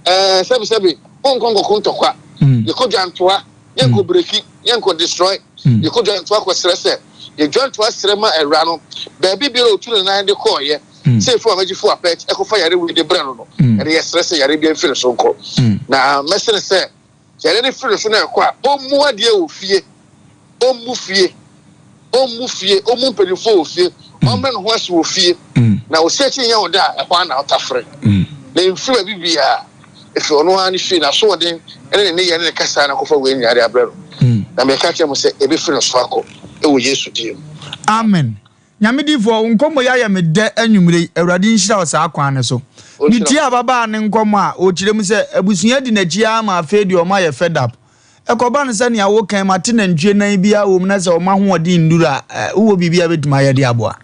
ɛɛ sɛbesɛbe, wonkɔ nkɔko ntɔkwa. Yɛkɔ dwantoa, yɛnkɔ breki, yɛnkɔ destroy. Yɛkɔ dwantoa kɔsrɛ sɛ, yɛdwantoa srɛ ma awura no, baabi biara a ɔtu ne nan de kɔeɛ. Sɛ efi wɔn agyifo apɛ ɛkɔfa yare wei de brɛ no no, ɛde yɛsrɛ sɛ yare bi mfiri ne so nkɔ. Na mɛsrɛ sɛ yare no firi ne so na ɛkɔ a, ɔmmu adeɛ wɔ fie, ɔmmu fie, ɔmmu fie, ɔmmu mpanimfoɔ wɔ fie, ɔmmrɛ ne ho ase wɔ fie. Na ɔsi akyi nyɛ wo dɛ a, ɛhɔ ara na ɔtafere. Na ɛmfiri baabi biara, ɛfiri ɔno ara ne fie, n'asoɔden ne ne nneyɛɛ ne ne kasa na akɔfa wei nyinaa de abrɛ no. Na meka kyerɛ mo sɛ, ɛbɛfiri ne so akɔ, wɔ Yesu din mu. Amen. Nyame difoɔ, wo nkɔmmɔ yi ayɛ me dɛ anwumerɛ yi, Awurade nhyira wo saa kwan no so. Me tie ababaa no nkɔmmɔ a, ɔkyerɛ mu sɛ, abusua di n'akyi ara ma afei deɛ ɔmo ayɛ fed up. Ɛkɔba no sɛ nea woka yi, mate nantwie nan biara wɔ mu na sɛ ɔmo ahoɔden nnuru a, wowɔ biribi a bɛtumi ayɛ de aboa?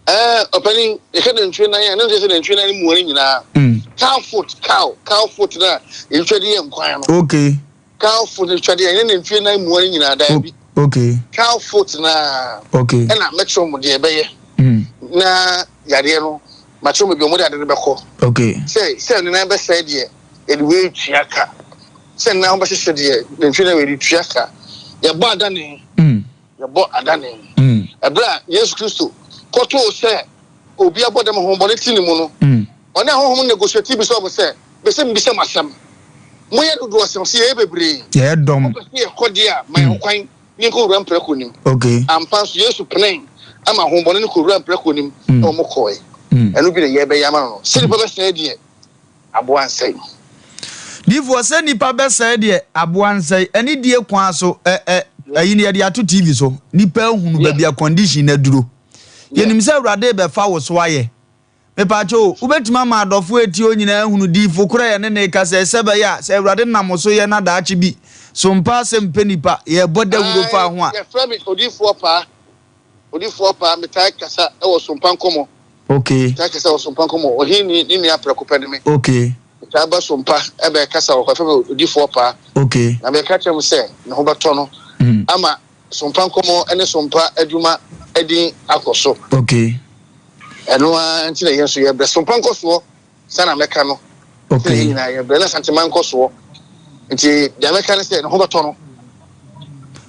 Ɛɛ, ɔpanin, yɛka nantwie nan a, ne nkyerɛ sɛ nantwie nan no mua no nyinaa. Cow foot, cow, cow foot no a yɛtwa de yɛ nkwan no. Okay. Cow foot no twa de yɛ, ɛnyɛ nantwie nan mua no nyinaa, daabi. Okay. Cow foot no a. Okay. Ɛna mɛkyerɛ wɔn deɛ ɛbɛyɛ. Na yadeɛ no, makyerɛ wɔn baabi a wɔde ade no bɛkɔ. Okay. Sɛ, sɛ ne nan bɛsɛe deɛ, yɛde wei tua ka. Sɛ ne nan ho bɛhyehye deɛ, nantwie nan wei yɛde tua ka. Yɛbɔ adane. Yɛbɔ adane. Ɛberɛ a Yesu Kristo kɔtoo sɛ obi abɔ dam honhommɔne te ne mu no, ɔne ahonhom negotiate bisa wɔn sɛ, Mepɛ sɛ mebisa mo asɛm. Moyɛ dodoɔ sɛn? Ɔse, Yɛyɛ bebree. Yɛyɛ dɔm. Mopɛ sɛ yɛkɔ deɛ a, ma yɛn kwan na yɛnkɔwura mprako no mu. Ampa nso, Yesu penee ma ahonhommɔne no kɔwuraa mprako no mu na wɔkɔe. Ɛno bi na yɛrebɛyɛ ama no no. Sɛ nnipa bɛsɛe deɛ, aboa nsɛe. Difoɔ, sɛ nnipa bɛsɛe deɛ, aboa nsɛe. Ɛne die kwan so, ɛ, ɛ, ɛyi no yɛde ato TV so. Nnipa ahunu baabi a condition no aduro. Yɛnim sɛ Awurade rebɛfa wo so ayɛ. Mepaakyɛw o, wobɛtumi ama adɔfoɔ a ɛtie hɔ nyinaa ahunu diyifo korɔ a yɛne no rekasa yi sɛ ɛbɛyɛ a sɛ Awurade nam wo so yɛ na daakye bi so mpa asɛm mpɛ nnipa, yɛrebɔ dawuro fa ho a. Ae, yɛfrɛ me Odiyifoɔ Paa. Odiyifoɔ Paa, metaa kasa wɔ Sompa Nkɔmmɔ. Okay. Metaa kasa wɔ Sompa Nkɔmmɔ. Ɔhene ne nua prɛko pɛ ne me. Okay. Metaa ba Sompa bɛkasa wɔ hɔ. Yɛfrɛ me Odiyifoɔ Paa. Okay. Na meka kyerɛ mo sɛ ne ho bɛtɔ no ama Sompa Nkɔmmɔ ne Sompa adwuma din akɔ so. Okay. Ɛno ara nti na yɛn nso yɛbrɛ. Sompa nkɔsoɔ, saa na mɛka no. Okay. Nti na yɛn nyinaa yɛbrɛ na Santeman nkɔsoɔ. Nti deɛ mɛka ne sɛ ne ho bɛtɔ no.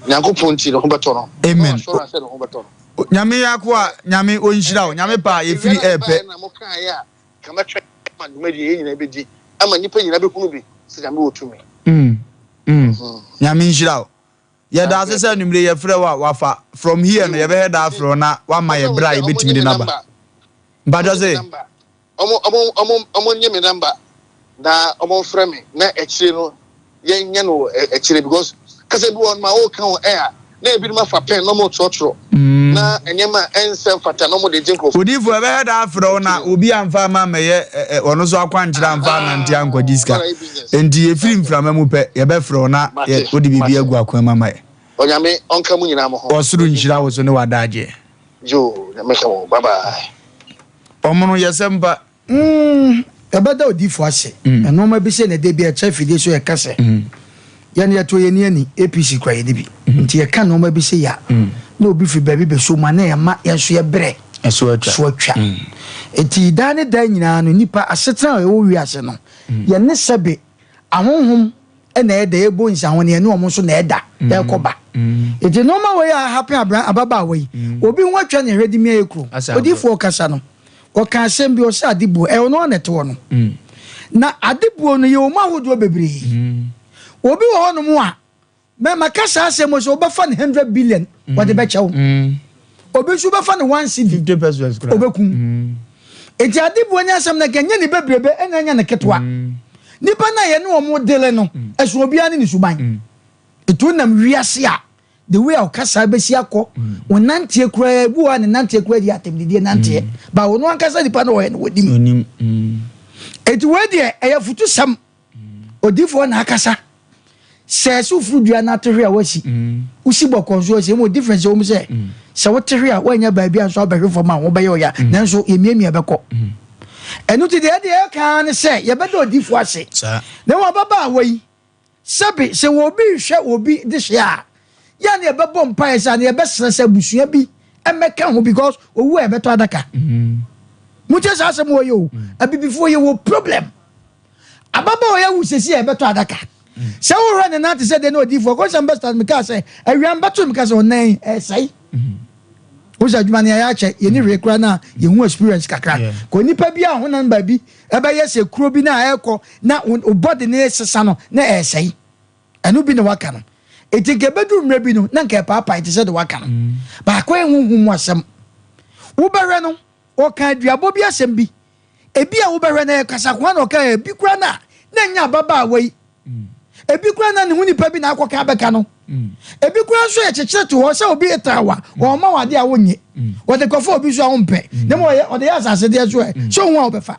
Nyankopɔn nti ne ho bɛtɔ no. Amen. Assurance sɛ ne ho bɛtɔ no. Nyame yɛ akoa, Nyame ɔnhyira wo. Nyame pɛ a yɛfiri ɛɛpɛ. Na mo kaeɛ a, ka mɛtwɛn ama dwumadie yɛn nyinaa bɛdi ama nnipa nyinaa bɛhunu bi sɛ Nyame wɔ tumi. Mm, mm. Nyame nhyira wo. Yɛda ase sɛ anwummere yɛfrɛ wo a wafa. From here no yɛbɛhɛ da afrɛ wo na wama yɛ berɛ a yɛbɛtumi de no aba. Mpakyɛ se? Ɔmo ɔmo ɔmo ɔmo nye me number na ɔmo nfrɛ me na akyire no yɛn nyɛ no wɔ akyire because kasa bi wɔ hɔ nom a ɔɔka wɔ air na ebinom afa pen na ɔmo retwerɛtwerɛ na nneɛma a ɛnsɛ mfata na ɔmo de gye nkorɔfoɔ. Odiyifo ɛbɛyɛ da afrɛ wo na obi amfa amma ammɛyɛ ɔno nso akwankyerɛ amfa annante ankɔgye sika. Enti yɛfiri mframa mu pɛ, yɛbɛfrɛ wo na wode biribi agu akwan mu ama yɛn. Onyame ɔnka mo nyinaa mo ho. Ɔsoro nhyira wo so ne w'adagyeɛ. Yoo, Nyame nka mo ho. Bye bye. Ɔmono yɛ sɛ mpa. Mm, yɛbɛda odiyifo ase. Nnoɔma bi sei na da bi ɛkyɛ afidie so yɛka sɛ, yɛn yɛto yɛn ani ani, APC kura yɛde bi. Nti yɛka nnoɔma bi sei a, na obi firi baabi bɛsɔ mu a, na ɛma yɛn nso yɛbrɛ so atwa. Nti daa ne daa nyinaa no, nnipa asetena a ɛwɔ wiase no, yɛne sɛbe ahonhom na ɛda, yɛbɔ nsiaho no, yɛne wɔn nso na ɛda, ɛrekɔ ba. Nti nnoɔma wei a ahapen abran ababaawa yi, obi ho atwa ne hwɛ de mia yɛ kuro. Odiyifoɔ kasa no, ɔka asɛm bi, ɔsɛ adebuo, ɛyɛ ɔno ara na ɛte hɔ no. Na adebuo no, yɛwɔ mu ahodoɔ bebree. Obi wɔ hɔnom a, mɛ maka saa asɛm wɔ sɛ wobɛfa no 100 billion, wɔde bɛkyɛ wo. Obi nso wobɛfa no 1 cedi, ɔbɛkum. Enti adebuo ne asɛm no, nka ɛnyɛ ne bebrebe ɛna ɛnyɛ ne ketewa. Nipa no a yɛne wɔn dele no, ɛso obiara ne ne suban. Enti wonam wiase a, the way a ɔkasa bɛsi akɔ, wo nanteɛ koraa, ebi wɔ hɔ a ne nanteɛ koraa di atɛmdidie nanteɛ, ba ɔno ankasa nipa no ɔyɛ no wɔnim. Enti wei deɛ ɛyɛ afutusɛm, odiifoɔ na akasa. Sɛ ɛsɛ woforo dua no ate hwe a woasi, wosi bɔkɔɔ nso asi, mmom difference ɛwɔ mu sɛ, sɛ wote hwe a woannya baabi a nso abɛhwe fam a ho bɛyɛ ɔya, nanso yɛmiamia bɛkɔ. Ɛno nti deɛ ɛdeɛ ɛka ara ne sɛ yɛbɛda odiifoɔ ase. Na mmom ababaawa yi, Sɛbe, sɛ obi rehwɛ obi dehye a, yɛ a na yɛbɛbɔ mpaeɛ sɛ anaa yɛbɛsrɛ sɛ abusua bi mmɛka ho because owu a yɛbɛtɔ adaka. Montie saa asɛm wɔ yi o. Abibifoɔ yɛwɔ problem. Ababaawa yi awu sɛsi a yɛbɛtɔ adaka. Sɛ wohwɛ ne nan te sɛ deɛ na odiyifoɔ kɔnsɛm bɛstart mekaa sɛ awia mbɛto no mekaa sɛ ɔnan ɛsɛe. Wo sɛ adwuma no yɛayɛ akyɛ, yɛni hwee koraa na yɛhu experience kakra. Kɔ nipa bi a honam baabi ɛbɛyɛ sɛ kuro bi na ɛrekɔ na wo body no resesa no na ɛresɛe. Ɛno bi na waka no. Enti nka ɛbɛduru mmerɛ bi no na nka ɛpaapae te sɛ de waka no. Baako yɛ honhom mu asɛm. Wobɛhwɛ no, ɔka aduabɔ bi asɛm bi. Ebi a wobɛhwɛ no ɛyɛ kasakoa na ɔka ebi koraa na na ɛnyɛ ababaawa yi. Ebi koraa na ne ho nipa bi na akɔka abɛka no. Ebi koraa nso yɛ kyekyere to hɔ sɛ obi taa wa, ɔma wo adeɛ a wonnye. Wɔde kɔfa obi so a wompɛ. Na mmom ɔyɛ ɔde yɛ asase deɛ so ɛ, sɛ ohu a wobɛfa.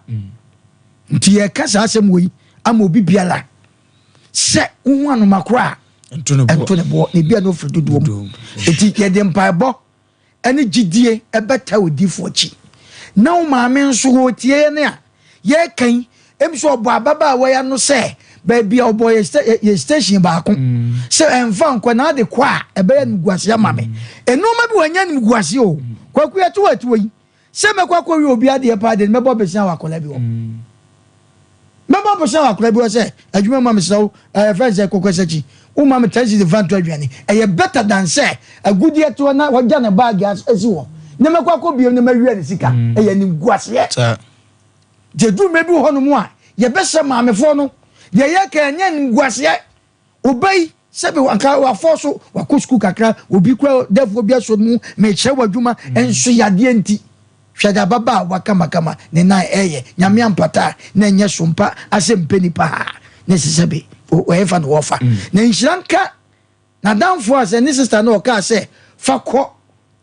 Nti yɛka saa asɛm wɔ yi ama obi biara sɛ wohu anoma koro a nto ne boɔ na ebi a na ofiri dodoɔ mu. Nti yɛde mpaebɔ ne gyidie bɛtaa odiyifoɔ akyi. Na wo maame nso ɔretie yɛn a yɛreka yi, ɛm sɛ ɔbɔ ababaawa yi ano sɛ baabi a ɔbɔ yɛ station baako mm. sɛ ɛmfa nkɔ na ade kɔ a ɛbɛyɛ animguaseɛ ama me. Mm. Nneɛma bi wɔnyɛ animguaseɛ o. Mm. Kwaku yɛte wɔ atiwɔ yi sɛ mɛkɔ akɔwie obi adeɛ paa deɛ mɛbɔ bɛsia wɔ akwadaa bi hɔ. Mɛbɔ bosea wɔ akwadaa bi hɔ sɛ adwuma mu a mesrɛ wo ɛɛ fɛn sɛ kɔkɔ sakyi wo ma me ten cedi fa nto aduane ɛyɛ better than sɛ agudeɛ toɔ na wagya ne baage asi hɔ na mɛkɔ akɔ biem na mawia ne sika mm. ɛyɛ animguaseɛ deɛ duru mmerɛ bi wɔ hɔnom a yɛbɛsrɛ maamefoɔ no deɛ yɛka ɛnyɛ animguaseɛ Ɔba yi, sɛbe anka wafɔ so, wakɔ sukuu kakra, obi kura dɛfoɔ bi asɔ mu, mekyerɛ wo adwuma, nso yadeɛ nti. Hwɛ de ababaawa kamakama ne nan ɛyɛ, Nyame ampata a, na ɛnyɛ so mpa asɛ mpɛ nipa ha, na ɛsɛ sɛbe ɛhefa na wɔfa. Na nhyira nka n'adamfoɔ a sɛ ne sister no ɔkaa sɛ fa kɔ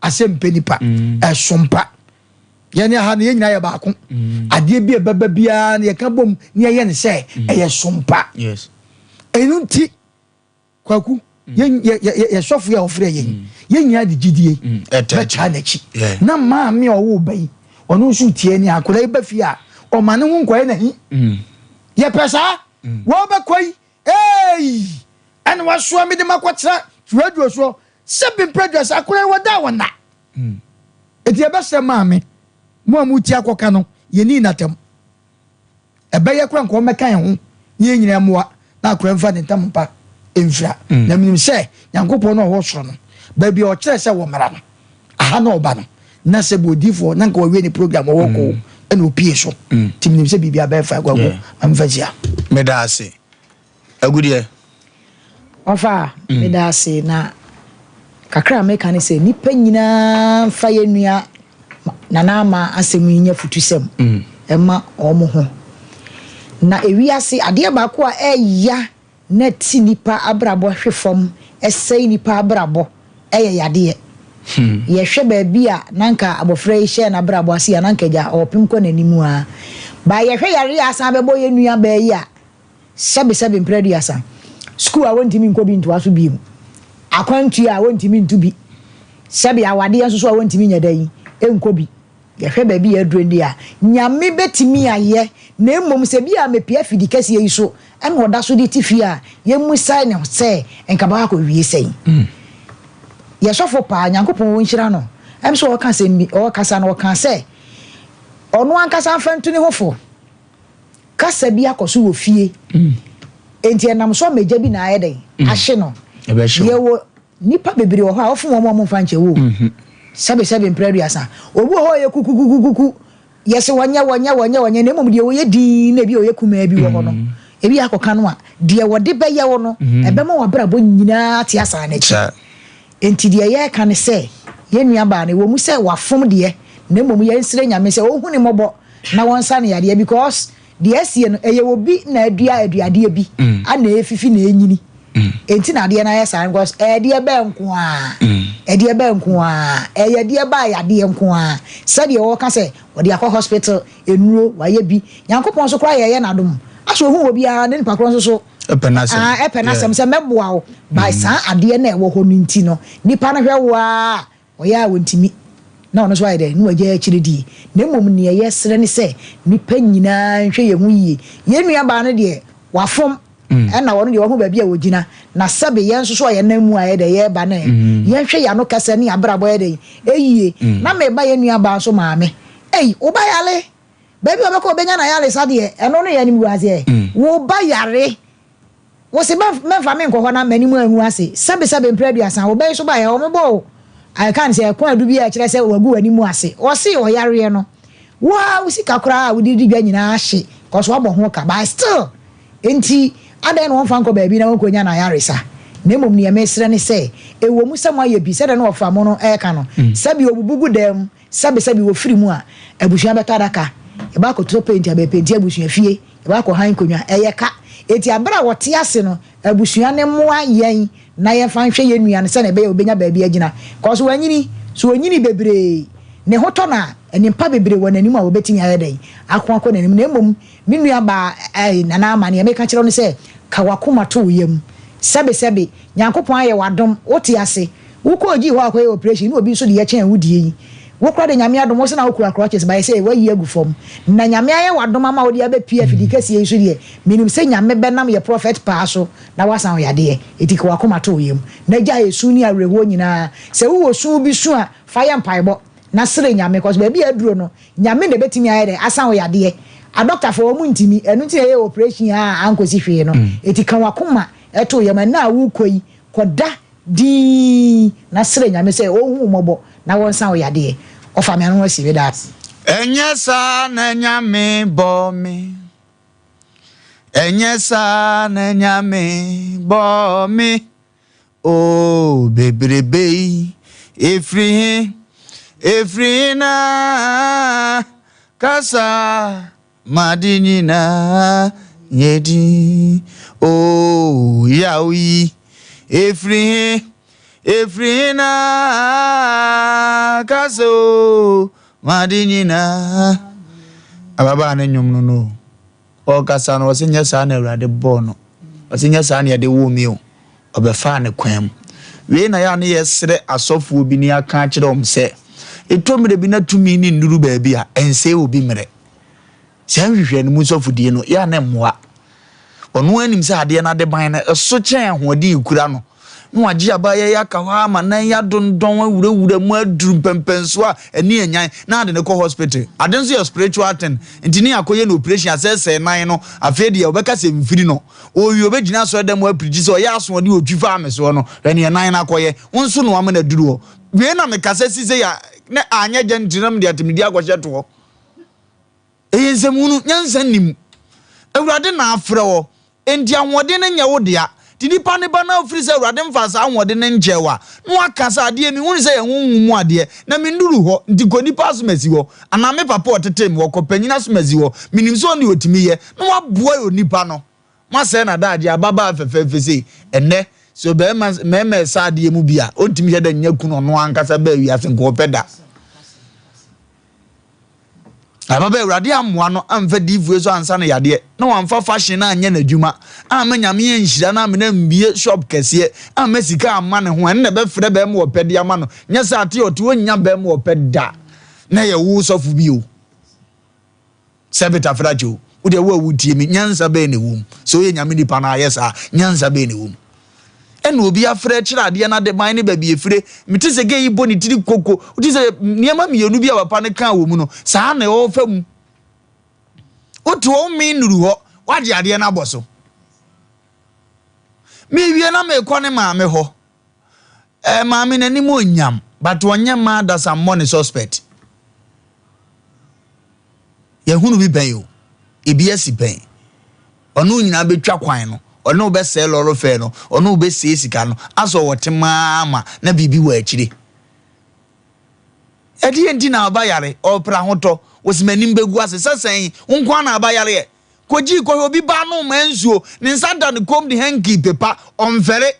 asɛ mpɛ nipa, ɛso mpa. Yɛn aha no yɛn nyinaa yɛ baako. Mm. Adeɛ bi a ɛbɛba biara no yɛka bom na yɛyɛ no sɛ mm. ɛyɛ sompa. Ɛno nti kwaku mm. yɛn yɛ yɛ yɛ sɔfo yɛ ɔfrɛ yɛn yɛn nyinaa de gyidie bɛtaa n'akyi na maame a ɔwɔ ba yi ɔno nso tie ne akwadaa yi ba fie a ɔma ne ho nkɔyɛ n'ahi. Yɛpɛ saa wɔbɛkɔ yi ee ɛna wasoa mi de ma kɔtena radio soɔ sɛ bi mpɛ dwa sɛ akwadaa yi wɔda wɔn na. Enti yɛbɛsrɛ maame, mo a moretie akɔka no, yɛnnii no atɛm. Ɛbɛyɛ koraa nka ɔmmɛka yɛn ho na yɛn nyinaa mmoa na akora mfa ne ntam mpa mfira. Na menim sɛ Nyankopɔn no a ɔwɔ soro no, baabi a ɔkyerɛ sɛ wɔmmra no, aha na ɔba no. Na sɛ bi odiyifoɔ na nka wawie ne program ɔwɔ kɔ ɛna opie so. Nti menim sɛ biribi abɛyɛ fa Kwaku, ma memfa nsia. Meda ase. Agudeɛ. Ɔfa, meda ase na kakra a meka ne sɛ nnipa nyinaa mfa yɛn nua Nana Ama asɛm yi nyɛ futusɛm mma wɔn ho. Na ewiase adeɛ baako a ɛya na ɛte nnipa abrabɔ hwe fam, ɛsɛe nnipa abrabɔ yɛ yadeɛ. Yɛhwɛ baabi a na anka abɔfra yi hyɛɛ n'abrabɔ ase a na anka agya ɔrepem kɔ n'anim ara. But yɛhwɛ yareɛ a asan abɛbɔ yɛn nua baa yi a, Sɛbesɛbe mprɛ aduasa. Sukuu a wontumi nkɔ bi ntoa so bio. Akwantu a wontumi ntu bi. Sɛbe awadeɛ nso so a wontumi nyɛ dɛn nkɔ bi. Yɛhwɛ baabi a aduro deɛ a, Nyame bɛtumi ayɛ, na mmom sɛ bi a mepue afidi kɛseɛ yi so na ɔda so de te fie a, yɛmmusae no sɛ nka bɛkɔ akɔwie sɛn. Yɛ sɔfo paa, Nyankopɔn ɔnhyira no, ɛm sɛ ɔɔka asɛm bi, ɔɔkasa no ɔkaa sɛ ɔno ankasa mfa ntu ne ho fo. Kasa bi akɔ so wɔ fie, enti ɛnam so ama egya bi na ayɛ dɛn? Ahye no. Yɛwɔ nnipa bebree wɔ hɔ a wɔfom wɔn a wɔmfa nkyɛ wo o. Sɛbesɛbe mprɛ aduasa. Obi wɔ hɔ a ɔyɛ kukukukuku, yɛse wɔnyɛ, wɔnyɛ, wɔnyɛ, wɔnyɛ, na mmom deɛ ɔyɛ dinn na ebi a ɔyɛ kumaa bi wɔ hɔ no, ebi akɔka no a, deɛ wɔde bɛyɛ wo no, ɛbɛma w'abrabɔ nyinaa ate asan n'akyi. Enti deɛ yɛreka ne sɛ, yɛn nuabaa no, ɛwɔ mu sɛ wafom deɛ, na mmom yɛnsrɛ Nyame sɛ ɔnhu no mmɔbɔ na wɔnsa no yadeɛ because deɛ asie no, ɛyɛ obi na adua aduadeɛ bi ana ɛrefifi na ɛrenyini. Enti na adeɛ no ayɛ saa no because ɛyɛ deɛ bɛn nko ara, ɛdeɛ bɛn nko ara, ɛyɛ deɛ baa yadeɛ nko ara. Sɛdeɛ wɔka sɛ wɔde akɔ hospital, nnuro, wayɛ bi. Nyankopɔn nso koraa yɛyɛ no adom. Asɛ ɔhu obiara ne nipa korɔ nso so Ɛpɛ n'asɛm. Ah, ɛpɛ n'asɛm sɛ mɛboa wo by saa adeɛ no a ɛwɔ hɔ no nti no, nipa no hwɛ wo ara a, ɔyɛ a ɔntumi na ɔno nso ayɛ dɛn na wagyae akyire die. Na mmom neɛ yɛsrɛ ne sɛ nnipa nyinaa nhwɛ yɛn ho yie. Yɛn nuabaa no deɛ wafom ɛna ɔno deɛ wahu baabi a ɔgyina, na sɛbe yɛn nso so a yɛnam mu a yɛ dɛn yɛreba no ɛ, yɛnhwɛ yɛn ano kasa ne yɛn abrabɔ yɛ dɛn yie. Na meba yɛn nuabaa nso maame, ei wo ba yare, Baabi a ɔbɛkɔ ɔbɛnya n'ayaresa deɛ, ɛno no yɛ animguaseɛ. Wo ba yare, wo se mɛmfa me nkɔ hɔ na m'anim angu ase. Sɛbesɛbe mprɛ aduasa, wo ba yi nso baeɛ, wɔbɔɔ wo. Ɛka no sɛ ɛkwan du bi a ɛkyerɛ sɛ wagu w'anim ase. Ɔse ɔyareɛ no, wo ara wo sika koraa a wode di dwa nyinaa ahye cause wabɔ ho ka but still enti adɛn na wɔmfa nkɔ baabi na wɔnkɔnya no ayaresa? Na mmom neɛ mesrɛ ne sɛ, ɛwɔ mu sɛ moayɛ bi sɛdeɛ na ɔfa mo no reka no, sɛbi ɔbubu gu dan mu, sɛbi sɛbi wɔfiri mu a, abusua bɛtɔ adaka, yɛbɛ akɔtɔ paint abɛpenti abusua fie, yɛbɛ akɔhan nkonnwa, ɛyɛ ka. Enti aberɛ a wɔte ase no, Abusua no mmoa yɛn na yɛmfa nhwɛ yɛn nua no sɛnea ɛbɛyɛ a obenya baabi agyina. Cause wanyini, so onyinii bebree, ne ho tɔ no a, animpa bebree wɔ n'anim a obetumi ayɛ dɛn ako akɔ n'anim. Na mmom me nua baa eh, Nana Ama, nea meka kyerɛ wo ne sɛ, ka w'akoma to wo yam. Sɛbe sɛbe, Nyankopɔn ayɛ wo adom, wote ase. Wokɔɔ gyii hɔ akɔyɛ operation na obi nso de yɛ kyɛn wo deɛ yi. Wo koraa de Nyame adom wo se na wo kura crutches but ɛsei wayi agu fam. Na Nyame ayɛ wo adom ama wode abɛpue afidie kɛseɛ yi so deɛ menim sɛ Nyame bɛnam yɛ prophet paa so na wasan wo yadeɛ. Enti ka wakoma to wo yam na gyae esu ne awerɛhoɔ nyinaa. Sɛ wowɔ su bi su a fa yɛ mpaebɔ na srɛ Nyame cause baabi a aduro no Nyame na ɛbɛtumi ayɛ dɛn asan wo yadeɛ. Adɔktafoɔ wɔn ntumi ɛno nti na yɛyɛ operation a ankɔsi hwee no. Enti ka wakoma to wo yam ɛnnɛ a worekɔ yi kɔda dinn na srɛ Nyame sɛ ɔnhu wo mmɔbɔ na wɔnsa wo yadeɛ. Ɔfa me ano asi, meda ase. Ɛnyɛ saa na Nyame bɔɔ me Ɛnyɛ saa na Nyame bɔɔ me Oh bebrebe yi ɛfiri he ɛfiri he na kasa M'ade nyinaa nyɛ din o yaw yi Ɛfiri he, ɛfiri he na ka sɛ o M'ade nyinaa. Ababaa no nnwom no no o. Ɔrekasa no ɔse nyɛ saa na Awurade bɔɔ no. Ɔse nyɛ saa na yɛde woo me o. Ɔbɛfaa ne kwan mu. Wei na yɛ a ne yɛsrɛ asɔfoɔ bi ne yɛaka akyerɛ wɔn sɛ, ɛtɔ mmerɛ bi na tumi no nnuru baabi a, ɛnsɛe obi mmerɛ. Saa nhwehwɛnimu sɔfodie no, yɛ a na ɛmmoa. Ɔno ara nim sɛ adeɛ no adeban no, ɛso kyɛn ahoɔden a ɛkura no. Na wagye abaayɛ yi aka hɔ ara ma nan yi adondɔn awurawura mu aduru mpɛmpɛnsoɔ a ani anyan na ade no kɔ hospital. Ade nso yɛ spiritual thing, nti ne akɔyɛ no operation asɛesɛe nan no, afei deɛ ɔbɛka sɛ mfiri no. Owie ɔbɛgyina asɔredan mu apirikyi sɛ ɔyɛ asoɔden a ɔtwi faa me soɔ no, hwɛ neɛ nan no akɔyɛ, wo nso na wama no aduru hɔ. Wei na mekasa si sei a na anyɛ gya nti na mede atemmudeɛ akɔhyɛ toɔ. Ɛyɛ nsɛmhunu, nyansa nni mu. Awurade na afrɛ wo, enti ahoɔden no nyɛ wo dea. Nti nipa no ba na ɔfiri sɛ Awurade mfaa saa ahoɔden no nkyɛɛ wo a, na waka sɛ, Adeɛ yi, mehunu sɛ ɛyɛ honhom mu adeɛ, na mennuru hɔ, nti kɔ nipa asomasi hɔ, anaa me papa a ɔtetee me hɔ, kɔ panyin asomasi hɔ, menim sɛ ɔno deɛ ɔtumi yɛ, na waboa onipa no. Moasɛe n'adaagyeɛ, ababaa fɛfɛɛfɛ sei. Ɛnnɛ, sɛ ɔbarima, mmarima ɛsa adeɛ mu bi a, ɔntumi hyɛ da nnya kunu ɔno ankasa baa wiase nka ɔpɛ da. Ababaa Awurade ammoa no amfa diifoɔ so ansa no yadeɛ, na wamfa fashion no anyɛ n'adwuma, amma Nyame anhyira no amena ambue shop kɛseɛ, amma sika amma ne ho, ɛno na ɛbɛfrɛ bɛrima ɔpɛ de ama no. Nyɛ sɛ ate ɔte ɔnnya bɛrima ɔpɛ da, na ɛyɛ wo sɔfo bi o. Sɛ Betafrakye o, wo deɛ wo a wotie me, nyansa bɛn na ɛwɔ mu? Sɛ woyɛ Nyame nipa na ayɛ saa, nyansa bɛn na ɛwɔ mu? Ɛna obi afrɛ kyerɛ adeɛ no adeban ne baabi efire. Mete sɛ gay yi bɔ ne tiri koko. Wote sɛ nneɛma mmienu bi a papa no kaa wɔ mu no, saa na ɔrefa mu. Wote hɔ, wommee nnuru hɔ, woagye adeɛ no abɔ so. Mewie na mekɔ ne maame hɔ. Eh, maame n'anim onyam, but ɔnyɛ mmaa adasa mmɔ ne suspect. Yɛhunu bi pɛn o, ebi asi pɛn. Ɔne wo nyinaa bɛtwa kwan no, ɔne wo bɛsɛe lɔre fɛɛ no, ɔne wo bɛsɛe sika no, asɛ ɔwɔ temaa ma na biribi wɔ akyire. Ɛdeɛn nti na aba yare? Ɔrepere ahotɔ. Wɔsi m'anim bɛgu ase. Sɛ sɛn? Wo nko ara na aba yareɛ? Kɔgyii kɔhwɛ obi ba ano ma nsuo, ne nsa da ne kɔn mu de hanky pepa, ɔmfɛre.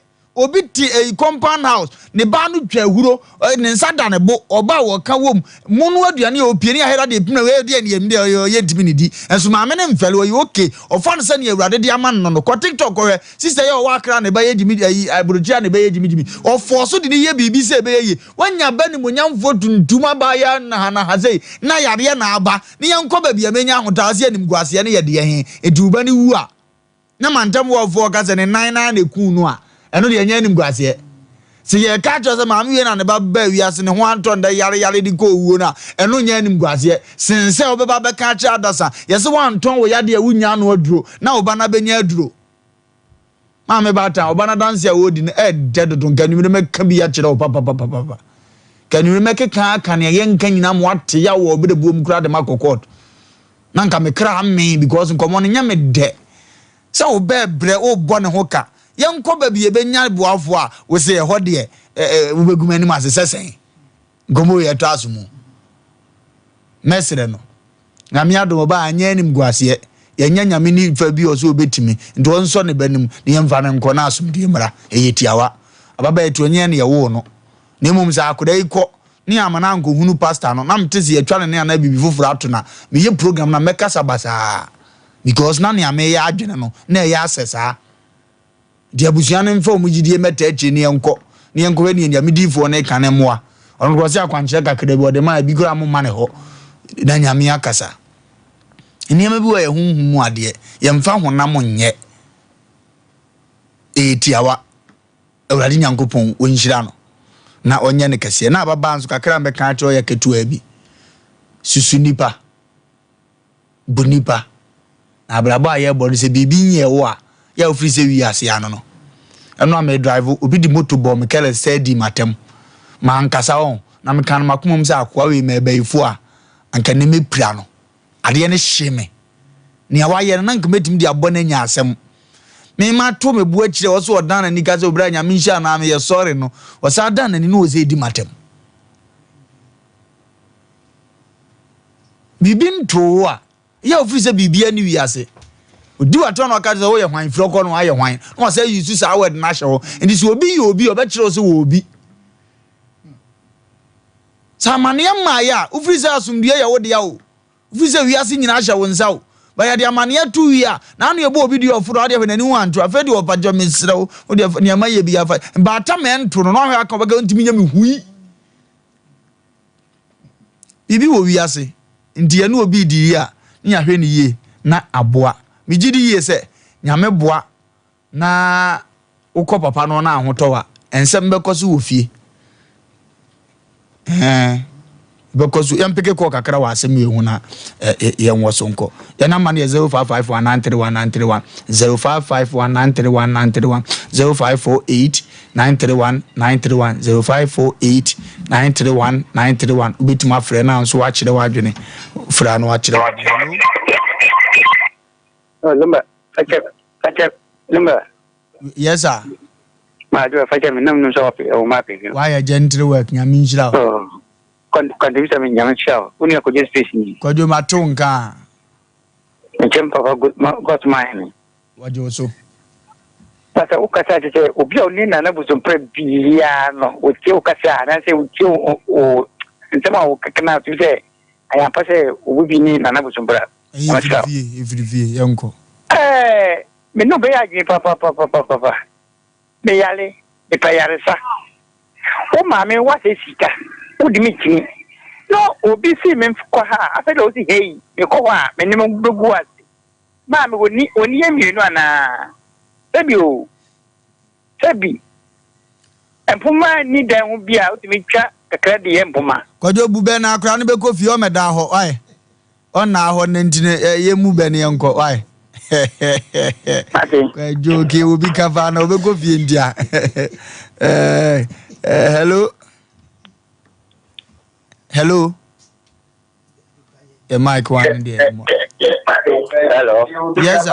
Obi te eyi compound house, ne ba ano twa ahuro, ne nsa da ne bo, ɔba a wɔka wom, mono aduane a opie ne ahera deɛ pim wei deɛ ne deɛ ɔyɛ ntumi ne di. Nso maame no mfɛle, ɔyɛ okay, ɔfa no sɛ nea Awurade de ama no no. Kɔ TikTok kɔhwɛ, sister yi a ɔwɔ Accra ne ba yɛ gyimi ayi aburokyire a ne ba yɛ gyimigyimi, ɔfɔɔ so de ne yɛ biribi sɛ ɛbɛyɛ yie. Wanya ba nimonyamfoɔ tuntum abaayewa nahanaha sei, na yareɛ na aba, ne yɛnkɔ baabi a mɛnya ahotɔ ase animguaseɛ no yɛ deɛ he, enti wo ba no wu a, na mantam hɔfoɔ ka sɛ ne nan no ara na ɛkuu no a, ɛno deɛ ɛnyɛ animguaseɛ. Sɛ yɛreka akyerɛ sɛ maame wei na ne ba baa wiase ne ho antɔ no dɛ yareyare de kɔɔ owuo no a, ɛno nyɛ animguaseɛ. Sen sɛ wobɛba abɛka akyerɛ adasa, yɛse woantɔn wo yadeɛ a wonnya ano aduro na wo ba no abɛnya aduro. Maame baatan, wo ba no adanseɛ a ɔredi no ɛɛdɛ dodo, nka anwummere mɛka bi akyerɛ wo papapapapa. Ka anwummere mɛkeka aka nea yɛnka nyinaa ma wate yaw wɔ ɔbrɛbuo mu koraa de makɔ court. Na nka me kra amee because nkɔmmɔ no nyɛ me dɛ. Sɛ wo bɛɛ brɛ wobɔ ne ho ka. Yɛnkɔ baabi yɛbɛnya boafoɔ a wo se ɛhɔ deɛ wobɛgu m'anim ase sɛ sɛn. Nkɔmmɔ wei ɛtɔ aso mu. Mɛsrɛ no. Nyame adom ɔbaa anyɛ animguaseɛ. Yɛnyɛ Nyame nifa bi ɔsɛ ɔbɛtumi nti ɔnsɔ ne ba no mu na yɛmfa no nkɔ na asomdwie mmra. Ɛyɛ tiawa. Ababaa yi to ɛnyɛ yɛn na yɛwoo no. Na mmom sɛ akwadaa yi kɔ ne yɛamma no ankɔhunu pastor no na mete sɛ yɛatwa ne ne anaa biribi foforɔ ato no a, meyɛ program no a mɛkasa basaa because na nea meyɛ adwene no na ɛyɛ asɛ saa. Nti abusua no mfa wɔn gyidie mmɛtaa akyire ne yɛnkɔ ne yɛnkɔhwɛ nea Nyame diyifoɔ no reka no mmoa. Ɔno koraa ɔse akwankyerɛ kakra bi ɔde maa ebi koraa momma ne hɔ na Nyame akasa. Nneɛma bi wɔ yɛ honhom mu adeɛ yɛmfa honam nyɛ. Ɛyɛ tiawa. Awurade Nyankopɔn ɔnhyira no na ɔnyɛ no kɛseɛ. Na ababaa nso kakra a mɛka akyerɛ ɔyɛ ketewaa bi. Susu nipa. Bu nipa. Na abrabɔ a yɛbɔ no sɛ biribi nyɛɛ wo a, yɛ a wofiri sɛ wiase ano no. Ɛno a me drive, obi de moto bɔɔ me careless sɛ dii m'atɛm. Mankasa wɔn, na meka no m'akoma mu sɛ akoa wei mɛɛbayifo a, anka nnɛ mɛpira no. Adeɛ no hyee me. Nea wayɛ no, na anka mɛtumi de abɔ no anya asɛm. Me mato me bo akyire a, ɔsɛ ɔdan n'ani ka sɛ obira Nyame nhyira anaa meyɛ sorry no, ɔsan dan n'ani na ɔsɛ ɛdi m'atɛm. Biribi ntoo wo a, yɛ a wofiri sɛ biribiara nni wiase. Odi w'atɛm na ɔka kyerɛ sɛ woyɛ hwan, firi ɔkɔ no ayɛ hwan, na wasan ayi su saa word no ahyɛ hɔ. Nti sɛ obi yɛ obi a, ɔbɛkyerɛ wo sɛ wɔ obi. Sɛ amaneɛ mmaeɛ a, wofiri sɛ asomdwoeɛ yɛ wo dea o. Wofiri sɛ wiase nyinaa hyɛ wo nsa o. Ba yɛde amaneɛ to wie a, na ano yɛbɔ obi dua ɔforo a, wodeɛ hwɛ n'ani ho anto. Afei deɛ ɔpa kyɛw mesrɛ wo, wodeɛ nea mayɛ biara fa. Baata mɛnto no na wahwɛ aka ɔbɛka ntumi nyɛ me hui. Biribi wɔ wiase nti yɛne obi redi yie a, ne yɛahwɛ no yie na aboa. Megye di yie sɛ Nyame boa na wokɔ papa no na ahotɔ wo a, nsɛm bɛkɔ so wɔ fie. Ɛɛ, bɛkɔ so. Yɛmpeke kɔɔ kakra wɔ asɛm wei ho na yɛnwɔ so nkɔ. Yɛn namba no yɛ 0551931931, 0551931931, 0548 931 931 0548 931 931 wobɛtumi afrɛ na nso wakyerɛ w'adwene frɛ no wakyerɛ w'adwene. Hello? Lumba, fakyɛ, fakyɛ, Lumba. Yes sir. Maa adwo fakyɛ me nam no sɛ ɔpe ɛwɔ maa pɛ. Wayɛ gentle work nyame nhyira wo. Oh, kwantabisa me nyame nhyira wo. Wo nua kɔgye space ni. Kwadwo mate wo nka a. Nkyɛm papa God man me. Wɔgye wo so. Pastor wo kasa kyerɛ sɛ obi a ɔne Nana Bosompra biara no ɔtie wo kasa anaasɛ ɔtie wo nsɛm a wokeka no a ɔtumi sɛ ayɛ ampa sɛ obi bi ne Nana Bosompra. Ɛyɛ ɛfiri fie ɛfiri fie yɛnkɔ. Ɛɛ me ne wo bɛyɛ adwene papapapapapa me yare mepɛ yaresa wo maame woasɛ sika wode me kyini na obi si me kɔ ha afei de ɔsi hei mekɔ hɔ a me ne mo bɛgu ase. Maame, wɔnni, wɔnni yɛn mmienu anaa? Sɛbi o, sɛbi. Mpoma nni dan ho bi a wotumi twa kakra de yɛ mpoma. Kwadwo bu bɛ na akora no bɛkɔ fie ɔmmɛda hɔ wai ɔnna hɔ no nti no yɛ mu bɛ no yɛnkɔ wai Kwadwo ke obi ka fa na ɔbɛkɔ fie nti a hello hello The mic one deɛ. Hello. Yes sir.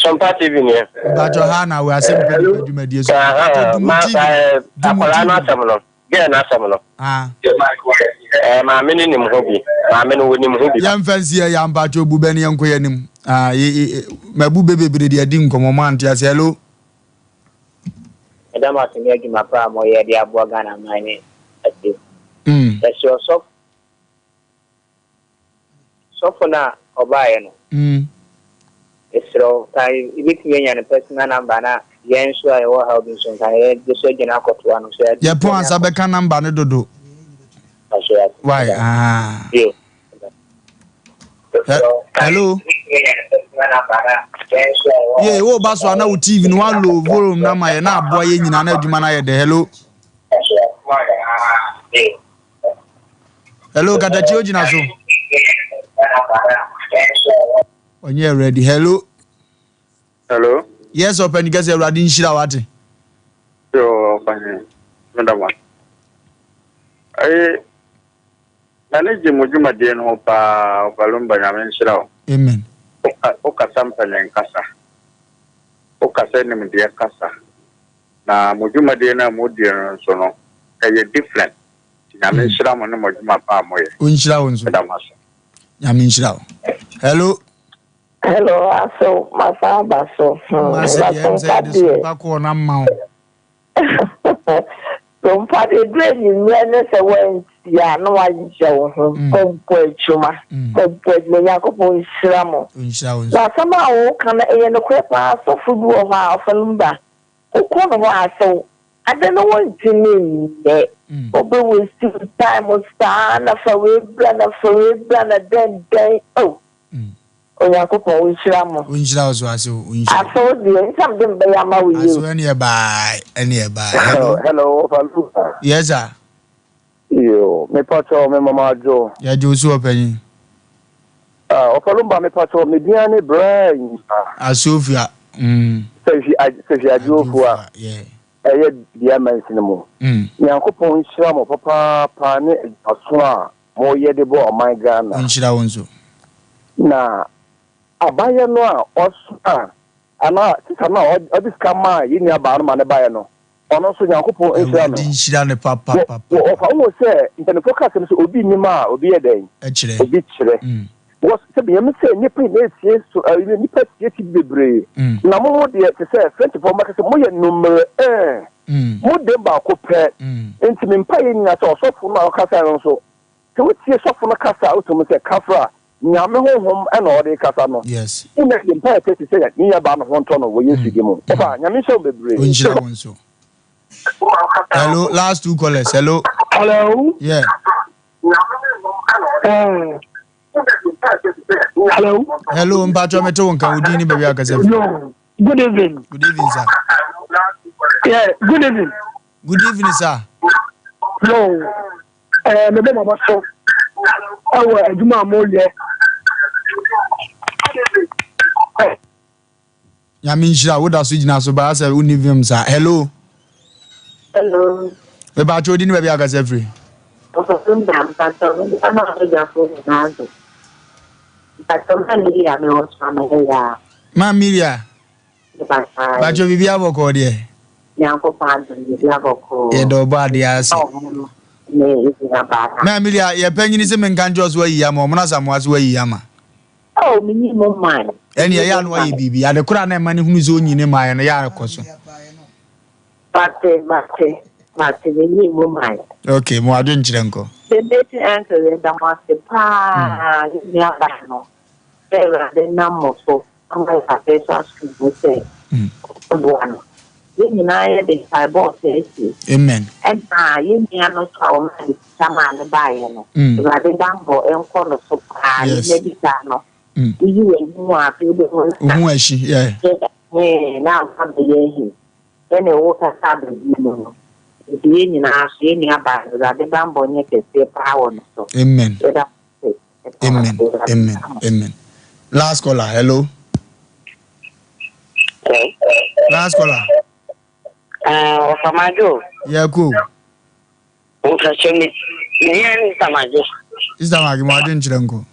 Sompa TV ni. Bàtò ha na wɔ asɛm pɛ nipa dwumadie so. Bàtò dumu TV. Dumu TV. Akwadaa n'asɛm no. Gɛɛ n'asɛm no. Ɛɛ maame no nim ho bi. Maame no wɔ nim ho bi. Yɛn fɛn si yɛ yan bàtò bu bɛ ni yɛn kɔ yɛn nim. Mɛ bu bɛ bebree deɛ di nkɔmɔ mo ante ase. Hello. Meda mo ase ne adwuma pa a moyɛ de aboa Ghana man ne atiefo. Yɛsrɛ ɔsɔfo Sɔfo no a ɔbaeɛ no, mesrɛ wo, ka yɛbɛtumi anya ne personal number na yɛn nso a yɛwɔ haw bi nso nka yɛde so agyina akɔtoa no. Sɛ Yɛpɔn ansa bɛka number no dodo. Why? Ah. Yo. Hello. Ye, wo ba so ana wo TV no wa low volume na ma ye na aboa ye nyina na adwuma na ye de. Hello. Hello, Katachi ogyina so. Ɔnyɛ ready. Hello. Hello. Yes, ɔpɛni kɛse Awurade nhyira wate. Yo, ɔpɛni. Meda mo. Ayi, m'ani gye mo dwumadie no ho paa, Ɔfa Lumba, Nyame nhyira wo. Amen. Wokasa mpanyin kasa. Wokasa nimdeɛ kasa. Na mo dwumadie no a modie no nso no, ɛyɛ different. Nti Nyame nhyira mo ne mo adwuma pa a moyɛ. Ɔnhyira wo nso. Meda mo ase. Nyame nhyira wo. Hello. Hello, aso masan aba so. Hmm, Ase deɛ ɛm sɛ yɛde sompa kɔɔ no ama wo. Sompa deɛ duru anwummerɛ ne sɛ woantie a na woayɛ wo ho. Mommɔ adwuma. Mommɔ adwuma. Onyankopɔn nhyira mo. Ɔnhyira wo nso. Na asɛm a woka no ɛyɛ nokorɛ paa. Sɔfo bi wɔ hɔ a ɔfrɛ no Lumba. Wokɔ no hɔ a sɛ ade no wontumi nyɛ. Wobɛ waste wo time saa na fa wei bra na fa wei bra na dɛn dɛn oh. Onyankopɔn onhyira mo. Onhyira wo so ase o onhyira. Ase wo deɛ nsɛm de mbɛyɛ ama wo yie o. Ase ɛneɛ bye ɛneɛ bye. Hello. Hello Ɔfa Yes sir. Yo me pakyɛw me mama adwo. Yɛgye wo so ɔpanyin. Ah Ɔfa Lumba me pakyɛw me din ane Brian. Asofia mm. Sɛhwi Sɛhwi Adwofua. Yeah. Ɛyɛ dua mansini mu. Nyankopɔn nhyira mo papaapa ne adwumaso a moyɛ de bɔ ɔman Ghana. Ɔnhyira wo nso. Na abayɛ no a ɔsomaa anaa sista no a ɔde sika maa yɛn nua baa no ma no baeɛ no, ɔno nso Nyankopɔn nhyira no. Awurade nhyira no papapapa. Wɔfa wohu sɛ mpanimfoɔ ka asɛm sɛ obi nim a obi yɛ dɛn? Kyerɛ. Obi kyerɛ. Because sɛbi Nyame sɛ nnipa nyinaa tie so ɛɛ nnipa tie ti bebree. Na mo mo deɛ te sɛ Frenchfoɔ mo bɛka sɛ moyɛ numere un. Mo dem baako pɛ. Nti me mpaeɛ nyinaa sɛ ɔsɔfo no a ɔkasaeɛ no nso, sɛ wotie sɔfo no kasa a wotumi sɛ kafra, Nyame honhom na ɔde rekasa no. Yes. Wo na yɛ mpaeɛ pɛ te sɛ ne nua baa no ho ntɔ no wɔ Yesu din mu. Ɔfa, Nyame nhyira wo bebree. Ɔnhyira wo nso. Hello, last two callers. Hello. Hello. Yeah. Hello. Hello, mpatsɔ mete wo nka wo din ne baabi akasa fi. No. Good evening. Good evening, sir. Yeah, good evening. Good evening, sir. No. Eh, me bɛ maba so. Ɛwɔ adwuma a moyɛ. Nyame nhyira wo da so gyina so baa sɛ wonni vim saa. Hello. Hello. Mepakyɛ odi ne baabi akasa firi. Ɔsɔfo nda mpakyɛ mede ama abadwafo nyinaa do. Mpakyɛ ma Miria me wɔ so ama yɛ yaa. Ma Miria. Mepakyɛ. Mpakyɛ biribi abɔkɔɔ deɛ. Nyankopɔn adom biribi abɔkɔɔ. Yɛda ɔbɔ adeɛ ase. Ne yɛgyina baa. Ma Miria yɛ panyini sɛ menka nkyerɛ so ayi ama ɔmo na Samoa so ayi ama. Oh, menyi mo man. Ɛnneɛ ɛyɛ a na wayɛ biribi. Ade korɔ a na ɛma no hunu sɛ ɔnyi ne mmaeɛ no, yɛ a kɔ so. Mate, mate, mate, menyi mo man. Ok, mo adwenkyerɛ nkɔ. The Mighty Uncle, yɛda mo ase paa, yɛn nua baa no, sɛ Awurade nam mo so ama yɛn abɛto asom mu sɛ ɔbɛboa no. Yɛn nyinaa yɛde mpaebɔ ɔtaa akyire. Amen. Ɛna yɛn nua no nso a wɔmaa no sika maa no baeɛ no, Awurade bammɔ nkɔ no so paa. Yes. Nneɛma bi saa no, woyi w'ani mu a afei wobɛhu na. Wohu ahyi, yeah. Ɛhɛn, na aba bɛyɛ ahi. Sɛnea wokasa abɛdi mu no. Nti yɛn nyinaa so, yɛn nua baa no, Awurade bammɔ nyɛ kɛseɛ paa wɔ no so. Amen. Yɛda mo ase. Amen. Amen. Amen. Last caller, hello. Last caller. Ɔfamajo. Yeah, cool. Nkakyɛ mi, mi yɛ ne Samajo. Sister Magi, mo adwen kyerɛ nko.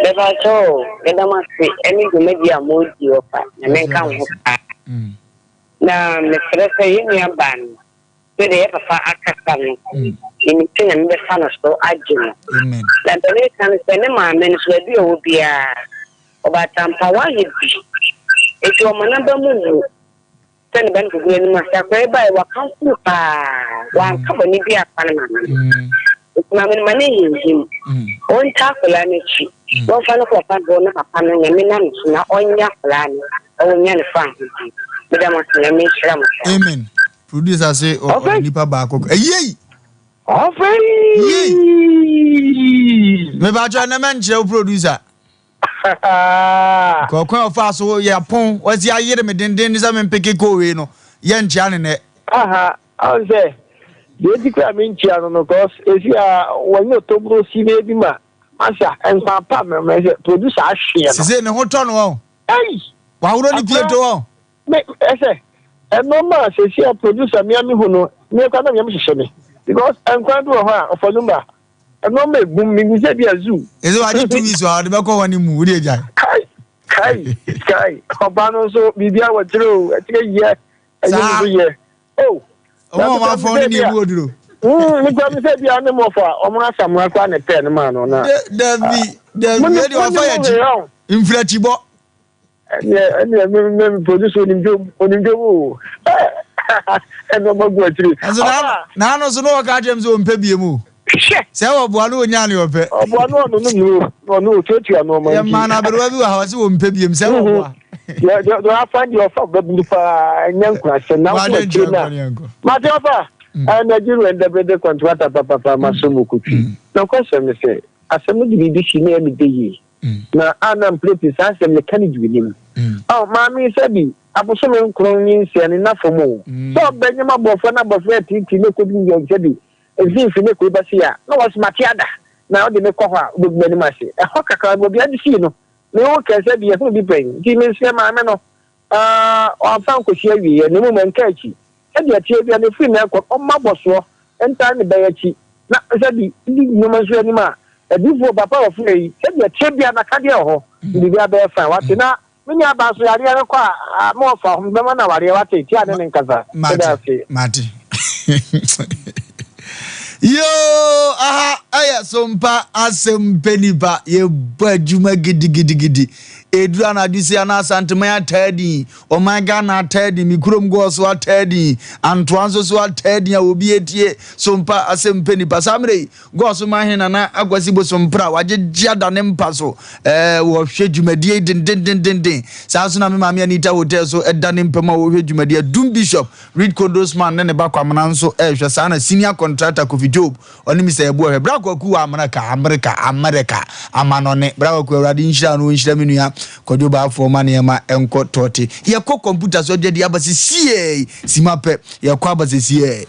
Bɛba kyɛ o, meda mo ase ɛne dwumadi a mo di ɔfa, na menka ho paa. Na mesrɛ sɛ yɛn nua baa no, sɛdeɛ yɛ papa akasa no, menim sɛ Nyame bɛfa no so agye no. Na deɛ meka ne sɛ, ne maame no so baabi a ɔwɔ biara, ɔbaatan pa, wayɛ bi. Enti ɔma n'aba mu mmu sɛ ne ba no kɔgu n'anim ase. Akwadaa yi baeɛ, wakamfo no paa, wanka bɔne bi amfa ne maame no. Enti maame no ma no nhinhim. Ɔntaa akwadaa no akyi, na ɔmfa no kɔ papa hɔ na papa no, Nyame nam ne so na ɔnyɛ akwadaa no, ɔnya ne fahodie. Meda mo ase, Nyame nhyira mo saa. Amen. Producer se ɔde nipa baako kɔ. Eyei! Ɔfei! Yei! Mepakyɛ ɛnɛ mɛnkyerɛ wo producer. Kɔkɔn a ɔfaa so yɛ apon wɔsi ayere me denden sɛ mempeke kowei no yɛ nkyea ne nɛ. Aha, ahun sɛ deɛ eti kura me nkyia no no cause esi a wɔnyɛ otoburo si na ebi ma masa nkwa pa mɛmɛ sɛ producer ahweɛ no. Sise ne ho tɔ no ɔ. Ei! Wahoro ne pie to ɔ. Me ɛsɛ. Nnoɔma a seesei a producer mea me hu no, me koraa na me yam hyehye me because nkwan bi wɔ hɔ a ɔfa numba, nnoɔma egum, me hu sɛ bi a zoo. Ɛsɛ wagye 2 weeks a ɔde bɛkɔ hɔ ne mu, wode agyae. Kai, kai, kai, ɔbaa no nso biribi a wɔkyerɛ o, ɛkyerɛ yɛ, ɛnyɛ ne so yɛ. Oh, Ɔmo a ɔmo afɔn ne nea emu oduro. Mm, nipa mi sɛ bi a ne mɔfo a ɔmo asamoa koraa ne pɛɛ no maa no na. Dabi, dabi, ɛdi ɔfa yɛ akyi, mfirakyibɔ. Ɛnneɛ ɛnneɛ me me producer onim dwom onim dwom o ɛna ɔma gu akyire. Ɛnso na n'ano so na ɔka kyerɛ m sɛ ɔmpɛ bie mu. Hwɛ. Sɛ ɔboa no ɔnya ne ɔpɛ. Ɔboa no ɔno no mu na ɔno ɔtuatua no ɔma nti. Yɛ maa no aberewa bi wɔ ha ɔsɛ ɔmpɛ bie mu sɛ ɔboa. Deɛ deɛ afa deɛ ɔfa bɛbunu paa ɛnyɛ nkurasɛm na wokɔ akyire no a. Mate ɔfa ɛɛ Nigeria ndɛbrɛdɛ kɔntrata papapa ma so mu kotwi. Na ɔkɔsɛm ne sɛ asɛm no de biribi si na ɛyɛ me dɛ yie. Na a na mprɛti saa asɛm no ka ne dwinim. Ao, maame yi sɛbi abosome nkron nyinsɛn no nna fam o. Sɛ ɔbɛnyem abɔfra na abɔfra atiitii na ɛkɔdu yɛn sɛbi mfimfini na ɛkɔi ba sei a, na wɔse mate ada na wode me kɔ hɔ a wobɛgu m'anim ase. Ɛhɔ kakra baabi a ade sii no, me ho kɛɛ sɛbi yɛhunu bi pɛn. Nti mesrɛ maame no, ah, wamfa ankɔsi awieɛ na mmom ɛnka akyi. Sɛdeɛ ɛteɛ biara no, ɛfiri nnɛ rekɔ no, ɔmma abɔsoɔ ntaa ne bɛn akyi, na sɛbi di nneɛma nso anim a, adiyifoɔ papa a wɔfrɛ yi, sɛdeɛ ɛteɛ biara n'akadeɛ wɔ hɔ, na biribiara bɛyɛ fine, wate? Na me nuabaa nso, yareɛ no kɔ a, ma ɔfa ho, mebɛma no awareɛ, wate? Tia ne ne nkasa. Meda ase. Mate. Yoo, aha ɛyɛ sompa asɛm pɛ nipa, yɛbɔ adwuma gidigidigidi. Ɛduru anadwo sei a na Asanteman ataa din, ɔman Ghana ataa din, me kurom Gɔɔ so ataa din, Antoa nso so ataa din a obi etie Sompa asɛm pɛ nipa. Saa mmerɛ yi, Gɔɔ so man hene Nana Akwasi Bosompra wagyegye ada ne mpa so, ɛɛ wɔhwɛ dwumadie yi dendendendenden. Saa nso na me maame Anita Hotel so ɛda ne mpa mu a wɔhwɛ dwumadie. Adum Bishop Reed Kodosman ne ne ba Kwamena nso ɛrehwɛ. Saa na Senior Contractor Kofi Job Ɔne Mister Yeboah hwɛ. Bra Kwaku wɔ Amerika, Amerika, Amerika, amanɔne. Bra Kwaku, Awurade nhyira no, ɔnhyira me nua Kwadwo Baafoɔ ma nneɛma nkɔ tɔɔte. Yɛkɔ kɔmputa so adwadi aba sesiei, sima pɛ, yɛkɔ aba sesiei.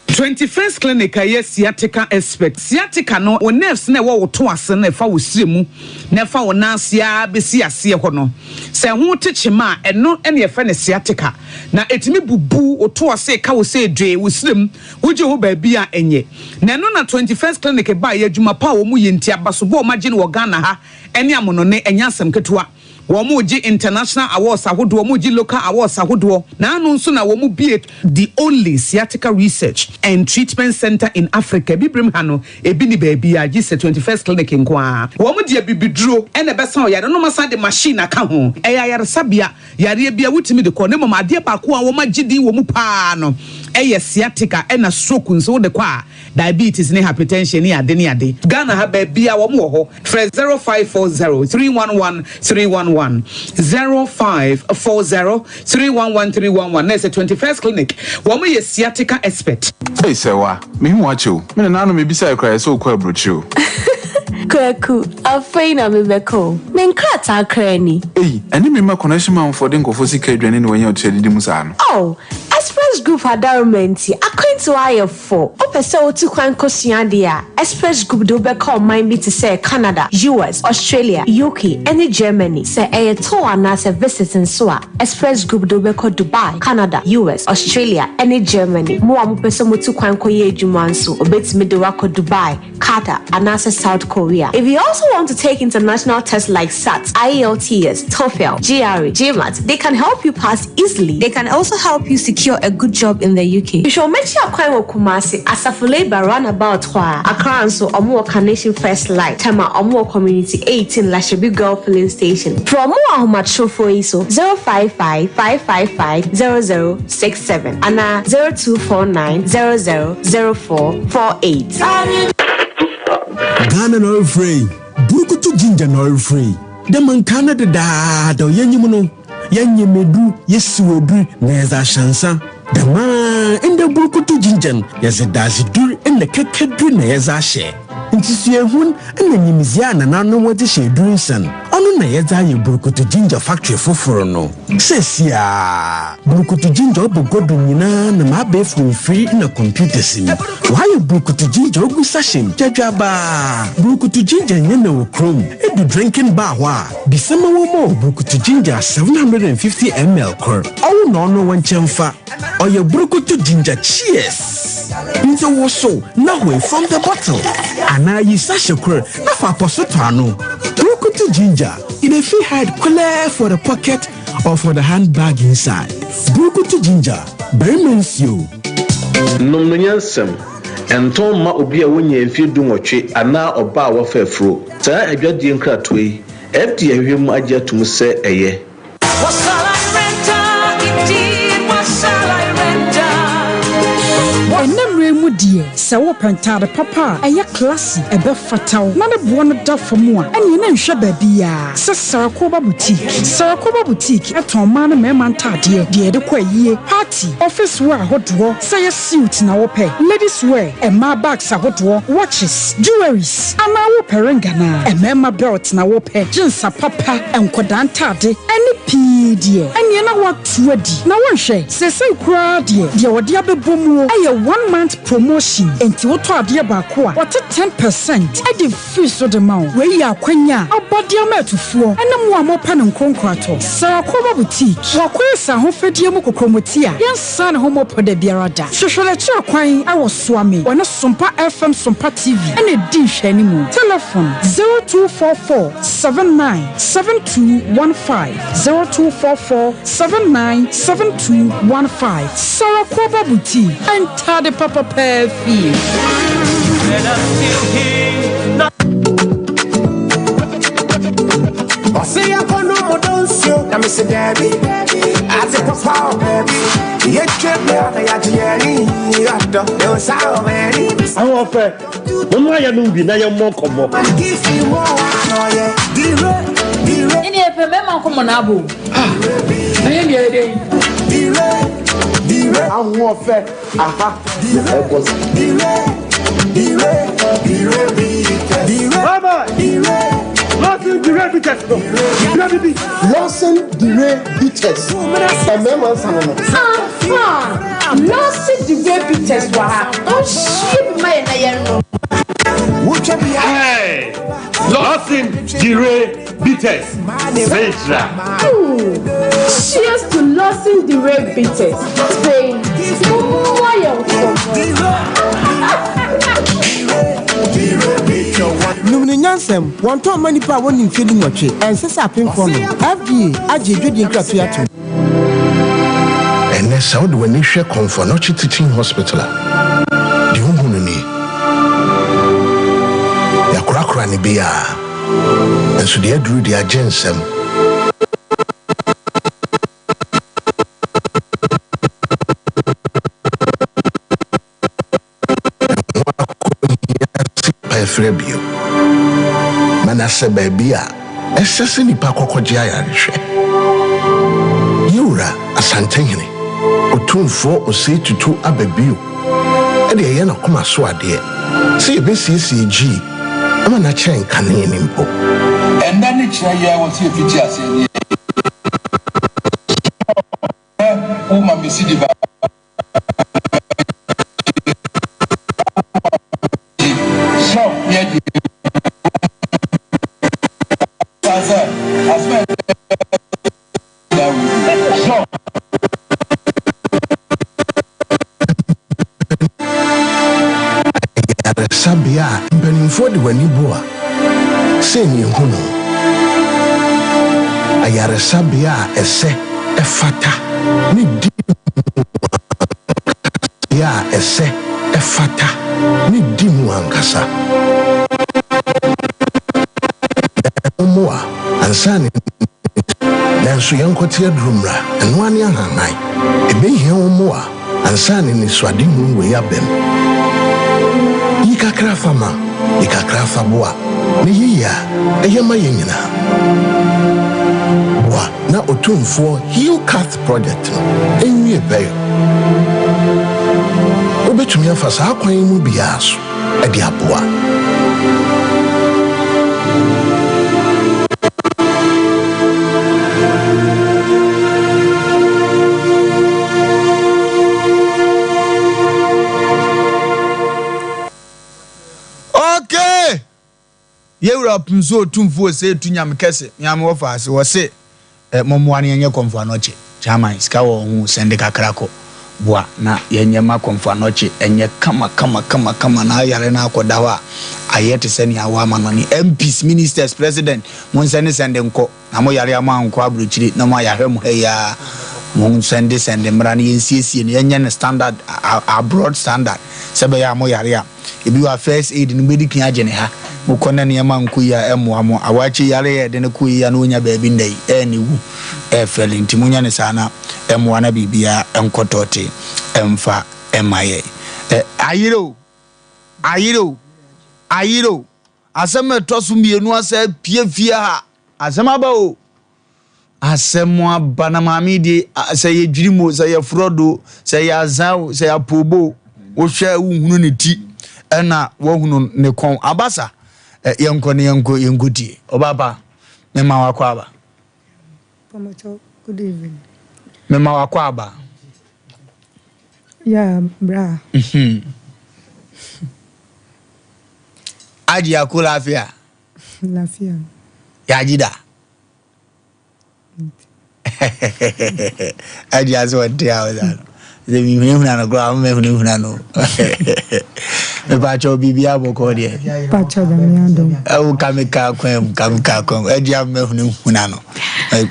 21st Clinic a ɛyɛ sciatica expert. Sciatica no, wo nerves no a ɛwɔ wo to ase no a ɛfa wo srɛ mu na ɛfa wo nan ase ara bɛsi aseɛ hɔ no, sɛ ɛho te kyema a, ɛno na yɛfrɛ no sciatica. Na ɛtumi bubu wo to ase, ɛka wo sɛ dwee, wo srɛ mu, Wogye ho baabi a ɛnyɛ. Na ɛno na 21st Clinic baeɛ, adwuma pa a wɔn yɛ nti, abasobɔ a wɔn agye no wɔ Ghana ha ne amonone, ɛnyɛ asɛm ketewa. Wɔn regye international awards ahodoɔ, wɔn regye local awards ahodoɔ. Na ano nso na wɔn bue the only sciatica research and treatment centre in Africa, Abibirem ha no, ebi nni baabiara gye sɛ 21st Clinic nko ara. Wɔn de abibiduro na ɛbɛsa ɔyare no, na wɔasan de machine aka ho. Ɛyɛ ayaresabea. Yareɛ biara wotumi de kɔ na mmom adeɛ baako a wɔagye din wɔ mu pa ara no yɛ sciatica ɛna stroke nso wode kɔ a diabetes ne hypertension ne ade ne ade. Ghana ha baabiara wɔn wɔ hɔ frɛ 0540 311 311 0540 311 311 na ɛsɛ 21st clinic wɔn yɛ sciatica expert. Ei Sɛwa, mehu wo akyɛ o. Me nana ano mebisae koraa yɛsɛ wokɔ aburokyire o. Kwaku, afei na mebɛkɔ o. Me nkrataa koraa ni. Ei, ɛne me mma connection manfoɔ de nkurɔfoɔ sika adwane na wɔanya ɔtiri adidi mu saa no. Oh, Express Group adaworoma nti, akwantuo ayɛ fo. Wopɛ sɛ wotu kwan kɔsua adeɛ a, Express Group de wo bɛkɔ ɔman bi te sɛ Canada, US, Australia, UK, ne Germany. Sɛ ɛyɛ tour anaasɛ visit nso a, Express Group de wo bɛkɔ Dubai, Canada, US, Australia, ne Germany. Mo a mopɛ sɛ motu kwan kɔyɛ adwuma nso, wɔbɛtumi de wo akɔ Dubai, Qatar, anaasɛ South Korea. If you also want to take international tests like SAT, IELTS, TOEFL, GRE, GMAT, they can help you pass easily. They can also help you secure a good job in the UK. Hwehwɛ wɔn akyi akwan wɔ Kumasi, Asafo Labour roundabout hɔ ara. Accra nso, wɔn wɔ Carnation First Light, Tema, wɔn wɔ Community 18, Lashibi Girl Filling Station. Frɛ wɔn wɔ ahomatrofoɔ yi so, 055 555 0067 anaa 0249 00 0448. Ghana na ɔrefrɛ yi, Burukutu Ginger na ɔrefrɛ yi. Dɛ ma nkaa no dedaada yɛnyim no, yɛnyem edur, yesiw edur na yɛdze ahyɛ nsa. Dɛmara ndɛ Burukutu Ginger no, yɛdze dadzedur na kɛkɛdur na yɛdze ahyɛ. Ntsi suahun na nyimdzee a nananom wɔdze hyɛ edur nsa no. Ɔno na yɛdze ayɛ Burukutu Ginger Factory fofor no. Seseiara, Burukutu Ginger ɔbɔ gua do nyina nam abaɛfor mfir na computers mu. Wɔayɛ Burukutu Ginger ogu sachet mu dwadwaabaa. Burukutu Ginger nnyɛ na wɔ kurom. Edu drinking bar hɔ a, bisa ma wɔmma wo Burukutu Ginger 750 ml kor. Ɔwo na ɔno wo nkyɛmfa. Ɔyɛ Burukutu Ginger Cheers! Ntsi wosow na hoe from the bottle anaa yi sachet kor na fa apɔso tɔ ano. Burukutu Ginger, e dey fit hide clear for the pocket or for the handbag inside. Burukutu Ginger, barima nsuo. Nom no nyansam. Ɛntɔn mma obi a wonyaa mfeɛ dunwɔtwe anaa ɔbaa a wafa afuro. Saa adwadie nkratoɔ yi, FDA ahwehwɛ mu agye atom sɛ ɛyɛ. Ɛnnɛ mmerɛ yi mu deɛ, sɛ wopɛ ntaade papa a ɛyɛ classy, ɛbɛfata wo, na ne boɔ no da fam a, ɛnneɛ na nhwɛ baabiara sɛ Sarakoba Boutique. Sarakoba Boutique tɔn mmaa ne mmarima ntaadeɛ, deɛ yɛde kɔ ayie, party, office wear ahodoɔ, sɛ ɛyɛ suit na wopɛ, ladies wear, mmaa bags ahodoɔ, watches, jewelries, anaa wopɛ ring anaa mmarima belt na wopɛ, jeans apapa, nkwadaa ntade, ne pii deɛ, ɛnneɛ na woato adi. Na wonhwɛ, seesei koraa deɛ, deɛ wɔde abɛbɔ muo yɛ one month promotion, enti wotɔ adeɛ baako a, wɔte 10 percent de firi so de ma wo. Wei yɛ akwanya a aba de ama atufoɔ ne mo a mopɛ no nkoronkoratɔ. Sarah Koba Boutique, wakɔyɛ sɛ ahofadie mu kokromoti a yɛnsan ne ho mmɔpɔ da biara da. Hwehwɛ no akyiri kwan wɔ Suame, wɔne Sompa FM Sompa TV na ɛdi nhwɛanimu. Telefon, 0244 79 7215, 0244 79 7215. Sarah Koba Boutique, ntade papa paa fie. Ɔse akɔnɔ mo dɔnsuo na mese daabi ate papa o baabi yɛtwa bia na yɛagye yɛni ɔdɔ ne wo sa o mani Ahoɔfɛ, momma yɛnom bi na yɛmmɔ nkɔmmɔ. Ɛne ɛpɛ mɛma nkɔmmɔ no abo. Ah, ɛyɛ deɛ ɛdɛ yi. Ahoɔfɛ, aha na ɛbɔ so. Mama, Lawson Dire Bitters no, bra bibi. Lawson Dire Bitters, mmarima nsa no no. Aha! Lawson Dire Bitters wɔ ha. Ɔnhyie bi ma yɛn na yɛnnom. Hey! Lawson Dire Bitters, Sɛnkyira. Cheers to Lawson Dire Bitters. Afei, mommoa yɛn nkɔmmɔ. Nom no nyansam, Wɔntɔn mma nnipa a wɔnni mfeɛ dunwɔtwe. Ɛnsɛ sɛ apemfoɔ nom. FDA agye adwadie nkratoɔ yi atom. Ɛnnɛ, sɛ wode w'ani hwɛ Komfo Anokye Teaching Hospital a, deɛ wohu no nie. Yɛakorakora no biara, nanso deɛ aduru deɛ agye nsam. Ɛho akɔhia sɛ pɛfrɛ bio ma no asɛ baabi a ɛsɛ sɛ nnipa kɔkɔgye ayarehwɛ. Yewura Asantehene, Otumfoɔ Osei Tutu aba bio de ɛyɛ n'akoma so adeɛ sɛ yɛbɛsiesie Gyii ama no akyɛn kane no mpo. Ɛnnɛ ne kyerɛ yɛ wɔ sɛ yɛfiti aseɛ nie. Sɛ wo ma me sidi baako hyɛ wo yɛ deɛ san sɛ asɛm a ɛda wo hyɛ wo. Ayaresabea a mpanimfoɔ de wɔn ani bu a, sei na yɛhu no. Ayaresabea a ɛsɛ, ɛfata, ne di mu ankasa. A ɛsɛ, ɛfata, ne di mu ankasa. Yɛn mmoa ansa na Nanso yɛnkɔte aduru mmra, ɛno ara ne ahanhan. Ɛbɛhia wo mmoa ansa na anisoadehunu wei abam. Yi kakra fa ma, yi kakra fa boa, na ɛyɛ yie a, ɛyɛ ma yɛn nyinaa. Boa na Otumfoɔ Heal Cath Project no nwie pɛyɔ. Wobɛtumi afa saa kwan yi mu biara so de aboa. Yɛwura Ɔpemso Otumfoɔ Osei Tu Nyame Kɛse, Nyame wɔ faase, wɔse eh, mommoa na yɛnyɛ Kɔmfo Anɔkye, Chairman, sika wɔ wo ho o, sɛnde kakra kɔ, boa na yɛnyɛ ma Kɔmfo Anɔkye ɛnyɛ kama kama kama kama na ayare no akɔda hɔ a, ayɛ te sɛ nea wɔ amanɔne. MPs, Ministers, President, monsɛnde sɛnde nkɔ. Na mo yare a mo ankɔ abrokyire na mo ayɛ ahwɛ mo ha yi ara mo sɛnde sɛnde mmra no yɛn siesie no yɛnyɛ no standard abroad standard sɛ bɛyɛ a mo yare a ebi wɔ a first aid no bɛdi kan agye ne ha mo kɔ na nneɛma nkɔ yi a ɛmmoa mo awakye yare yɛ de no kɔ yi a na onya baabi nda yi ɛɛ ne wu ɛɛfɛle nti mo nyɛ no saa na ɛmmoa na biribiara ɛnkɔ tɔɔte ɛmfa ɛma yɛ ɛ ayere o ayere o ayere o. Asɛm a ɛtɔ so mmienu asa apue fie ha. Asɛm aba o. Asɛm aba na maame yi deɛ sɛ yɛ dwirim o, sɛ yɛ frɔd o, sɛ yɛ azan o, sɛ yɛ apoobo o, wohwɛ a wohunu ne ti ɛna woahunu ne kɔn. Abasa, yɛnkɔ ne yɛnkɔ yɛnkɔ tie. Ɔbaapa, mema wakɔ aba. Good evening. Mema wakɔ aba. Yeah, bra. Aji ako lafiya. Lafiya. Ya gida. Aji ase ɔnte a ɔsa no. Sɛ mehunahuna no koraa mehunahuna no. Mepakyɛw biribi abɔkɔ deɛ. Pakyɛw nyame adom. Ɛwo ka me ka kwan mu ka me ka kwan mu. Aji a mehunahuna no.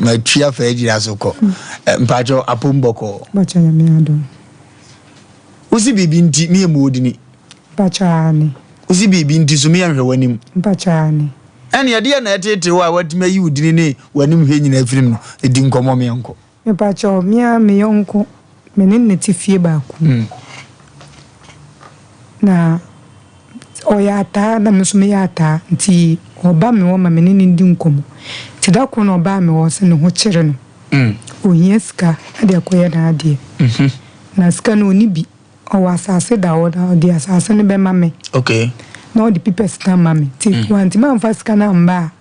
Matua fa agyina so kɔ. Mpakyɛw apom bɔkɔɔ. Pakyɛw nyame adom. Wosi biribi nti meyɛ mu odini. Mpakyɛ aane. Wosi biribi nti so meyɛ nhwɛ w'anim. Mpakyɛ aane. Ɛne ɛdeɛn na ɛteetee wo a woatumi ayi wo dini ne w'anim hwɛ nyinaa afiri mu no? Di nkɔmmɔ meɛnkɔ. Mepakyɛw, me ara me yɔnko, me ne no te fie baako mu. Na ɔyɛ ataa na me nso meyɛ ataa, nti ɔba me hɔ ma me ne no di nkɔmmɔ. Nti da koro na ɔbaa me hɔ sɛ ne ho kyere no, ohia sika de akɔyɛ n'adeɛ. Na sika no ɔnni bi. Ɔwɔ asase da hɔ na ɔde asase no bɛma me. Okay. Na ɔde papers no ama me. Nti mm. wantumi amfa sika no amba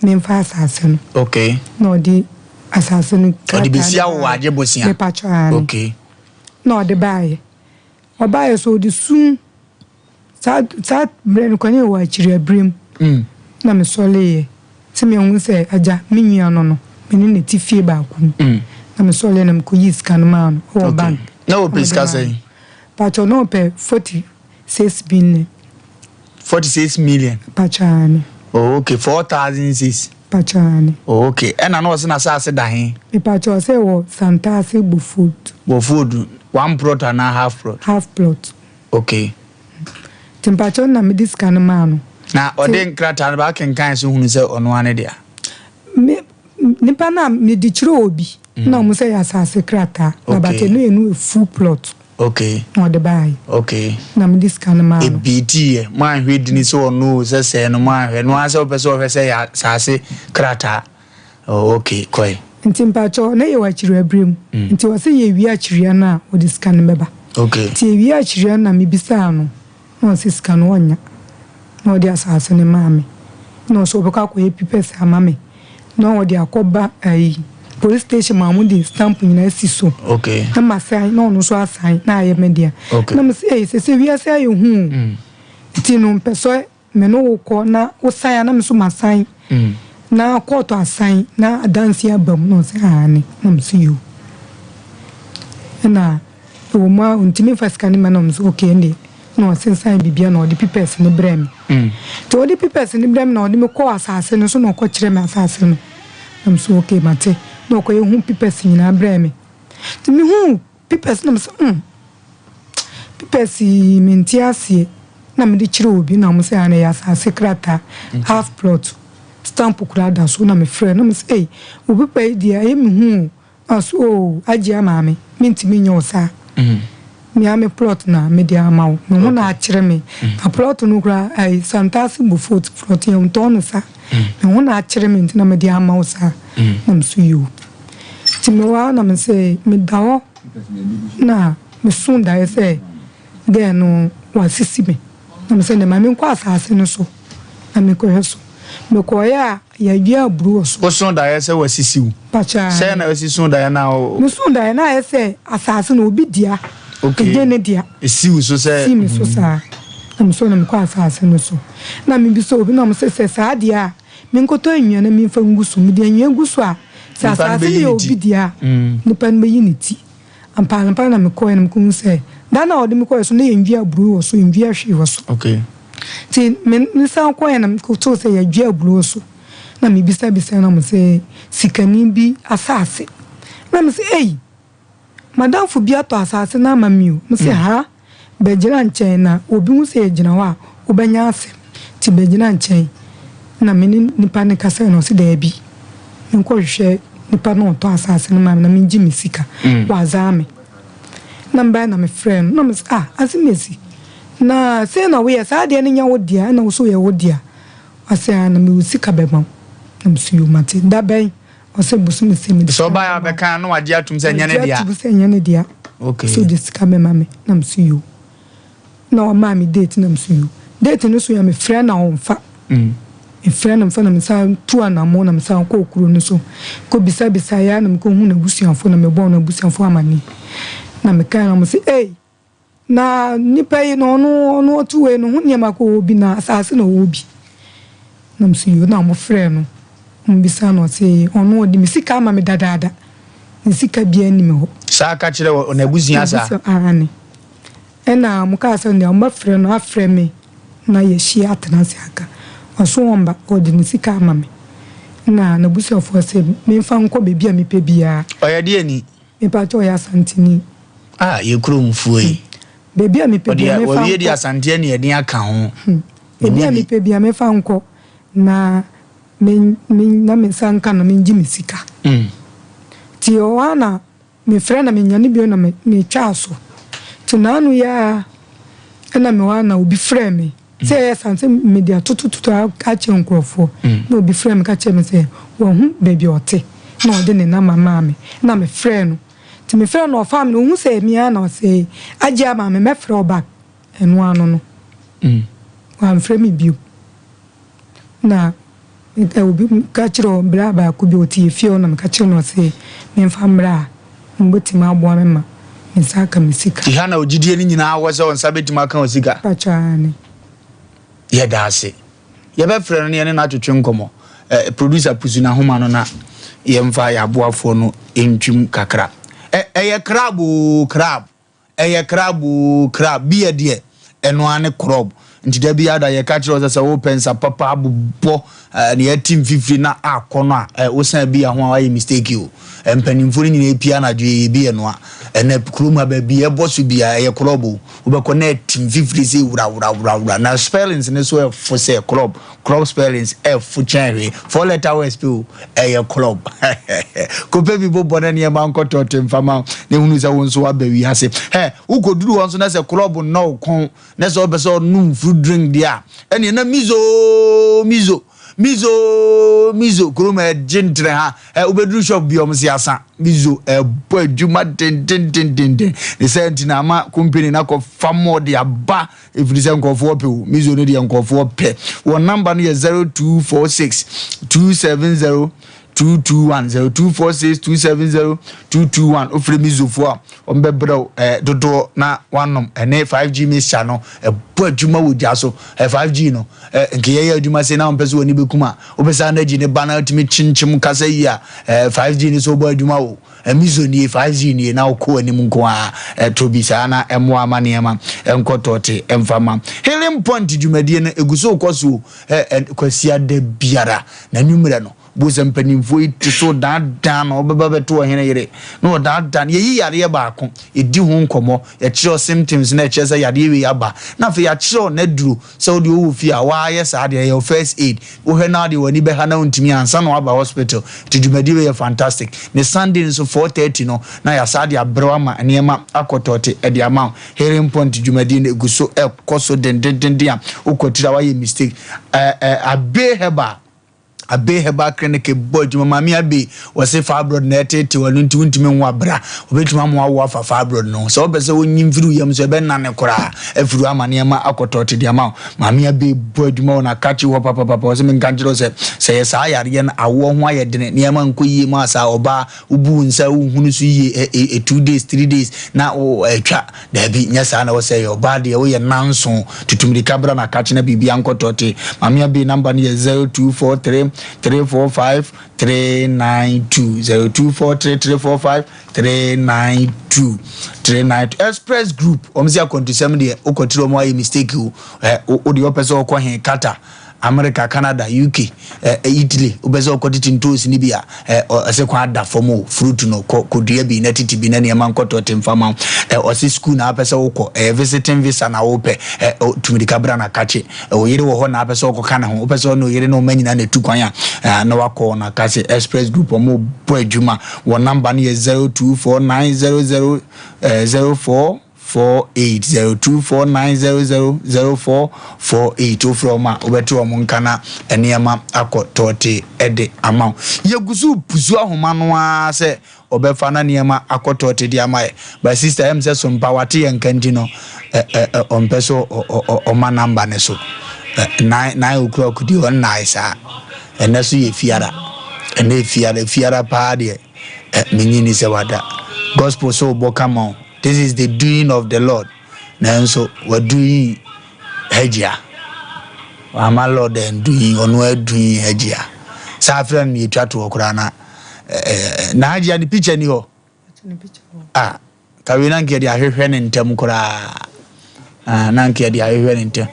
a memfa asase no. Okay. Na ɔde asase no krataa. Ɔde besi awo agye bosia. Mepatwa ano. Okay. Na ɔde baayɛ. Ɔbaayɛ so ɔde sum saa saa mmerɛ no kwan wɔ akyiri abirem. Mm. Na mesɔleeɛ. Sɛ mehu sɛ agya me nua no no me ne no te fie baako mu. Mm. Na mesɔleeɛ na mekɔyii sika no maa no wɔ bank. Na ɔpɛ sika sɛn? Pakyɛ na ɔpɛ 46 billion. 46 million? Pakyɛ aane. Oh, okay, 4,006. Pakyɛ aane. Oh, okay. Ɛna na ɔse n'asaase da he? Mepakyɛ ɔsɛ wɔ Santase Bofood. Bofood, one plot anaa half plot? Half plot. Okay. Nti mpakyɛw na mede sika no maa no. Na ɔde nkrataa no ba akenkan so hunu sɛ ɔno ara ne dea. Me nipa no a mede kyerɛ obi mm. na ɔmo sɛ yɛ asase krataa. Na but ɛno yɛ no yɛ full plot. Okay. Na ɔde baeɛ. Okay. Na mede sika no maa no. Ebi ti yɛ mo anhwɛ dini sɛ ɔno o sɛ sɛɛ no mo anhwɛ no ara sɛ wopɛ sɛ ɔhwɛ sɛ yɛ asase krataa. Oh okay kɔe. Nti mpakyɛw na yɛwɔ akyiriwia berɛ mu mm. nti ɔsɛ yɛwie akyiriwia no a ɔde sika no bɛba. Okay. Nti yɛwie akyiriwia no na mebisaa no na ɔsɛ sika no ɔnya na ɔde asase no maa me na ɔsɛ ɔbɛkɔ akɔyɛ pipɛs ama me na ɔde akɔba ayi police station ma wɔn de stamp nyinaa si so. Okay. Na ma san na ɔno nso asan na ayɛ me dea. Okay. Na me sɛ ɛyɛ sɛ sɛ wiase ayɛ hu o. Mm. Nti no mpɛ sɛ Me ne wo kɔ na wo san a na me nso masan na kɔɔto asan na adanseɛ aba mu na ɔsɛ aane na me so yoo ɛna ɛwɔ mu a ɔntumi nfa sika no ma na ɔmo so okay ɛnde na ɔsensan biribiara na ɔde papers no brɛ me nti ɔde papers no brɛ me na ɔde me kɔɔ asase no so na ɔkɔ kyerɛ me asase no na me so okay mate na ɔkɔ yɛ hu papers nyinaa brɛ me nti me hu Papers na mese mm papers yi mente aseɛ na mede kyerɛ obi na wɔn sɛ ana ɛyɛ asase krataa half plot stamp koraa da so na mefrɛ na mese ei wo paper yi deɛ ɛyɛ me hu o na ɔse oo agye maame mentumi nyɛ wo saa me ara me plot na mede ama wo me ho na akyerɛ me na plot no koraa ɛyi Santase Bofot plot yɛn ntɔn no saa me ho na akyerɛ me nti na mede ama wo saa na mese yoo. Nti mewɔ ha na mese meda hɔ na meso daeɛ sɛ girl no wasisi me na mese nɛ ma menkɔ asase no so na menkɔhwɛ so. Mekɔeɛ a yɛadua aburo wɔ so. Woso daeɛ sɛ wasisi wo? Pakyɛ aane. Sɛn na wasi so daeɛ no a wo. Meso daeɛ na ayɛ sɛ asase no obi dea. Okay. Ɛnyɛ ne dea. Esi wo so sɛ. Esi me so saa. Na mesɔre na mekɔ asase no so. Na mebisa obi na wɔse sɛ saa deɛ a, menkɔtɔ anwia na memfa ngu so. Mede anwia gu so a, sɛ Nipa no asase no bɛyi yɛ ne obi ti. dea a, nipa no bɛyi ne ti. Ampa-ampa na mekɔeɛ na mekɔhu sɛ dan no a wɔde me kɔeɛ so no na yɛnnua aburo wɔ so, yɛnnua hwee wɔ so. Okay. Nti me mesan kɔeɛ na mekɔtoo sɛ yɛadua aburo wɔ so. Na mebisabisae na wɔse sikani bi asase. Na mese ei! M'adamfo bi atɔ asase no ama me o. Mese, Haa? Bɛgyina nkyɛn na obi hu sɛ yɛgyina hɔ a, wobɛnya asɛm. Nti bɛgyina nkyɛn. Ɛna me ne nipa no kasae na ɔse daabi, menkɔhwehwɛ nipa no a ɔtɔ asase no maa me na mengye me sika. Wazaa me. Na mebae na mefrɛɛ no na mese, Ah, Asimesi, na sei na woyɛ, saa adeɛ no nyɛ wo dea ɛna wo so yɛ wo dea. Ɔse, Aa, na mewɔ sika bɛma wo. Na mese, Yoo, mate. Da bɛn? Ɔsɛ bosome sɛ mede Sɛ sika ɔbaeɛ a bɛma wo. ɔbɛka na wagye atom sɛ ɛnyɛ ne Wagye dea. atom sɛ ɛnyɛ ne dea. Okay. Sɛ ɔde sika bɛma me na mese yoo. Na ɔmaa me date na mese yoo. Date no so yɛ mefrɛ no a ɔmfa. Mefrɛ no mfa na mesan tu anammɔn na mesan kɔɔ kuro no so. Kɔ bisabisaeɛ ara na mekɔhuu n'abusuafoɔ na mebɔɔ n'abusuafoɔ amaneɛ. Na mekaeɛ na wɔse ei! Na nipa yi no ɔno ɔno ɔte wei no ho nneɛma kɔ ɔwɔ bi na asase na ɔwɔ bi. Na mo so yoo na wɔn frɛɛ no wɔn bisa no ɔse ɔno ɔde me sika ama me dadaada ne sika biara nni me hɔ. Saa ka kyerɛ wɔ n'abusua saa. N'abusua aane. Ɛna wɔn kaa sɛ nea wɔn bɛfrɛ no afrɛ me na yɛahyia atena ase aka. Ɔso ɔmba ɔde ne sika ama me. Na n'abusuafoɔ se menfa nkɔ baabi a mepɛ biara. Ɔyɛ deɛ ni? Mepakyɛw ɔyɛ Asanteni. Ah yɛ kurom fuo yi. Baabi a mepɛ bia mefa nkɔ. Wɔwie de Asante aniɛden aka ho. Baabi a mepɛ bia mefa nkɔ na me me na me nsa nka na mengye me sika. Nti ɛhɔ ara na mefrɛ na menyane bio na me metwaa so. Nti naano yi ara ɛna mewɔ ha na obi frɛɛ me. Sɛ ɛyɛ saa sɛ mede atotototo akyerɛ nkurɔfoɔ na obi frɛɛ me ka kyerɛɛ me sɛ wahu baabi a ɔte na ɔde ne namba maa me na mefrɛɛ no nti mefrɛɛ no ɔfaa me no ɔhu sɛ me ara na ɔse agye ama me mɛfrɛ wo back ɛno ano no wamfrɛ me bio na Obi ka kyerɛ bra baako bi ɔte efie hɔ na meka kyerɛ no ɔse memfa mmra a ɔbɛtumi aboa me ma me nsa aka me sika. Nti ha na ogyidie no nyinaa wɔ sɛ wo nsa bɛtumi aka wo sika? Mpakyɛ aane. Yɛda ase. Yɛbɛfrɛ no na yɛne no atwetwe nkɔmmɔ. Eh, producer pusu n'ahoma no na yɛmfa yɛn aboafoɔ no ntwim kakra. Ɛ, ɛyɛ crab oo, crab. Ɛyɛ krab oo krab, beer deɛ ɛno ara ne krɔb. Nti da biara da yɛka kyerɛ wo sɛ sɛ wopɛ nsa papa abobɔ eh, nea ati mfifiri na akɔ no a, eh, wosan beer ho a woayɛ mistake o. Eh, mpanimfoɔ no nyinaa pia anadwo yɛyɛ beer noa. Ɛnɛ kurom ha baabi ɛbɔ so biara ɛyɛ krɔb o. Wobɛkɔ na ati mfifiri sɛ wurawurawurawura. Na spellings no so ɛfo sɛ krɔb. Club spellings ɛfo kyɛn hwee. Four letter words pɛ o, ɛyɛ club. Kɔpɛ bi bobɔ na nneɛma nkɔtɔ te mfa ma na ehunu sɛ wo nso waba wiase. Hɛ, wokɔduru hɔ nso na sɛ club nnɔ wo kɔn na sɛ wopɛ sɛ ɔnom fruit drink deɛ a, ɛneɛ na mizo mizo mizo mizo kurom ɛgye ntere ha. Ɛ, wobɛduru shop bi ɔmo se asa mizo ɛbɔ adwuma dendendendenden. Ne sɛ nti na ama company no akɔfa mɔ de aba. Ɛfiri sɛ nkurɔfoɔ pɛ o, Mizo no deɛ nkurɔfoɔ pɛ. Wɔn namba no yɛ 0246 270 221 0246 270 221. Wofrɛ Mizofoɔ a, wɔbɛbrɛ wo eh, dodoɔ na wanom. Ɛne 5G mixture no, ɛbɔ adwuma wɔ gya so. Eh, 5G no, eh, nka yɛyɛ adwuma sei na wompɛ sɛ w'ani bɛkum a, wopɛ sɛ energy ne ba na wotumi kyinkyim kasa yi a, eh, 5G no so wobɔ adwuma o. Mizo nie, 5G nie, na wokɔ anim nko ara, ɛtɔ bi saa na ɛmmoa ma nneɛma nkɔ tɔɔte mfa ma. Healing Point dwumadie no, ɛgu so rekɔ so o, Kwasiada biara, na anwummerɛ no, bohu sɛ mpanimfoɔ yi te so daadaa na wɔbɛba bɛto ɔhene yere, na wɔdaadaa no. Yɛyi yareɛ baako, yɛdi ho nkɔmmɔ, yɛkyerɛ symptoms na ɛkyerɛ sɛ yareɛ wei aba, na afei yɛakyerɛ n'aduro Sɛ wo deɛ wowɔ fie a woayɛ saa deɛ ɛyɛ wo first aid wohwɛ na deɛ w'ani bɛha na wontumi ansa na woaba hospital nti dwumadie wei yɛ fantastic ne Sunday nso 4:30 no na yɛasaa de abrɛ wo ama nneɛma akɔ tɔɔte de ama wo Healing Point dwumadie no ɛgu so ɛkɔ so dendendenden a wokɔ tiri a woayɛ mistake ɛɛ ɛɛ Abe Herbal. Abbey Herbal Clinic bɔ adwuma. Maame Abbey, wɔse fibroid na ɛteetew ɛno nti wontumi nwo abra. Wɔbɛtumi ama wawo afa fibroid no ho. Sɛ wopɛ sɛ wonyi mfiri wo yam nso ɛbɛnane koraa afiri hɔ ama nneɛma akɔ tɔɔte de ama wo. Maame Abbey bɔ adwuma wɔ n'akrakye hɔ papapapa. Wɔse menka nkyerɛ wo sɛ, sɛ ɛyɛ saa yareɛ no awoɔ ho ayɛ dene, nneɛma nkɔ yie ma saa ɔbaa, wobu wo nsa wohunu so yie ɛ ɛ 2 days, 3 days na wo ɛtwa. Daabi, nyɛ saa na ɛwɔ sɛ ɛyɛ. Ɔbaa deɛ woyɛ nnanson, tutu mmirika bra na kakye na biribiara nkɔ tɔte. Maame Abbey number no yɛ 0243 345 392, 0243 345 392, 392. Express Group, wɔn sɛ akwantusɛm deɛ wokɔtiri wɔn ayɛ mistake o. Ɛ wo deɛ wɔpɛ sɛ wɔkɔ he Qatar, America, Canada, UK, eh, Italy, wopɛ sɛ ɔkɔ tete ntoosi no bi a, eh, ɔse kwan ada fam o, fruit no, kɔ kɔdua bi na tete bi na nneɛma nkɔtɔ te mfa ma wo. Eh, ɔse school na apɛ sɛ wokɔ, eh, visiting visa na wopɛ, eh, tumirika bra na kakye. Eh, wo yere wɔ hɔ na apɛ sɛ ɔkɔka ne ho, wopɛ sɛ ɔne oyere ne ɔma nyinaa na ɛtu kwan a, eh, na wakɔ na kakye. Express Group, ɔmo bɔ adwuma, wɔn namba no yɛ 024900 eh, 04 48 0249 00 04 48 Wofrɛ wɔn a, wobɛte wɔn nka na nneɛma akɔ tɔɔtee de ama wo. Yɛgu so repusu ahoma no ara sɛ wɔbɛfa na nneɛma akɔ tɔɔtee de ama yɛ. But sister, ɛm sɛ Sompa wate yɛn nka nti no, ɛ ɛ ɛ ɔmpɛ sɛ ɔ ɔ ɔ ɔma number no so. Ɛ nine nine o'clock deɛ ɔnnae saa. Ɛnnɛ so yɛ fiara. Ɛnnɛ yɛ fiara, fiara paa deɛ. Ɛ menye ni sɛ wada. Gospel so bɔ kama o. This is the doing of the Lord. Nanso wadoing Hajia. Wama Lord andoing, ɔno adoing Hajia. Saa afrɛ no yɛtwa toɔ koraa na na Hajia ne picture ni hɔ. Ah, Ka wei na nka yɛde ahwehwɛ ne ntɛm koraa. Ah, na nka yɛde ahwehwɛ ne ntɛm.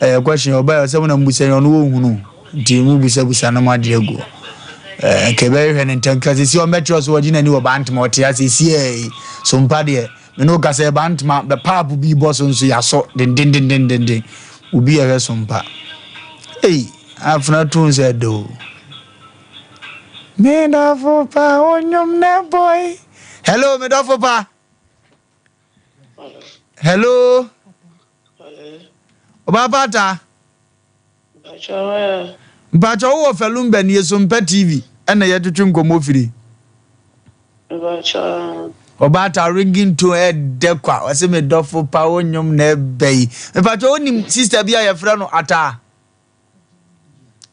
Ɛyɛ question ɔbaa sɛ mo na mbusa yi ɔno wɔnhunu. Nti mo busabusa no mo agye agu. Ɛɛ nka yɛbɛhwehwɛ ne ntɛm. Ka sisi ɔmbɛkyerɛ so ɔgye n'ani wɔ bantama ɔte ase si ɛɛ so mpa deɛ. Me ne wo kasa yɛ bantama bɛ paapo bi bɔ so nso yɛasɔ dendendendenden. Obi ɛhwɛ so mpa. Ei, afena tun sɛ ɛdɛ o. Me dɔfo pa onyom na boy. Hello, me dɔfo pa. Hello. Ọba pata. Mpatsɔ wowɔ Fɛlumba nie so mpɛ TV ɛna yɛtwetwe nkɔmmɔ firi. Ɔbaata ringing tone ɛdɛ kwa ɔse me dɔfo pa wo nnwom na ɛbɛ yi. Mpatsɔ wonim sister bi a yɛfrɛ no Ataa?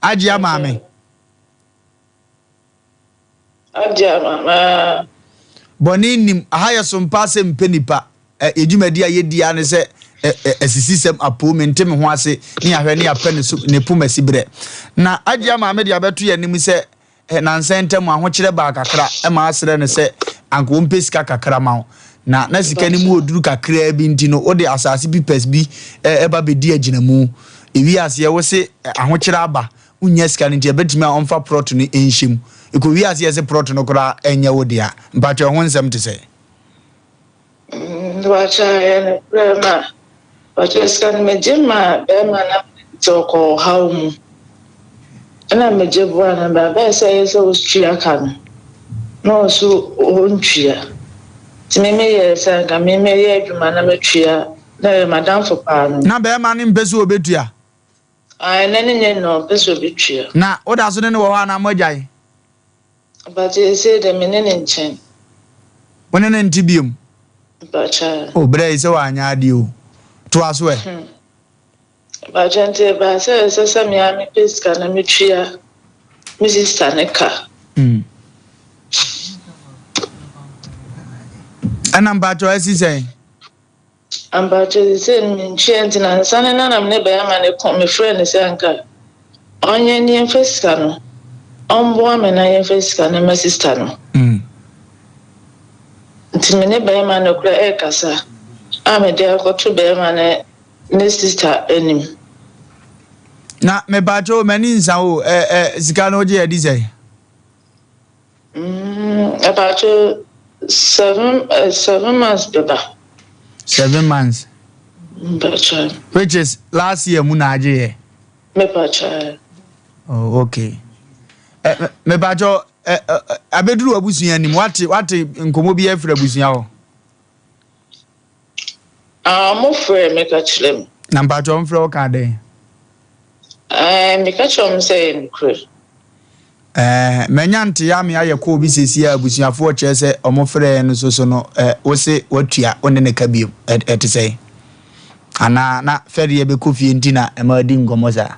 Agyea maame. Agya mama. Bɔne nnim. Aha yɛ so mpa sɛ mpɛ nipa. Ɛ, yɛ dwumadi a yɛdi ara ne sɛ ɛ, ɛ, asisisɛm, apoo, mente me ho ase, ne yɛahwɛ ne yɛapɛ ne so, ne poma si berɛ. Na Agyea maame de abɛto yɛn anim sɛ ɛ, nansa ntam ahokyerɛ baa kakra ma asrɛ no sɛ anka ɔmpɛ sika kakra ma wo. Na na sika no mu ɔduru kakraa bi nti no, wode asase pipɛs bi ɛ, ɛba bɛdi agyinamu. Ewie aseɛ wo se ɛ, ahokyerɛ aba, Wonnya sika no nti ɛbɛtumi a ɔmfa prɔt no nhyɛ mu. Ɛkɔ wie ase yɛse prɔt no koraa ɛnyɛ wo dea. Mpakyɛw ɛho nsɛm te sɛn? Mpakyɛw ɛyɛ nokorɛ ma mpakyɛw sika no megye maa bɛɛma no nti ɔkɔ ɔhaw mu ɛna megye boa no ba bɛyɛ sɛ ɛyɛ sɛ ɔtua ka no na ɔso ɔntua nti me meyɛɛ sɛ anka me mɛyɛ adwuma na matua na ɛyɛ madamfo paa no. Na bɛɛma no mpɛ sɛ ɔbɛtua? Ae na ne nyɛ na ɔmpɛ sɛ obetua. Na woda so ne no wɔ hɔ anaa moagyae? Mpakyɛ seesei deɛ me ne ne nkyɛn. Wo ne no nte biom? Mpakyɛ. Oh berɛ yi sɛ wanyɛ adeɛ o. Toa so ɛ. Hmm. Mpakyɛ nti ɛbaa sɛ ɛsɛ sɛ me ara mepɛ sika na metua me sista ne ka. Hmm. Ɛna mpakyɛ asi sɛn? Ampakyɛw sesei no mentua nti nansa no na na mene bɛɛma no ko mefrɛɛ no sɛ anka ɔnyɛ ne yɛmfa sika no ɔmboa me na yɛmfa sika no ma sister no nti mene bɛɛma no kora ɛɛkasa a mede akɔto bɛɛma no ne sister anim. Na mepakyɛw m'ani nsa o ɛ ɛ sika no wogye adi sɛn? Mm, ɛbaakyɛ seven eh, 7 months bɛba. 7 months. Mpakyɛ. Which is last year mu na agye yɛ. Mepakyɛ. Oh, okay. Eh, mepakyɛ eh, eh, abɛduru abusua anim wate wate nkɔmmɔ bi afiri abusua hɔ. Ah, mo frɛ me ka kyerɛ me. Na mpakyɛ ɔmfrɛ wo ka dɛn? Eh, meka kyerɛ ɔmo sɛ ɛyɛ nokorɛ. Ɛɛ manya nteɛ ame ayɛ kɔɔ bi seesei a abusuafoɔ kyerɛ sɛ ɔmo frɛɛ no so so no ɛ wose watua wo ne no ka biom ɛ ɛte sɛn? Anaa na fɛreɛ bɛkɔ fie nti na ɛma adi nkɔmmɔ saa?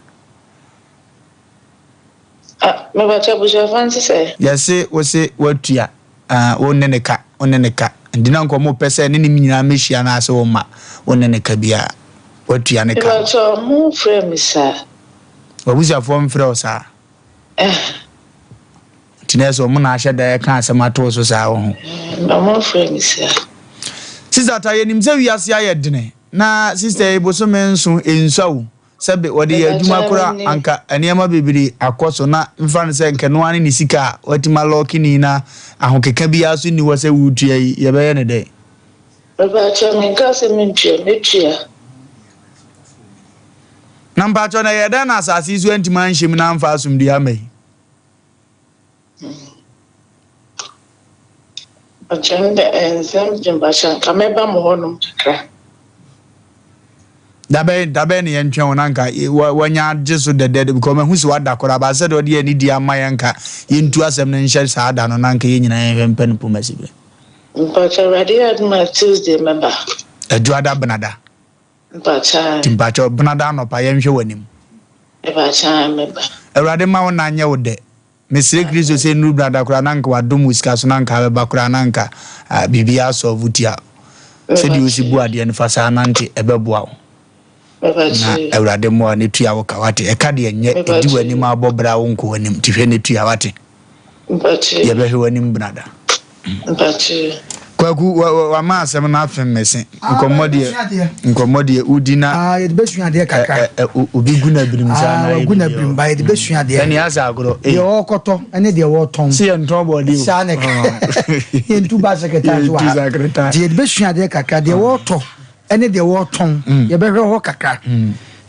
Ah, mepakyɛ abusuafoɔ nte sɛ? Yɛse wose watua ah wo ne no ka wo ne no ka nti na nka ɔmo pɛ sɛ ne ne nyinaa mɛhyia no ase wo ma wo ne no ka biara watua ne ka no. Mepakyɛ ɔmo mfrɛ me saa. W'abusuafoɔ mfrɛ wo saa? Nti na ɛsɛ ɔmo na ahyɛ da ɛka asɛm ato wo so saa wɔ ho. Ɔmo mfrɛ me saa. Sister ta yɛnim sɛ wiase ayɛ dene na sister yi bosome nso nsua o sɛbe wɔde yɛ adwuma koro a anka nneɛma bebree akɔ so na mfa no sɛ nka ɛno ara ne ne sika a watumi alɔɔke ni na ahokeka biara so nni hɔ sɛ woretua yi yɛbɛyɛ no dɛn? Mepakyɛw menka sɛ mentua mɛtua. Na mpakyɛw na ɛyɛ dɛn na asase yi so antumi anhyɛ mu na amfa asomdwoe amma yi? Mpakyɛw ndɛ nsɛm gye mpakyɛw nka mɛba mo hɔnom kakra. Dabɛn dabɛn na yɛntwɛn wo na nka wanya agye so dɛdɛɛdɛ because mahu sɛ wada koraa ba sɛdeɛ ɔde anidie ama yɛn nka yɛntu asɛm no nhyɛ saa da no na nka yɛn nyinaa yɛnhwɛ mpɛ no poma si berɛ. Mpakyɛw Awurade yɛ adom a Tuesday mɛba. Adwoada benada. Mpakyɛw. Nti mpakyɛw benada anɔpa yɛnhwɛ w'anim. Mpakyɛw mɛba. Awurade ma wo nna nyɛ wo dɛ. Mesrɛ Kristo sɛ nnuru benada koraa na anka wadom wo sika so na anka abɛba koraa na anka biribiara asɔlvo tia wo. Sɛdeɛ wosi bu adeɛ no fa saa nante ɛbɛboa wo. Na Awurade mmoa wo na tua wo ka wate. Ɛka deɛ nyɛ ɛdi w'anim abɔ bra wo nkɔ w'anim nti hwɛ na tua wate. Yɛbɛhwɛ w'anim benada. Kwaku, wama asɛm no afem me se. Nkɔmmɔ deɛ, nkɔmmɔ deɛ wodi na. Ah, yɛde bɛsua adeɛ kakra. Obi gu na birim saa na ayɛ. Gu na birim ba yɛde bɛsua adeɛ. Ɛne asɛ agorɔ. Deɛ ɔrekɔtɔ ne deɛ ɔretɔn. Se yɛn ntɔn bɔɔde o. Saa ne yɛntu ba sekretar so wɔ ha. Nti yɛde bɛsua adeɛ kakra deɛ ɔretɔ ne deɛ ɔretɔn yɛbɛhwɛ hɔ kakra.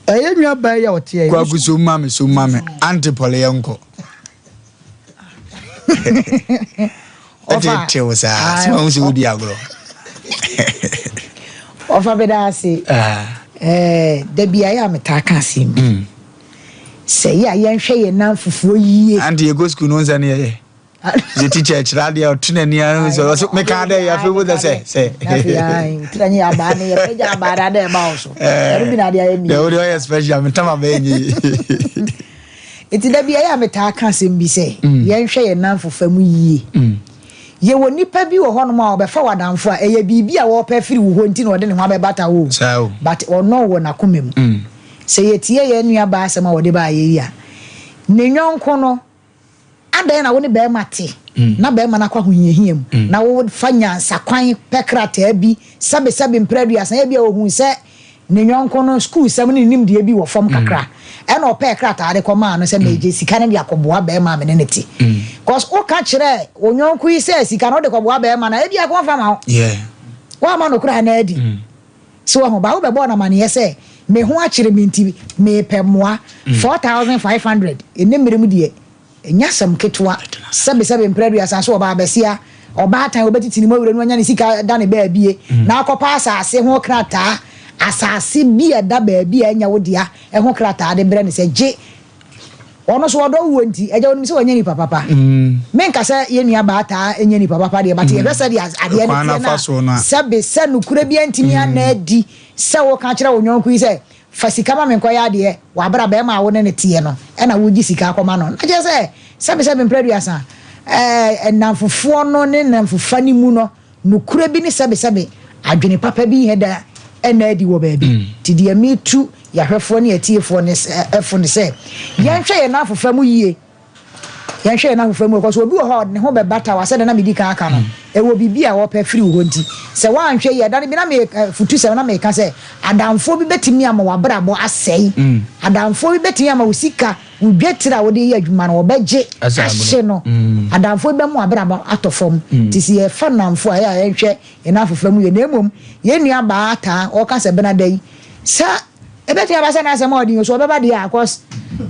Ɛyɛ nua baa yi a ɔteɛ. Kwaku so ma me so ma me. Ante pɔle yɛnkɔ. Ɛte tew saa sɛ wɔn sɛ wodi agorɔ. Ɔfa bɛda ase. Ɛɛ dabi ayɛ a metaa ka asɛm bi. Mm. Sɛ yɛ a yɛnhwɛ yɛn nan fufuo yie. Ante yɛkɔ sukuu no nsɛ ne yɛyɛ. Sɛ teacher kyerɛ adeɛ ɔto n'ani ara sɛ ɔsɛ meka dɛ yɛ afei wo sɛ sɛ sɛ. Afei ayi tira nye abaa ne yɛ pɛgya abaa na adɛ ɛba wo so. Ɛno bi na adeɛ ayɛ mi. Deɛ wode ɔyɛ special metam abɛyɛ nye yi. Enti da bi ɛyɛ a metaa ka asɛm bi sɛ, Yɛnhwɛ yɛn nnamfofa mu yie. Yɛwɔ nnipa bi wɔ hɔnom a ɔbɛfa wo adamfo a, ɛyɛ biribi a ɔrepɛ afiri wo hɔ nti na ɔde ne ho abɛbata wo o, but ɔnnɔ wo wɔ n'akoma mu. Sɛ yɛtie yɛn nuabaa asɛm a ɔde baeɛ yi a, ne yɔnko no, adɛn na wo ne barima te na barima no akɔ ahohiahia mu na wofa nyansakwan pɛ krataa bi sɛbesɛbe mprɛ aduasa, ebia ɔhuu sɛ Ne yɔnko no sukuusɛm ne ne nimdeɛ bi wɔ fam kakra. Ɛna ɔpɛɛ krataa de kɔmaa no sɛ megye sika no de akɔboa barima a me ne no te. Cause woka kyerɛ wo yɔnko yi sɛ sika no wode kɔboa barima no a, ebia ɔmfa ma wo. Woamma no koraa na adi. So wahu? But wobɛbɔɔ no amaneɛ sɛ me ho akyere me nti mepɛ mmoa 4500 ɛnnɛ mmerɛ mu deɛ. Ɛnyɛ asɛm ketewa. Sɛbesɛbe mprɛ aduasa so ɔbaa basia, ɔbaatan a ɔbɛtete ne mu awura no anya ne sika da ne baabie, na akɔpɛ asase ho krataa, asase bi a ɛda baabi a ɛnyɛ wo dea ho krataa de brɛ no sɛ gye. Ɔno nso ɔdɔ wuo nti, agya ɔnim sɛ wanyɛ nipa papa. Menka sɛ yɛn nua baa taa nyɛ nipa papa deɛ, but yɛhwɛ sɛdeɛ adeɛ no teɛ no a, sɛbe sɛ nokorɛ bi antumi anna adi sɛ woka kyerɛ wo yɔnko yi sɛ Fa sika ma me nkɔyɛ adeɛ wɔ aberɛ a barima a wo ne no teɛ no na woregye sika akɔma no. Na kyerɛ sɛ, sɛbesɛbe mprɛ aduasa, ɛɛ, nnamfofoɔ no ne nnamfofa no mu no, nokorɛ bi ne sɛbesɛbe adwene papa bi nyɛ da nna adi wɔ baabi. Nti deɛ metu yɛahwɛfoɔ ne atiefoɔ ne sɛ, fo ne sɛ, yɛnhwɛ yɛn nnamfofa mu yie. Yɛnhwɛ yɛn ahofa mu, because obi wɔ hɔ a ɔde ne ho bɛbata wo a, sɛdeɛ na medi kan aka no, ɛwɔ biribi a ɔpɛ firi wo hɔ nti, sɛ woanhwɛ yie a, da no bi na me afutusɛm na meka sɛ, adamfoɔ bi bɛtumi ama w'abrabɔ asɛe, adamfoɔ bi bɛtumi ama wo sika, wo dwetire a wode reyɛ adwuma no, wɔbɛgye ahye no, adamfoɔ bi bɛma w'abrabɔ atɔ fam. Nti sɛ yɛfa nnamfoɔ a, ɛyɛ a yɛnhwɛ yɛn ahofa mu yie, na mmom yɛn nuabaa ataa ɔreka sɛ Benada yi, sɛ Ebetumi aba sɛ n'asɛm a ɔde yi so ɔbɛba deɛ a cos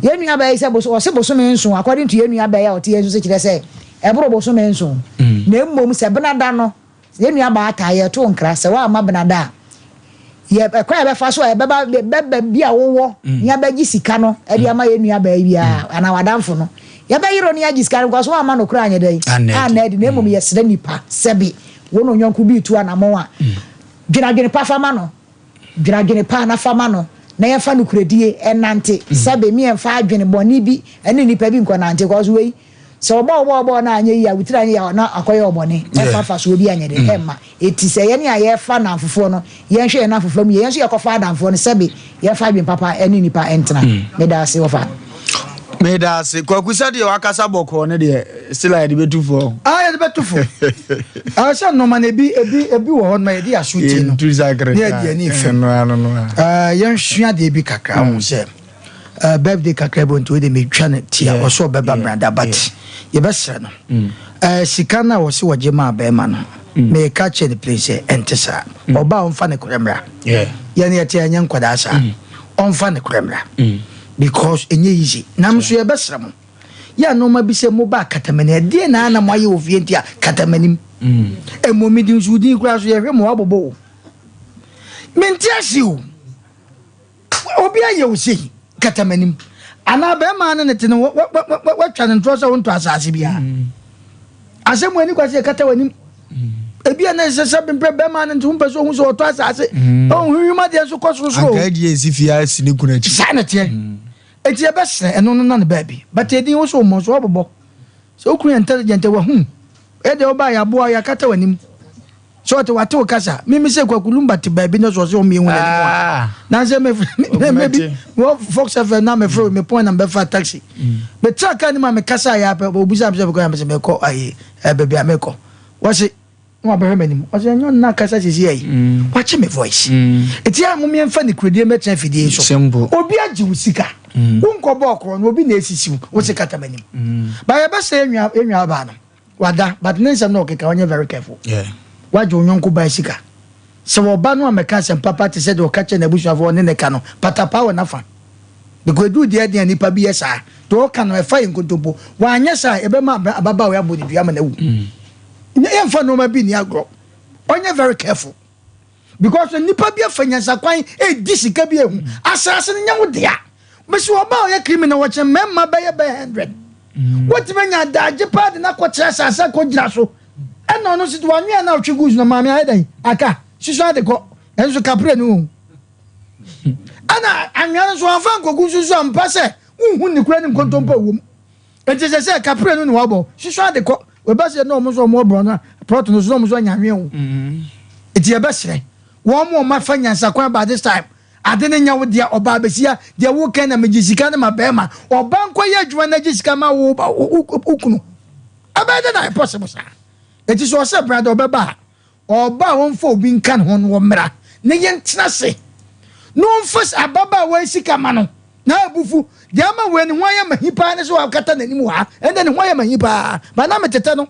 yɛn nua baa yi sɛ boso ɔse bosome nson according to yɛn nua baa yi a ɔte yɛn so se kyerɛ sɛ ɛboro bosome nson na mmom sɛ benada no yɛn nua baa taa yɛto nkra sɛ woamma benada a yɛ ɛkwan a yɛbɛfa so a yɛbɛba bɛba bi a wowɔ ne abɛgye sika no ɛde ama yɛn nua baa yi biara anaa w'adamfo no. Yɛbɛyere wo na yɛagye sika no because woamma nokorɛ anyɛ dɛn? Anna adi. Na mmom yɛsrɛ nnipa, sɛbe wo ne wo yɔnko bi retu anamɔn a, dwene adwene pa fa ma no. Dwene adwene pa na fa ma no, na yɛmfa nokorɛdie nnante. Sɛbe me yɛmfa adwene bɔne bi ne nnipa bi nkɔnante cause wei, sɛ ɔbɔ wo bɔ wo bɔ wo na anyɛ yie a, wo tiri anyɛ yie a, na akɔyɛ wo bɔne. Ɛmfa mfasoɔ bi anyɛ dɛn? Ɛmma. Enti sɛ yɛne a yɛrefa nnamfofoɔ no, yɛnhwɛ yɛn nnamfofoɔ mu yie. Yɛn nso yɛkɔfa adamfoɔ no, sɛbe yɛmfa adwene papa ne nnipa ntena. Meda ase, wɔfa. Meda ase. Kwaku sɛdeɛ wakasa bɔkɔɔ no deɛ, still a yɛde bɛtu fo. Ah, yɛde bɛto fo. Ah, sɛ nneɛma no ebi ebi ebi wɔ hɔ no yɛde aso tie no. Yɛntu sakre. Ne yɛde ani fam. Ɛno ano no a. Ah, yɛnsua adeɛ bi kakra ho sɛ eh, birthday kakra bi nti wode metwa no tia ɔsɛ ɔbɛba mmerada but yɛbɛsrɛ no eh, sika no a wɔse wɔgye maa bɛrima no meka kyerɛ no plain sɛ ɛnte saa. Ɔba a ɔmfa ne korɛ mmra. Yɛne yɛte ɛnyɛ nkwadaa saa. Ɔmfa ne korɛ mmra. Because ɛnyɛ easy. Nam so yɛbɛsrɛ mo. Yɛ a nnoɔma bi sɛ mobaa katamani ɛdeɛn na na moayɛ wɔ fie nti a katamanim. Mmom mede nso wo din koraa so yɛhwɛ ma woabobɔ o. Mente ase o. Obi ayɛ wo sei katamanim. Anaa bɛrima ne ne te no watwa ne ntorɔ sɛ wontɔ asase biara. Asɛm wɔ ani kwa sɛ yɛkata w'anim. Ebi a na ɛsɛ sɛ bempɛ bɛrima no nti wompɛ sɛ ohu sɛ ɔtɔ asase. Ɔhwehwɛ adeɛ nso kɔ sorosoro. Anka ɛdeɛ ɛsi fie asi ne kunu akyi. Saa na ɛteɛ. Eti yɛbɛsrɛ ɛno no na ne baabi. But edin wo so mmɔ so wɔbobɔ. Sɛ wo kunu yɛ intelligent a wahu. Ɛyɛ deɛ wobaa yɛaboa yɛakata w'anim. Sɛ ɔte wate wo kasa. Mimi sɛ Kwaku Lumba te baabi na sɛ ɔsɛ ɔmmie hu n'anim a. Na sɛ me me bi wɔ Fox FM na mefrɛ me pɔn na mebɛfa taxi. Metra kaa no mu a mekasa yɛ apɛ obisa me sɛ mekɔ ya mesɛ mekɔ ayi baabi a mekɔ. Wɔse na wabɛhwɛ m'anim. Ɔsɛ ɛnyɛ ɔno na akasa sisi ayi. Wakye me voice. Eti a mom yɛmfa ne kurodie mɛtena afidie yi so. Obi agye wo sika. Wonkɔ bɔɔ korɔ no obi na esisi wo. Wo se kata m'anim. Ba yɛbɛsɛ yɛnwa yɛnwa baa no. Wada but ne nsɛm na ɔkeka ɔnyɛ very careful. Wagye wo yɔnko baa sika. Sɛ wɔba no ammɛka asɛm papa te sɛ deɛ ɔka kyerɛ n'abusuafoɔ ɔne ne ka no, patapaa wɔ n'afa. Because ɛduru deɛ ɛden a nipa bi yɛ saa. Deɛ ɔka no ɛfa yɛ nkontompo. Wanyɛ saa a ɛbɛma ababaawa yi abɔ ne dua ama no awu. Yɛmfa nneɛma bi nni agorɔ. Ɔnyɛ very careful. Because nipa bi afa nyansakwan ɛredi sika bi ehu. Asase no nyɛ wo dea. Mesi ɔbaa ɔyɛ criminal wɔkyɛ mmarima bɛyɛ bɛyɛ hundred. Wotumi anya adagye paa de no akɔkyerɛ asase akɔgyina so. Ɛna ɔno nso wanwea na ɔtwe gu so na maame ayɛ dɛn aka susu ade kɔ ɛnso kapre no o. Ɛna anwea no nso wamfa nkɔgu nso so ampa sɛ wonhu ne kura ne nkontompo a ɛwɔ mu. Enti sɛ sɛ kapre no na wabɔ susu ade kɔ wɔbɛ sɛ na wɔn nso wɔn borɔ no plot no so na wɔn nso anya anwea o. Enti yɛbɛsrɛ wɔn a wɔafa nyansakwan by this time Ade no nyɛ wo dea ɔbaa besia deɛ wo kɛn na megye sika no ma bɛɛma ɔbaa nkɔ yɛ adwuma na gye sika ma wo wo kunu ɛbɛyɛ dɛ na ayɛ possible saa eti sɛ ɔsɛ bra dɛ ɔbɛba a ɔba a ɔmfa obi nka ne ho no ɔmmra na yɛntena ase na ɔmfa ababaawa yi sika ma no na abufu deɛ ama wei ne ho ayɛ mahi paa ne sɛ wakata n'anim wɔ ha ɛnde ne ho ayɛ mahi paa ba na metetɛ no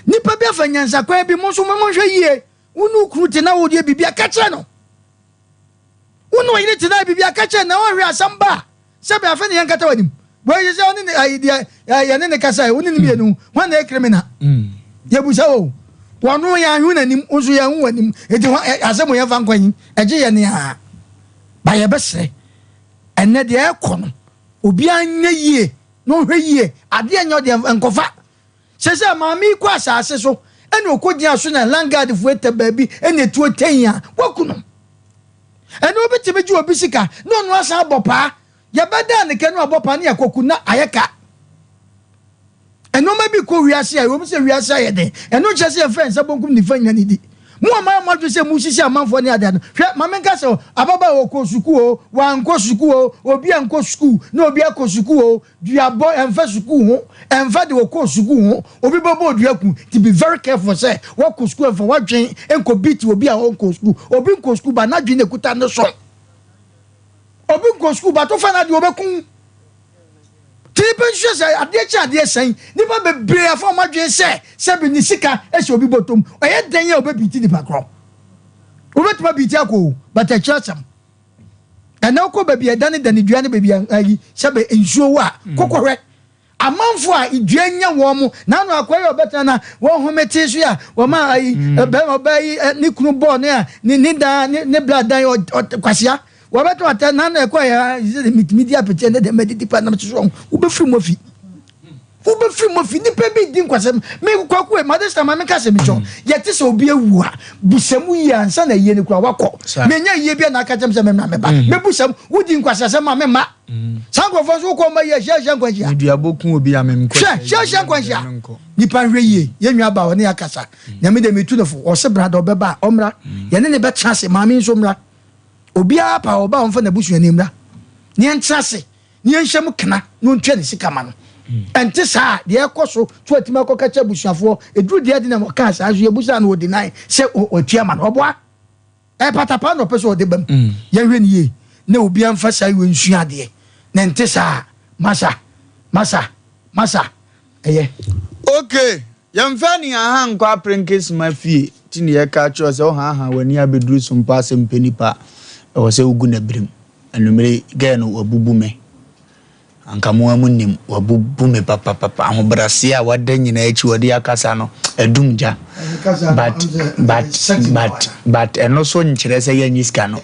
nipa bi afa nyansakwan bi mo nso mo nhwɛ yie Wo ne wo kunu te na woreyɛ biribi a, ka kyerɛ no. Wo ne ɔyere te na ayɛ biribi a, ka kyerɛ no na ɔnhwɛ asɛm ba a, sɛbe afei na yɛnkata w'anim. Wei sɛ ɔne ne ayi deɛ yɛne ne kasa yi, wo ne ne mmienu, hwan na ɛyɛ criminal? Yɛbusa o. Wɔno yɛanhu n'anim, wo nso yɛanhu w'anim. Enti hwan asɛm o yɛmfa nkɔ yi, ɛgye yɛ nea ba yɛbɛsrɛ. Ɛnnɛ deɛ ɛkɔ no, obiara nyɛ yie na ɔnhwɛ yie. Adeɛ nyɛ ɔdeɛ nkɔfa. Sɛ sɛ maame yi kɔ asase so ɛna ɔkɔ gyina so na landguard foɔ ɛtɛ baabi ɛna ɛtuo tɛn a, waku no. Ɛna obi tumi gye obi sika na ɔno asan abɔ paa. Yɛbɛdaa ne kɛ no abɔ paa ne yɛkɔku na ayɛ ka. Nneɛma bi kɔ wiase a ɛwɔ mu sɛ wiase ayɛ den. Ɛno nkyerɛ sɛ yɛmfa yɛn nsa bonkum nifa nyina ne di. Mo a moayɛ mo adwene sɛ mosisi amanfoɔ ne adeade no, hwɛ, ma menka sɛ ababaawa ɔkɔɔ sukuu o, wankɔ sukuu o, obi ankɔ sukuu na obi akɔ sukuu o, Duabɔ ɛnfa sukuu ho, ɛnfa de ɔkɔɔ sukuu ho, obi bɛbɔ odua ku, nti be very careful sɛ woakɔ sukuu ɛnfa w'adwen nkɔ beat obi a ɔnkɔɔ sukuu, obi nkɔɔ sukuu but n'adwen na ɛkuta no so, obi nkɔɔ sukuu but wofa n'adeɛ ɔbɛku wo. Nti nipa nsusuɛ sɛ adeɛ kye adeɛ sɛn, nipa bebree afa wɔn adwen sɛ sɛbi ne sika ɛhyɛ obi bɔtɔm, ɛyɛ dɛn a ɔbɛ beat nipa korɔ, wobɛtumi abeat akɔ o but ɛkyerɛ asɛm. Ɛnɛ wokɔ baabi a ɛdane dane dua ne baabi a ayi sɛbɛ nsuo wɔ a, mm. kɔkɔhwɛ amanfo a dua nya wɔn mo na ano akɔyɛ yɛ ɔbɛtena na wɔn home te so a wɔn a ayi mm. bɛrima ɔbaa yi ne kunu bɔɔ ne a ne ne dan ne ne bla dan ɔ kwasia. Wɔbɛto atɛ na na ɛkɔ yɛ sɛ metumi di apete ɛnɛ deɛ madidi pa nam soso wobɛfiri mu afi. Wobɛfiri mu afi nipa bi di nkwasɛm me kwaku e made sɛ ma menka sɛ mekyɛ mm. yɛte sɛ obi awu a busa mu yie ansa na yie no kura wakɔ menya yie bi a na aka kyɛm sɛ memmra meba mm. mɛbusa mu wodi nkwasɛsɛm a memma mm. saa nkurɔfoɔ nso wokɔ ma yie hyiahyia nkwanhyia hwɛ hyiahyia nkwanhyia nipa nhwɛ yie yɛn nua ba ɔne akasa nyame de metu no fo ɔse bra da ɔbɛba a ɔmmra yɛne ne bɛtena ase maame nso mmra obiara pa ɔba a ɔmfa n'abusuani mmra ne yɛntena ase ne yɛnhyɛ mu kena na ɔntua ne sika ma no. Ɛnte saa a, deɛ ɛkɔ so to atumi akɔka kyerɛ abusuafoɔ, ɛduru deɛ ɛde na ɔkaa saa nso yɛbusaa no ɔdeny sɛ watua ma no. Ɔboa. Ɛyɛ patapaa na ɔpɛ sɛ ɔde ba mu. Yɛnhwɛ no yie na obiara mfa saa wei nsua adeɛ. Na ɛnte saa a, masa, masa, masa, ɛyɛ. Ok, yɛmfa ani haha nkɔ aprenkesema fie nti na yɛka akyerɛ wo sɛ wohaahaa w'ani abɛduru so mpo asɛm pɛ nipa a, ɛwɔ sɛ wogu no abirim. Anwummere yi, girl no wabubu me. Anka mo ara monim, wabubu me papapapa. Ahobrɛaseɛ a wada nyinaa akyi wɔde akasa no, adum gya. But, but, but, but ɛno so nkyerɛ sɛ yɛnnye sika no.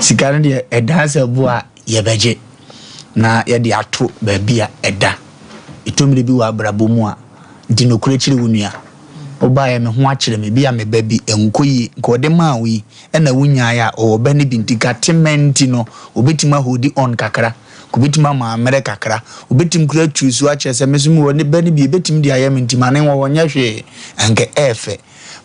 Sika no deɛ, ɛdaa sɛ bo a yɛbɛgye na yɛde ato baabi a ɛda. Ɛtɔ mmerɛ bi wɔ abrabɔ mu a, di nokorɛ kyerɛ wo nua. Wobaeɛ me ho akyere me, bi a me ba bi, ɛnkɔ yie, nka ɔde maa wo yi, ɛna wonyaeɛ a, ɔwɔ ba no bi nti ka tema nti no, ɔbɛtumi aholdi on kakra, ɔbɛtumi ama ammerɛ kakra, ɔbɛtumi koraa atu so akyerɛ sɛ me nso mewɔ ne ba no bi, ɛbɛtumi de ayɛ me nti ma ne nwɔ hɔ nyɛ hwee, anka ɛɛfɛ.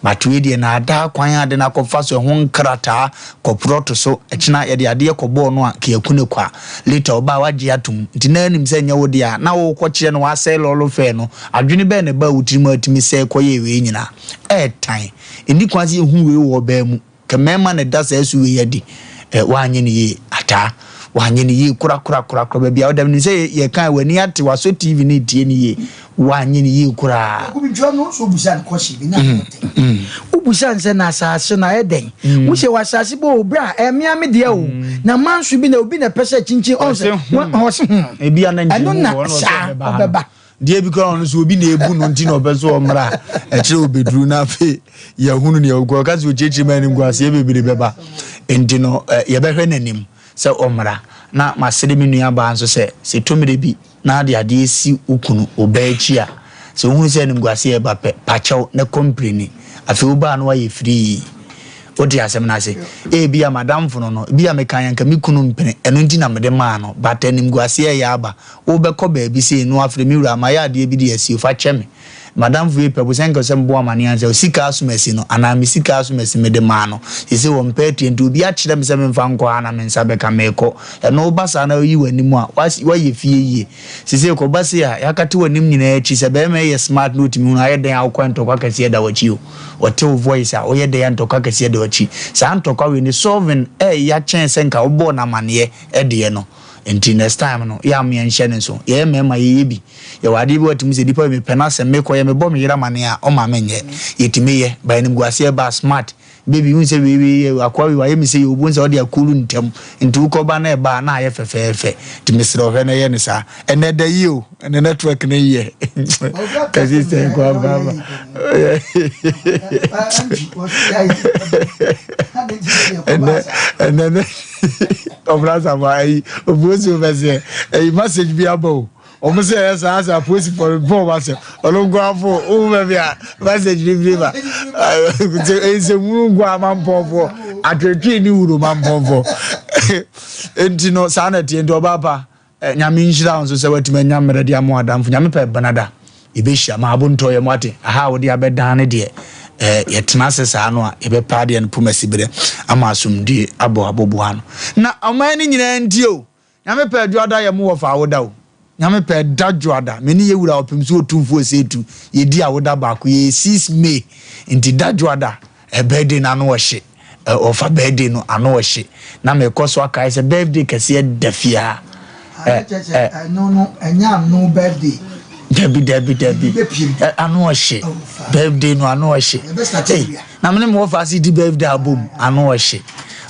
But wei deɛ naadaa kwan a ade no akɔfa so, ɛho nkrataa kɔprɔto so, ɛkyena yɛde adeɛ kɔbɔɔ no a, nka yɛaku no kwa. Later ɔbaa wagye atom, nti na anim sɛ ɛnyɛ wo dea a, na worekɔkyerɛ no wasɛe lɔɔlo fɛɛ no, adwene bɛn na ɛbaa wo tirim a atumi sɛe kɔyɛɛ wei nyinaa? Ɛɛtan. Ɛnni kwan sɛ yɛhu wei wɔ ɔbaa mu. Kɛ mmarima na ɛda saa su wei adi. Ɛ, woanyɛ no yie, Ataa. Woanyɛ no yie korakorakorakora. Baabi a woda, menim sɛ yɛkae, w'ani ate, w'asɔ TV no retie no yie. Woanyɛ no yie koraa. Kwaku Bintwa no nso wobusa no question bi na ano den. Wobusa no sɛ na asase no ayɛ dɛn? Wose wɔ asase bi o, bra, ɛmmea me deɛ o. Na manso bi na obi na ɛpɛ sɛ kyinkyin ɔn sɛ, ɔse hmm. Ebia na Ɛno nkyɛn mu na wɔ hɔ na ɔsɛ saa ɔbɛba ha no. ɔbɛba. Deɛ bi koraa ɔno nso obi na ebu no nti na ɔpɛ so ɔmmra a ɛkyerɛ obeduru na afei yɛhunu nea ɔkɔ ɔka sɛ ɔkyerɛkyerɛ mu animguaseɛ bebree bɛba nti no yɛbɛhwɛ n'anim sɛ ɔmmra na masere me nua baa nso sɛ sɛ tɔmmerɛ bi na ade adeɛ si wo kunu wo ba akyi a sɛ wohunu sɛ animguaseɛ ɛba pɛ pakyɛw na kɔmpleni afei wo baa no wayɛ firii wote asɛm no ase ebi a madamfo no no ebi a meka yɛn nka me kunu mpene ɛno nti na mede maa no but animguaseɛ ɛyɛ aba Wobɛkɔ baabi sei no afrɛ me wura mayɛ adeɛ bi de asi o fa kyɛ me. Madamfo yi pɛ bo sɛ nka sɛ mebɔ amaneɛ ansa o sika asom asi no anaa me sika asom asi mede maa no seisei ɔmpɛ atua nti obi akyerɛ me sɛ memfa nkɔ ha na me nsa bɛka meekɔ ɛno woba saa na woyi w'anim a woayɛ fie yie seisei kɔba sei a yɛakate w'anim nyinaa akyi sɛ bɛrima yi yɛ smart na ɔtumi hunu ayɛ dɛn a wokɔ a ntɔkwa kɛseɛ da w'akyi o ɔte wo voice a woyɛ dɛn a ntɔkwa kɛseɛ da w'akyi saa ntɔkwa wei ne solving ɛɛya kyɛn sɛ nka wobɔɔ no amaneɛ deɛ no. Nti next time no yɛ a yɛnhyɛ no nso. Yɛyɛ mmarima yɛyɛ bi. Yɛwɔ adeɛ bi wɔ tumi sɛ nipa wei mepɛ n'asɛm mekɔ yɛ mebɔ me yere amaneɛ a ɔma menyɛ. Yɛtumi yɛ but animguaseɛ ba smart baby wohu sɛ wei wei yɛ akoa wei wayɛ me sei o wobɛhu sɛ ɔde akuru ntɛm nti wokɔ ba na ɛba a na ayɛ fɛfɛɛfɛ nti mesrɛ wo hwɛ na yɛ no saa. Ɛnɛ da yie o ɛnɛ network no yɛ kasi sɛ nkɔ aba aba. Ɛnɛ ɛnɛ ɔbra sama ayi obuosi bɛsɛ ɛyi message bi aba o wɔn sɛ ɛyɛ saa sɛ apolisifoɔ no bɔ wɔn asɛm ɔno nko afo ohun baabi a message bi bi ba nsɛmunu nko ama mpɔnfoɔ atwetwe ne wuro ma mpɔnfoɔ nti no saa na ɛteɛ nti ɔbaa pa Eh, Nyame nhyira wo nso sɛ woatumi anya mmerɛ de ama w'adamfo. Nyame pɛ benada yɛbɛhyia. Ma abo ntɔ yɛn ate. Aha a wode abɛdan no deɛ, eh, yɛtena ase saa no a, yɛbɛpɛ adeɛ no poma siberɛ ama asomdwie abɔ aboboa ano. Na ɔman no nyinaa ntie o. Nyame pɛ dwoada yɛ mo wɔfa awoda o. Nyame pɛ da dwoada. Me ne yɛ wura ɔpem so otumfoɔ Osetu yɛdi awoda baako. Yɛyɛ 6 May nti da dwoada eh, birthday no ano ɔhye. Ɔfa birthday no ano ɔhye na mekɔ so akae sɛ birthday kɛseɛ da fie ha. Ɛno no ɛnyɛ ano birthday. Dabi dabi dabi ano ɔhye birthday no ano ɔhye. Ei na mene mo wɔfa ase di birthday abom ano ɔhye.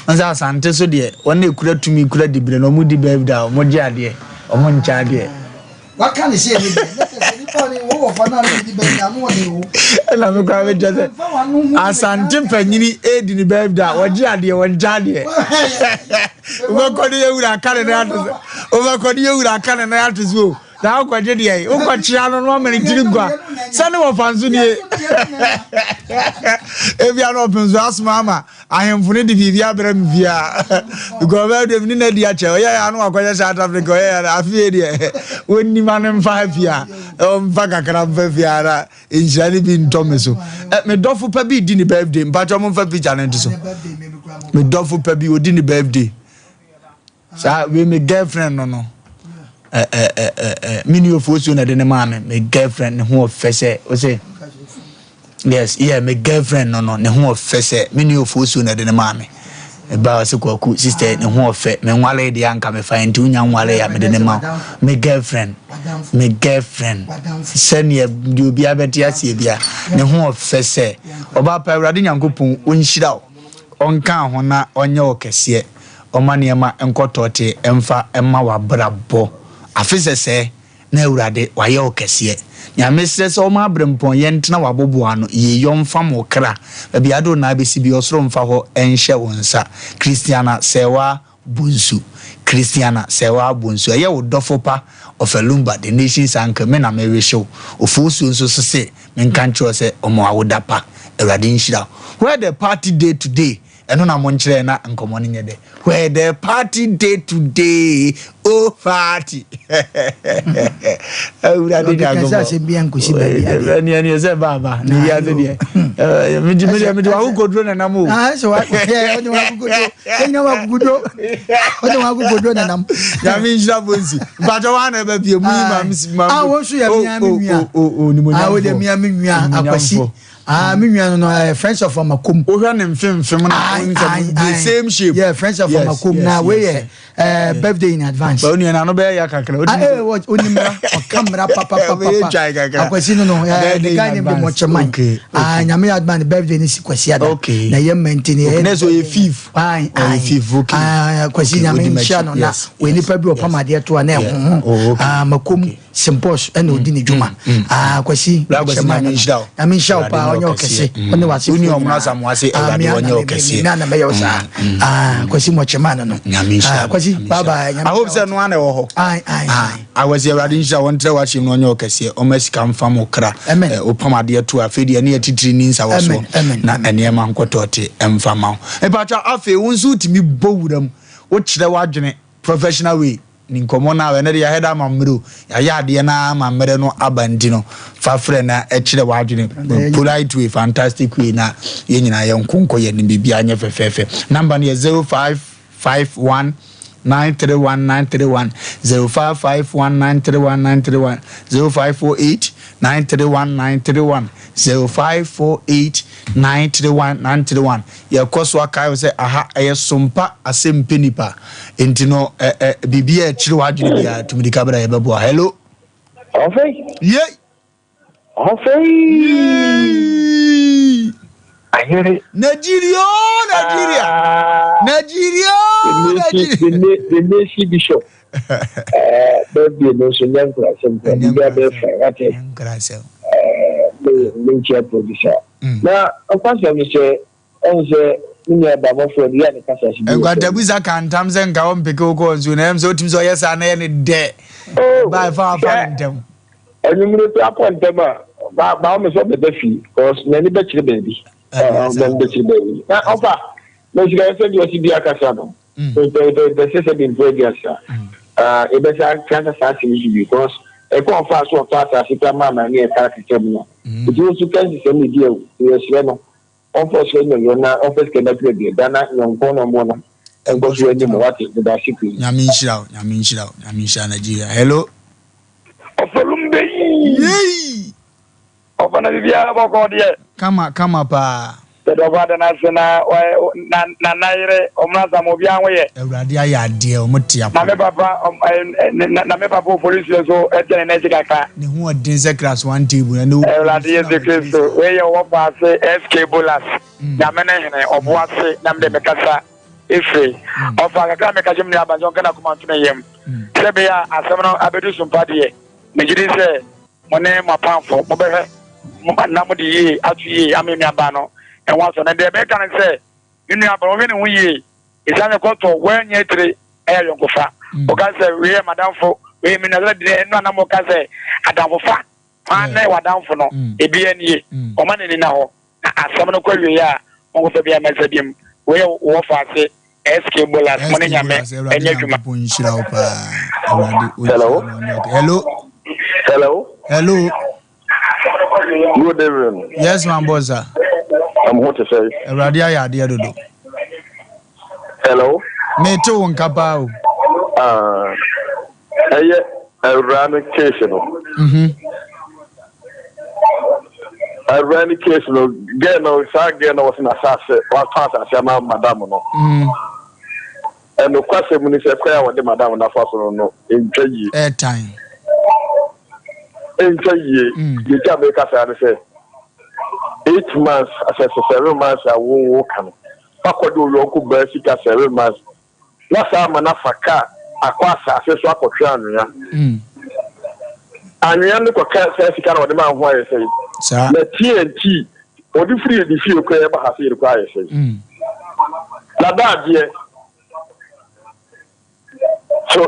Nsa asante so deɛ wɔn na ekura tumi kura dibere na wɔn di birthday a wɔn gye adeɛ wɔn nkyɛ adeɛ. Waka ne sɛ ne deɛ. Ɛna me koraa mekyɛ sɛ Asante panyini edi ne birthday a wɔgye adeɛ wɔnkyɛ adeɛ. Wobɛkɔ ne yɛwura aka ne nan ato so. Wobɛkɔ ne yɛwura aka ne nan ato so o. Na wokɔgye deɛ yi wokɔkyea no na wama ne tiri nkwa sɛ ne wɔfa nso nie. Ebia na ɔpem so asoma ama Ahemfo no de biribi abrɛ me fie a because ɔbɛyɛ deɛ mene no adi akyɛ ɔyɛ yɛ ano akɔyɛ South Africa ɔyɛ yɛ afei deɛ wɔnni ma no mfa ha fie a ɔmfa kakra mfa fie a na nhyira no bi ntɔ me so. Me dɔfo pa bi di ne birthday mpakyɛ ɔmo mfa picture no nto so. Me dɔfo pa bi ɔdi ne birthday. Saa wei me girlfriend no no ɛ ɛ ɛ ɛ ɛ me nua ofuosuo na ɛde ne maa me me girlfriend ne ho ɔfɛ sɛ ɔsɛ yes yeah me girlfriend no no ne ho ɔfɛ sɛ me nua ofuosuo na ɛde ne maa me ɛbaa ɔsɛ kwaku sister ne ho ɔfɛ me nwale deɛ anka me fa nti wonya nwale a mede ne ma me girlfriend me girlfriend sɛdeɛ deɛ obiara bɛte aseɛ bia ne ho ɔfɛ sɛ ɔbaa pa awurade nyankopɔn ɔnhyira wo ɔnka ho na ɔnyɛ wo kɛseɛ Ɔma nneɛma nkɔ tɔɔtee mfa mma w'abrabɔ. Afe sɛsɛɛ na Awurade wayɛ wo kɛseɛ. Nea mesrɛ sɛ ɔma abrempɔn yɛ ntena w'aboboano yie yɔ mfam wo kra. Baabi a ade wo nan bɛsi biara ɔsoro mfa hɔ nhyɛ wo nsa. Christiana Sɛɛwaa Bonsu Christiana Sɛɛwaa Bonsu Ɛyɛ wo dɔfo pa Ɔfɛ Lumba the nation's uncle me na me wihye wo. Ofosuo nso so se menka nkyerɛ wo sɛ ɔma wo awoda pa. Awurade nhyira wo. Where the party dey today? Ɛno na monkyerɛ na nkɔmmɔ no nyɛ dɛ. Where the party dey today, oh party. Awurade Nyankopɔn. Sɛ asɛm bi ankosi baabi adeɛ. Ɛni ɛni ɛsɛ baaba ne wi ase deɛ. Mede mede mede wakokoduro nanam o. Ah, sɛ wa ɔde wakokoduro. Ɛnyɛ wakokoduro. Ɔde wakokoduro nanam. Nyame nhyira bonsi. Mpatsɔ wa na ɛbɛ pie mu yi ma ma. Ah, wɔn nso yɛ mia mi nua. O o o nimonyamfo. Ah, o de mia mi nua akwasi. Ah, me nua no no, eh, Friends of Amakom. Wohwɛ ne mfemfem na wohu sɛ the same shape. Yeah, Friends of Amakom. Na wei yɛ eh, birthday in advance. Ba onua na no bɛyɛ ya kakra. Ah, eh, oni mmra, ɔka mmra papa papa. Bɛyɛ twae kakra. Akwasi no no, eh, the guy named Mocheman. Okay. Ah, nyame yɛ adman birthday ne si Kwasi ada. Okay. Na yɛ mmɛnti ne. Okay, na so yɛ fifth. Aye, aye. Ɔyɛ fifth, okay. Ah, Kwasi nyame nhyira no na wei nipa bi ɔpam adeɛ to a na ɛho ho. Ah, makom. Sempɔs ɛna ɔdi ne dwuma. Ah, Kwasi, Nyame nhyira wo. Nyame nhyira wo paa, ɔnyɛ ɔkɛse. Ɔne w'asefoɔ nyinaa. Woni ɔmo asamoa se Awurade ɔnyɛ ɔkɛseɛ. Me na mɛyɛ wo saa. Ah, Kwasi Mɔkyema no no. Nyame nhyira Ah, Kwasi, bye bye. I hope sɛ no ana ɛwɔ hɔ. Aye, aye, aye. Awasi Awurade nhyira wo, ɔntrɛ w'ahyɛm no ɔnyɛ ɔkɛseɛ, ɔma sika mfam wo kra. Amen. Wopam adeɛ to a, afei deɛ ɛne atitiri ni nsa wɔ soɔ. Na nneɛma nkɔtɔɔte mfa ma wo. Mpakyɛ afei wo nso wotumi bɔ wura mu, wokyerɛ w'adwene professional way. Ni nkɔmmɔ no a ɛnɛ de yɛayɛ dɛ ama mmerɛ o, yɛayɛ adeɛ no ara ma mmerɛ no aba nti no, fa frɛ na kyerɛ w'adwene polite way, fantastic way na yɛn nyinaa yɛnko nkɔ yɛn anim, biribiara nyɛ fɛfɛɛfɛ. Number no yɛ 0551 931 931, 0551 931 931, 0548 931 931, 0548 931 931. Yɛkɔ so akae wo sɛ aha ɛyɛ sompa asɛm pɛ nipa nti no ɛ ɛ biribi a ɛkyere w'adwene biara tumi ka bra yɛbɛboa. Hello. Ɔfei. Yei. Ɔfei. Yei. Ayere. Nigeria oh Nigeria. Ah. Nigeria oh Nigeria. The nation bishop. Eh, birthday no nso nyɛ nkurasɛm kura biribi abɛɛ fɛ wate. Nkurasɛm. Eh, me me nkyɛn producer. Mm. Na ɔkwasɛm no sɛ ɔhu sɛ me nua bamɔfoɔ no yɛ ne kasa so bi wɔ fam. Nkwatabusa ka ntam sɛ nka ɔmpeke wo kɔɔ nsuo na ɛm sɛ wotumi sɛ ɔyɛ saa na ɛyɛ ne dɛ. Oh, Ba ɛfa afa ne ntɛm. Anwummere kura kɔ ntɛm a ba ba ɔmo sɛ ɔbɛba fie cause n'ani bɛkyerɛ baabi. N'ani bɛkyerɛ baabi. Na ɔfa na sika sɛ deɛ ɔsi bi akasa no. Mpɛ sɛ sɛ bi mpɛ aduasa. Yɛbɛsa kasa saa asɛm so bi cause ɛkɔ ɔfa so ɔtɔ asase kura maa maa ne ɛka akeka mu no. Nti wo nso ka nsesɛm ne di awu. Yɛsrɛ no ɔmfa ɔsoro nyɛ na ɔmfa sika no atura bi da na nyɔnko na ɔmo no nkɔ so anim wate medase pii. Nyame nhyira wo, Nyame nhyira wo, Nyame nhyira Nigeria. Hello. Ɔfɔlum bɛ yi. Yei. Ɔfa na biribiara bɔkɔɔ deɛ. Kama kama paa. Yɛda ɔba ada no ase na na na na yere ɔmo asam obiara ho yɛ. Awurade ayɛ adeɛ ɔmo te apɔ. Na me papa ɔm ɛɛ na me papa opolisi nso ɛte ne nan akyi kakra. Ne ho ɔden sɛ class one table na ne wo. Awurade Yesu Kristo wei yɛ ɔwɔ faase SK Bolas Nyame ne hene ɔbo ase na mede me kasa efiri ɔfa kakra meka kyerɛ me nua aba nso ɔnka n'akoma nto ne yam sɛ bɛyɛ a asɛm no abɛdu so mpa deɛ megye di sɛ. Mo ne mo apamfo mobɛhwɛ mo na mode yie ato yie ama me nuabaa no ho asɔ. Na deɛ meka ne sɛ, me nuabaa no, ɔnhwɛ ne ho yie. Ɛsiane sɛ kɔtɔ woanyɛ tire ɛyɛ ayɔnkofa. Woka sɛ wei yɛ m'adamfo, wei yɛ me nua, sɛ deɛ ɛno a na moka sɛ adamfofa hwan ne w'adamfo no, ebi nie. Ɔma n'ani nna hɔ. Na asɛm no kɔ awieɛ a, monkɔfa bi ammɛsa biom. Wei yɛ wo wɔfaase SK Bolas, mo ne Nyame ɛnyɛ adwuma. Hello. Hello. Hello. Hello. Good evening. Yes, my boss. Sir. I'm hot to say. Awurade ayɛ adeɛ dodo. Hello. Mete wo nka paa o. Ah, ɛyɛ awura no case no. Mhm. Awura no case no, girl no saa girl no wɔsi n'asase watɔ asase ama madam no. Ɛnokwasɛm ni sɛ kwan a wɔde madam no afa so no no ntwa yie. Ɛɛtan. Ntwa yie. Deɛ nti a meka saa ne sɛ 8 months asɛ sɛ 7 months a wo wo ka no wakɔde wo yɔnko baa sika 7 months na saa ama no afa kaa akɔ asase so akɔtwe anwea. Anwea no kɔka saa sika na ɔde maa ho ayɛ sɛn? Saa. Na TNT ɔde firi ne fie koraa ɛba ha sei no koraa ayɛ sɛn? Na daadeɛ so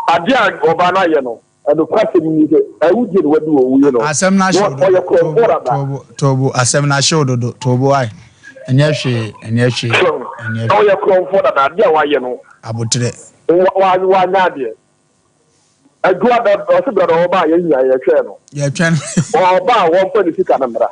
adeɛ a ɔbaa no ayɛ no ɛnokwasɛm ni sɛ awudie na wadi wɔ wuye no. Asɛm no ahyew Na ɔyɛ dodo. korɔmfoɔ dada. Tobo, tobo, asɛm no ahyew dodo. Tobo ai. Ɛnyɛ hwee, ɛnyɛ hwee, ɛnyɛ Na hwee. ɔyɛ korɔmfoɔ dada adeɛ a wayɛ no Abotrɛ. wa wanya adeɛ. Adwuma bɛ ɔsi brɛ na ɔba a yɛn nyinaa yɛtwɛn no. Yɛtwɛn no. Ɔba a wɔmfa ne sika no mmra.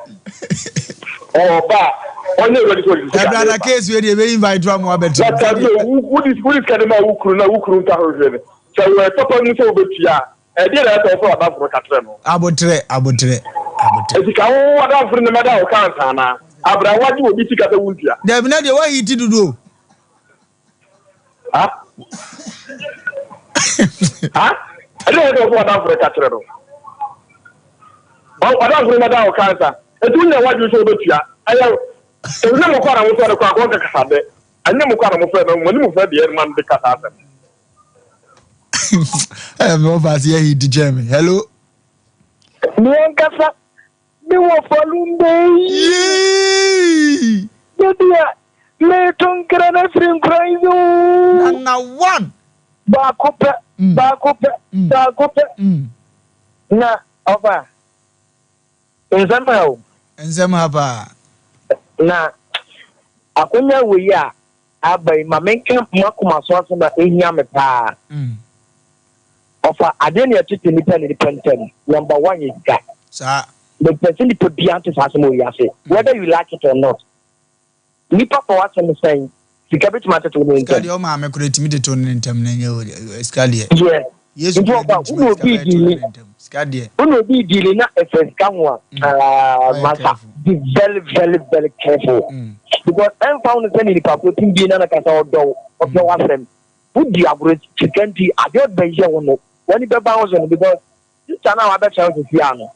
Ɔba a ɔnyɛ ready sɛ ɔde sika no Ɛbrada ba. case wei deɛ ɛbɛ invite wa mo abɛtena. Na tabi o wo wodi wodi sika no ma wo kunu na wo kunu nka ho hwee no. Sɛ wɔ papa mu sɛ wobɛtua a ɛdeɛ na ɛsɛ wɔfa w'adamfo no ka kyerɛ no. Abotrɛ, abotrɛ, abotrɛ. Eti ka wo w'adamfo no ne mɛda wo ka ansa anaa? Abra wagye obi sika sɛ wontua. Dabi na deɛ wayi ti dodo o. Ha? Ha? Ɛdeɛ na ɛsɛ wɔfa w'adamfo no ka kyerɛ no. W'adamfo no mɛda wo ka ansa. Eti wonya w'adwene sɛ wobɛtua. Ɛyɛ ɛnyɛ mo kɔ na mofrɛ no kɔ akɔ nka kasa dɛ. Ɛnyɛ mo kɔ na mofrɛ no mo anim frɛ deɛ ma no de kasa asɛm. Ɛyɛ me wɔfa ase yɛ hit kyɛn me. Hello. Me ankasa me wɔ falumbe yi. Baby a meto nkra no afiri nkura yi so. Nana one. Baako pɛ, baako pɛ, baako pɛ. Na ɔfa nsɛm ha o. Nsɛm ha paa. Na akonya wei a aba yi ma menka m'akoma so asɛm a ehia me paa. Ɔfa adeɛ na ɛtete nipa ne nipa ntam. Number one yɛ sika. Saa. Mepɛ sɛ nipa biara nte saa asɛm wɔ wiase. Whether you like it or not. Nipa fa w'asɛm sɛn, sika betumi atete wo ne Sika ntam. deɛ ɔmaame koraa etumi tete wo ne ne ntam na ɛnyɛ sika deɛ. Yes. Yesu Nti koraa ɔfa bi wo ntumi ne sika obi bɛyɛ to ne diili, ne ntam. Sika deɛ. wo ne obi diili na ɛfɛ sika ho a, ah, Ɔyɛ masa, careful. be very very very careful. Because ɛmfa wo no sɛ ne nipa ko tim bi na na kasa ɔdɔ wo, ɔpɛ w'asɛm. Wodi agorɔ sika nti adeɛ ɔde bɛyɛ wo no, w'ani bɛba wo so no because sister no a wabɛkyerɛ wo sɛsi a no,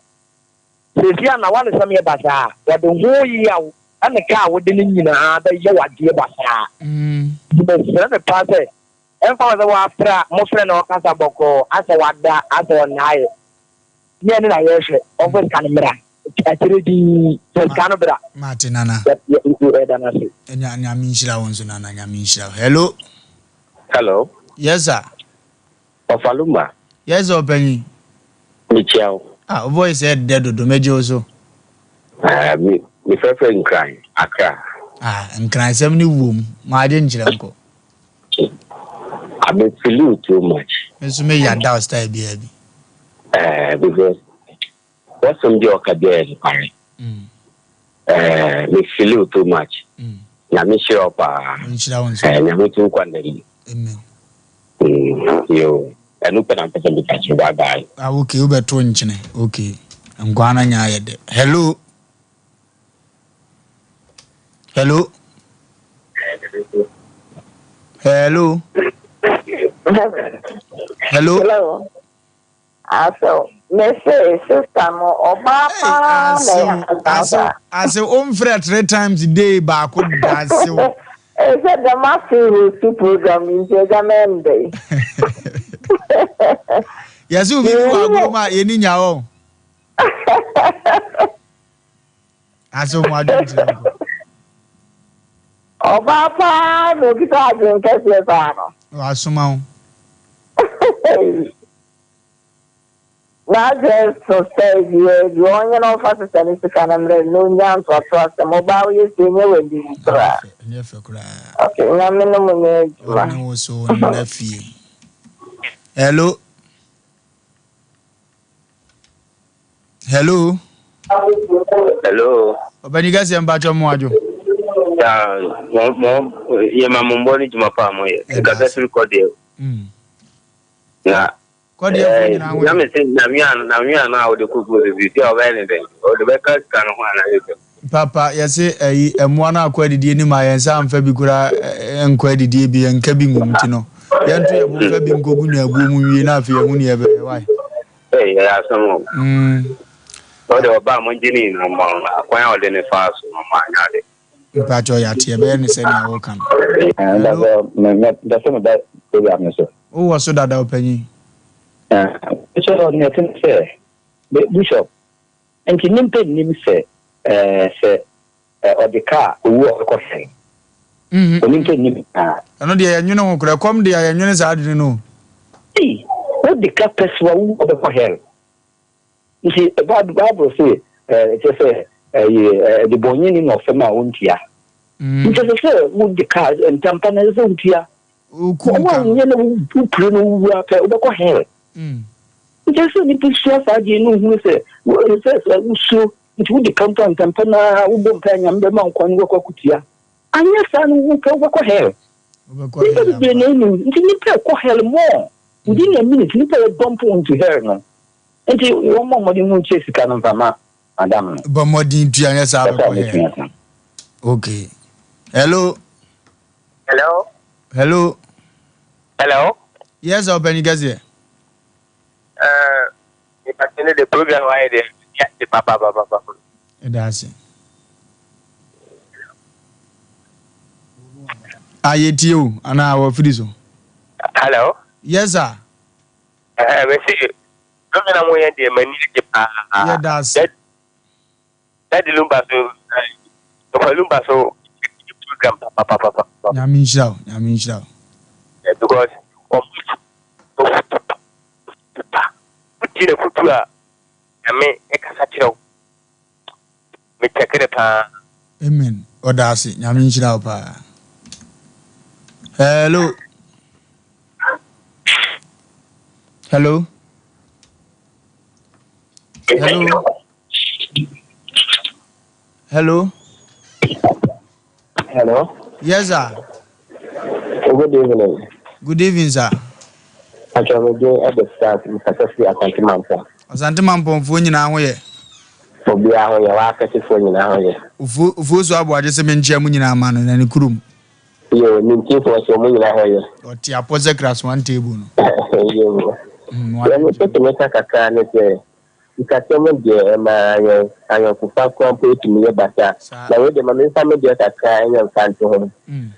sɛsi a na w'anesɛm yɛ basaa, wɔde ho yaw ɛne ka a wode no nyinaa bɛyɛ w'adeɛ basaa. Nti mesrɛ no paa sɛ ɛmfa wo sɛ wafrɛ a mofrɛ na ɔkasa bɔkɔɔ asɛ wada asɛ ɔnnaeɛ nyɛ ɛno na yɛhwɛ ɔmfa sika no mmra akyire dinn fa sika no bra Mate nana. yɛda no ase. Nya nyame nhyira wo nso nana nyame nhyira wo. Hello. Hello. Yes sir. Ɔfaluma. Yes sir ɔpanyin. Mekyia wo. Ah wo voice ɛdɛ dodo megye wo so. Ah, me me frɛfrɛ Nkran, Accra. Ah Nkran sɛm ne wom maagye nkyerɛ nkɔ. I been feel you too much. Me nso me yada wo style biara bi. Eh, because wasɛm bi a ɔka biara yɛ nokware. Eh, me feel you too much. Nyame nhyira wo paa. Nhyira wo nso. Eh, Nyame nto nkwa nna mu. Amen. Yo, ɛno pɛ na mpɛ sɛ meka kyerɛ. Bye bye. Ah, okay, wobɛto nkyene. Okay. Nkwa no nya ayɛ dɛ. Hello. Hello. Hello. Hello. Hello. Asew, mese sister no ɔbaa paa na ɛyɛ Asew, asew, omfrɛ three times day baako da asew. Ɛsɛ dɛm afe host program nti ɛgya mɛndɛ. Yɛse wo biribi wɔ agorɔ mu a yɛni nya wɔn. Asɛ wɔn adwene kyerɛ nkɔ. Ɔbaa paa na okita adwene kɛseɛ saa no. Wasoma wo. N'adwene so sɛ deɛ deɛ ɔnyɛ na ɔmfa sesa ne sika no mmerɛ no na ɔnya ntoatoa asɛm. Ɔbaa woyɛ sei nyɛ w'ani wu koraa. Ɛnyɛ fɛ koraa. Okay, nyame no mo nyɛ adwuma. Ɔne wo so nna fie. Hello. Hello. Hello. Ɔbɛni kɛseɛ mpakyɛ mo adwo. Ya mo mo yɛ ma mo mbɔ ne dwuma pa mo yɛ. Nkasa firi kɔ deɛ. Na Kɔdeɛ fo nyinaa ho yɛ. Na me se na nwia na nwia no a wode kɔ guo sisi a ɔbɛyɛ ne dɛn? Ɔde bɛka sika no ho anaa yɛ dɛn? Papa yɛse ɛyi mmoa no akɔ adidie nim a yɛn nsa amfa bi koraa nkɔ adidie bi yɛnka bi ngum nti no yɛnto yɛbo mfa bi nkɔgu nnuabuo mu nwie na afei yɛhu ne yɛbɛyɛ wae. Ei ɛyɛ asɛm o. Ɔde ɔba a mongye ne nyinaa mma no akwan a ɔde ne faa so no ɔmo anyɛ ade. Mpakyɛw yɛate yɛbɛyɛ no sɛnea woka no. Hello. Mepɛ sɛ meba program no so. Wowɔ so dada ɔpanyin. Bishop nea ɛte ne sɛ, Bishop, nti nimpa nnim sɛ sɛ ɔde ka a owu a ɔbɛkɔ hell. Onimpa nnim saa. Ɛno deɛ yɛnwene ho koraa, ɛkɔm de a yɛnwene saa adwene no o. Ei, wode ka pɛsoa wu a wobɛkɔ hell. Nti Bible se kyerɛ sɛ ɛyɛ ɔdebɔnyɛni na ɔfɛm a ɔntua. Nti ɛsɛ sɛ wode ka ntampa no ɛsɛ sɛ wotua. Woanyɛ na wopire no wowu ara pɛ wobɛkɔ hell. Nti ɛsɛ sɛ nnipa sua saa adeɛ no hunu sɛ sɛ sɛ wosuro nti wode ka mpo a ntampa no ara wobɔ mpae Nyame bɛma wo kwan no woakɔ akɔtua. Anyɛ saa no wowu pɛ wobɛkɔ hell. Nnipa bebree na ɛnim nti nnipa ɛkɔ hell more within a minute nnipa yɛ dump into hell no. Nti wɔmmɔ mmɔden mu ntua sika no mfa ma madam no. Bɔ mmɔden tua nyɛ saa bɛkɔ hell. Okay. Hello. Hello. Hello. Hello. Yes, ɔpɛni kɛseɛ. Ɛɛ, nipa ne de program ayɛ deɛ yɛ papa papa papa. Ɛda ase. Ayɛ tie o, anaa wɔ firi so. Hello. Yes sir. Ɛɛ, mɛ se program na mo yɛ deɛ m'ani agye paa. Yɛ da ase. Daddy Lumba so Papa Lumba so program papapapa. Nyame nhyira wo, Nyame nhyira wo. Because ɔmo ofutu pa, wotie na futu a Nyame ɛkasa kyerɛ wo. Me kyɛkere paa. Amen ɔda ase Nyame nhyira wo paa. Hello. Hello. Hello. Hello. Hello. Yes, sir. Good evening. Good evening, sir. Atwamedin ɛde start mkasa firi Asante Mampɔn. Asante Mampɔnfoɔ nyinaa ho yɛ. Obiara ho yɛ, w'akɛsefoɔ nyinaa ho yɛ. Ofuo ofuo so aboagye sɛ menkyia mo nyinaa ma no na ne kurom. Yo, ne ntiefoɔ so ɔmo nyinaa ho yɛ. Ɔte apɔ sɛ krasoan table no. Yo. Deɛ mepɛ sɛ meka kakra ne sɛ Sikasɛm deɛ, ɛma yɛn ayɔnkofa koraa mpo tumi yɛ basaa. Na wei deɛ, ma memfa me deɛ kakra nyɛ mfantoho.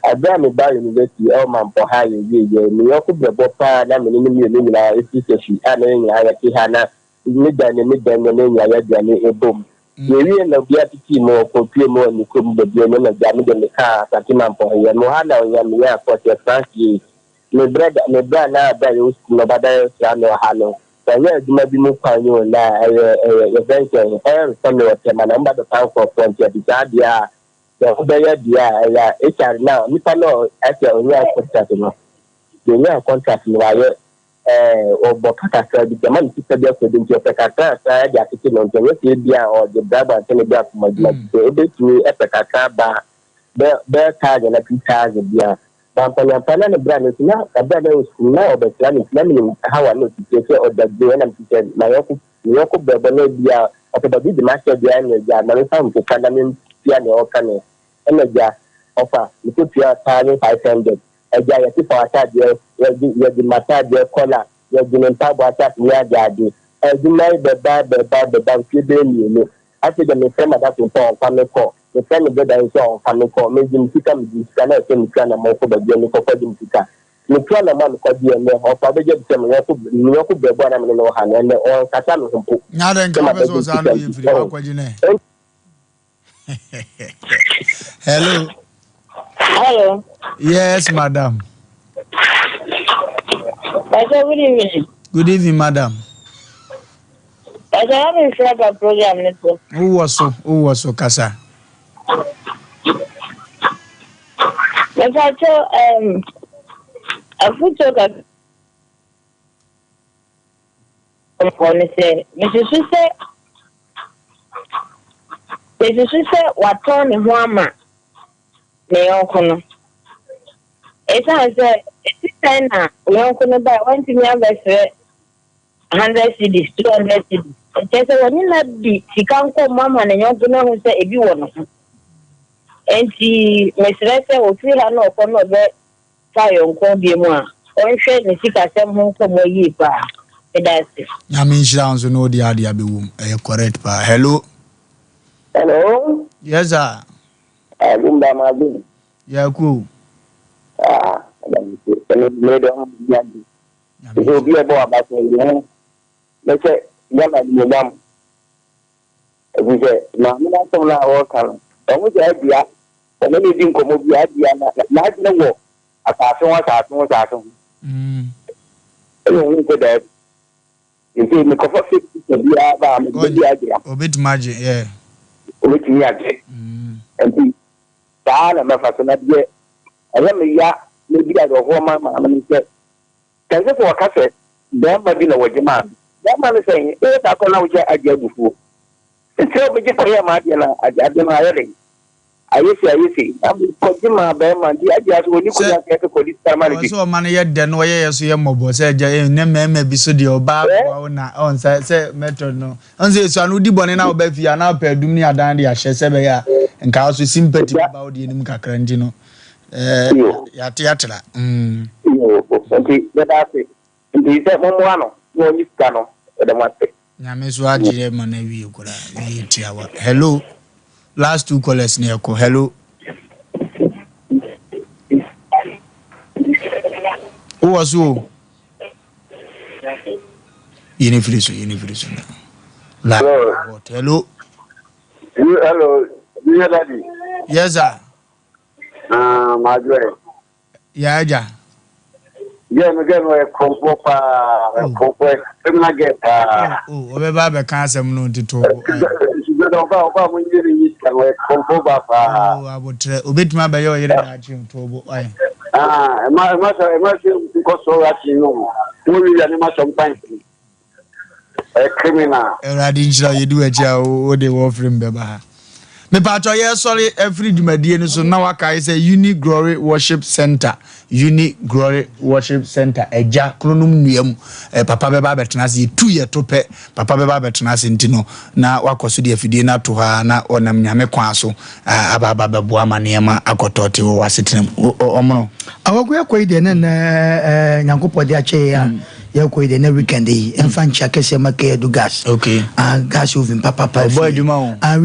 Berɛ a mebaa university wɔ Mampɔ ha a yɛwieeɛ, me yɔnko brɛboɔ pa ara na me ne no mmienu nyinaa firi Sefwi a na yɛn nyinaa yɛte ha na ne dan ne me dan mu na yɛn nyinaa yɛn aduane bom. Yɛwieeɛ na obiara titii mu, ɔkɔpuee mu wɔ ne kurom baabi, ɛno na gya me deɛ mekaa Asante Mampɔ ha yi. Mewɔ ha na ɔnya menyaa course yɛ France yei. Me brɛ da, me brɛ a na berɛ a yɛwɔ sukuu no ɔba bɛsra me wɔ ha no, Wɔnyɛ adwuma bi mu kwan yi o na ɛyɛ ɛyɛ yɛfrɛ no sɛn ɛyɛ me wɔ tɛma na wɔba bɛpa nkorɔfoɔ nti ɛte saa deɛ a sɛ wobɛyɛ deɛ a ɛyɛ a HR na nipa no ɛsɛ onyaa contract no deɛ onyaa contract no wayɛ ɛɛ ɔbɔ ka kakra bi tɛma no sika bi akɔ bi nti ɔpɛ kakra saa ɛde atete no nti ɛnyɛ sɛ ebi a ɔde bribe ansa na ebi akɔma adwuma ti sɛ ebetumi ɛpɛ kakra ba bɛ bɛyɛ thousand na 2000 bi a Wampanyampa na ne bra no nso na bere a na ɔwɔ sukuu no na ɔbɛsra me nti na minim haw a na ɔte tie sɛ ɔda bio ɛna mete sɛ mayɔnko me yɔnko brɛbɔ na ebia ɔpɛ baabi de m'ahyɛ deɛ ɛna agya ma memfa nkeka na mentua nea ɔka no ɛna agya ɔfa mekɔtua 1500 agya yɛte fa w'ataadeɛ yɛgye yɛgye m'ataadeɛ kɔla yɛgye me mpaboa ahyɛ ase ne ade ade adwuma yi bɛba bɛba bɛba mfie bɛyɛ mmienu Afei deɛ mefrɛ m'adamfo mpo a ɔmfa me kɔ, mefrɛ me brɔda nso a ɔmfa me kɔ, megye me sika megye me sika na ɛsɛ me sika na mekɔ baabi a mekɔ kɔgye me sika. Metu anamɔ a mekɔ bi ɛnnɛ, ɔfa bɛgya bi sɛ me yɔnko me yɔnko brɛbo a na me ne no wɔ ha no, ɛnnɛ ɔnkasa me ho mpo Nya dɛ sɛ nka wopɛ sɛ mabɛgye ɔsaa sika no yɛ nti. mfiri hɔ Ɔho. akɔgye nɛ. Hello. Hello. Yes, madam. Pastor, good evening. Good evening, madam. Pastor, I'm in front program. Wowɔ so, wowɔ so kasa. Mepakyɛw ɛɛm afotuo kakra kɔ ne sɛ mesusu sɛ mesusu sɛ watɔn ne ho ama ne yɔnko no. Esiane sɛ esi sɛn na yɔnko no bae wantumi abɛsrɛ 100 cedis, 200 cedis. Ɛkyerɛ sɛ wɔne no adi sika nkɔmmɔ ama ne yɔnko no ahu sɛ ebi wɔ ne ho. Enti mesrɛ sɛ ɔfiri ha na ɔkɔ na ɔbɛfa ayɔnko bio mu a, ɔnhwɛ ne sikasɛm ho nkɔmmɔ yie paa. Meda ase. Nyame nhyira wo nso na wode ade abɛwɔ mu. Ɛyɛ correct paa. Hello. Hello. Yes sir. Agumba Mazin. Yɛako o. Ah, ɛnɛ de ɔmo bi adi. Sɛ obi a ɔbɔ w'aba so yi ho ne sɛ Ghana animuonyam ɛfiri sɛ maame no asɛm no a wɔreka no ɔho sɛ adua ɔne ne di nkɔmmɔ bi adua na n'adwene wɔ asase ho asase ho asase ho ɛna ɔhu sɛ daabi nti mekɔfa fake picture biara ba a mede bɛdi adwuma obɛtumi agye yeah. obɛtumi agye nti saa na mɛfa so na deɛ ɛyɛ me ya na ebi awerɛhoɔ ma maame no sɛ Ɛnsɛ sɛ wɔka sɛ barima bi na wɔgye maa me. Barima no sɛn? Woyɛ saa koraa na wohyɛ agye abufuo. Mesrɛ wo megye kɔyɛɛ m'adeɛ na adeɛ no ayɛ dɛn? Ayɛ sei ayɛ sei. Na mekɔgye maa barima nti agye aso ɔnni Sɛ kwan sɛ ɛsɛ kɔdi sika ma no ɔwɔ bi. sɛ ɔma no yɛ dɛ na ɔyɛ yɛ so yɛ mmɔbɔ sɛ agya eh, nnɛ mmarima bi so deɛ ɔbaa Ɛ? boa wo na ɔn sɛ sɛ method no ɔn sɛ esua no wodi bɔne na ɔba fie a na apɛ adum ne adan de ahyɛ sɛ ɛbɛyɛ a nka wo so sympathy Agya. bɛba wo deɛ no mu kakra nti no eh, Yo. yɛate atra mm. Yo. Nti yɛda ase. Nti sɛ mommoa no na ɔnyi sika no, yɛda mo ase. Nyame so agye ma no awie koraa meyɛ tiawa hello last two callers ne ɛkɔ hello wowɔ so o yɛne firi so yɛne firi so na Hello. hello You, hello, you hear daddy? Yes, sir. Ah, my joy. Yeah, agya. Girl no, girl no, ɔyɛ krɔmfoɔ paa, ɔyɛ krɔmfoɔ, ɔyɛ criminal girl paa. Oh, ɔbɛba abɛka asɛm no nti to. Ɔba ɔba mo nye ne nyi sika no, ɔyɛ krɔmfoɔ ba paa. Oh, abotrɛ, obetumi abɛyɛ ɔyere daakye to bo. Ayi. Ah, ɛma ɛma sɛ ɛma sɛ nkɔ sɔ ɔyɛ no, mo wi wia ne ma sɔ mpan. Ɛyɛ criminal. Awurade nhyira wo yɛdi w'akyi a wode wɔ firim bɛba ha. Mepatɔ yɛsɔre afiri dwumadie no so na wakae sɛ Uni Glory Worship Center Uni Glory Worship Center agya kronom nnua mu eh, papa bɛba abɛtena ase yɛtu yɛ to pɛ papa bɛba abɛtena ase nti no na wakɔ so de afidie no ato hɔ a na ɔnam nyame kwan so aba aba bɛboa ma nneɛma akɔtɔte wɔ w'asetena mu ɔmono. Awɔko yɛkɔ yi deɛ na nɛ Nyankopɔn de akyɛ yɛ a Yɛkɔ yi deɛ na weekend yi ɛmfa nkyia kɛseɛ ma kɛyɛ do gas. Okay. Ah gas oven papapa. Ɔbɔ adwuma o. Ah.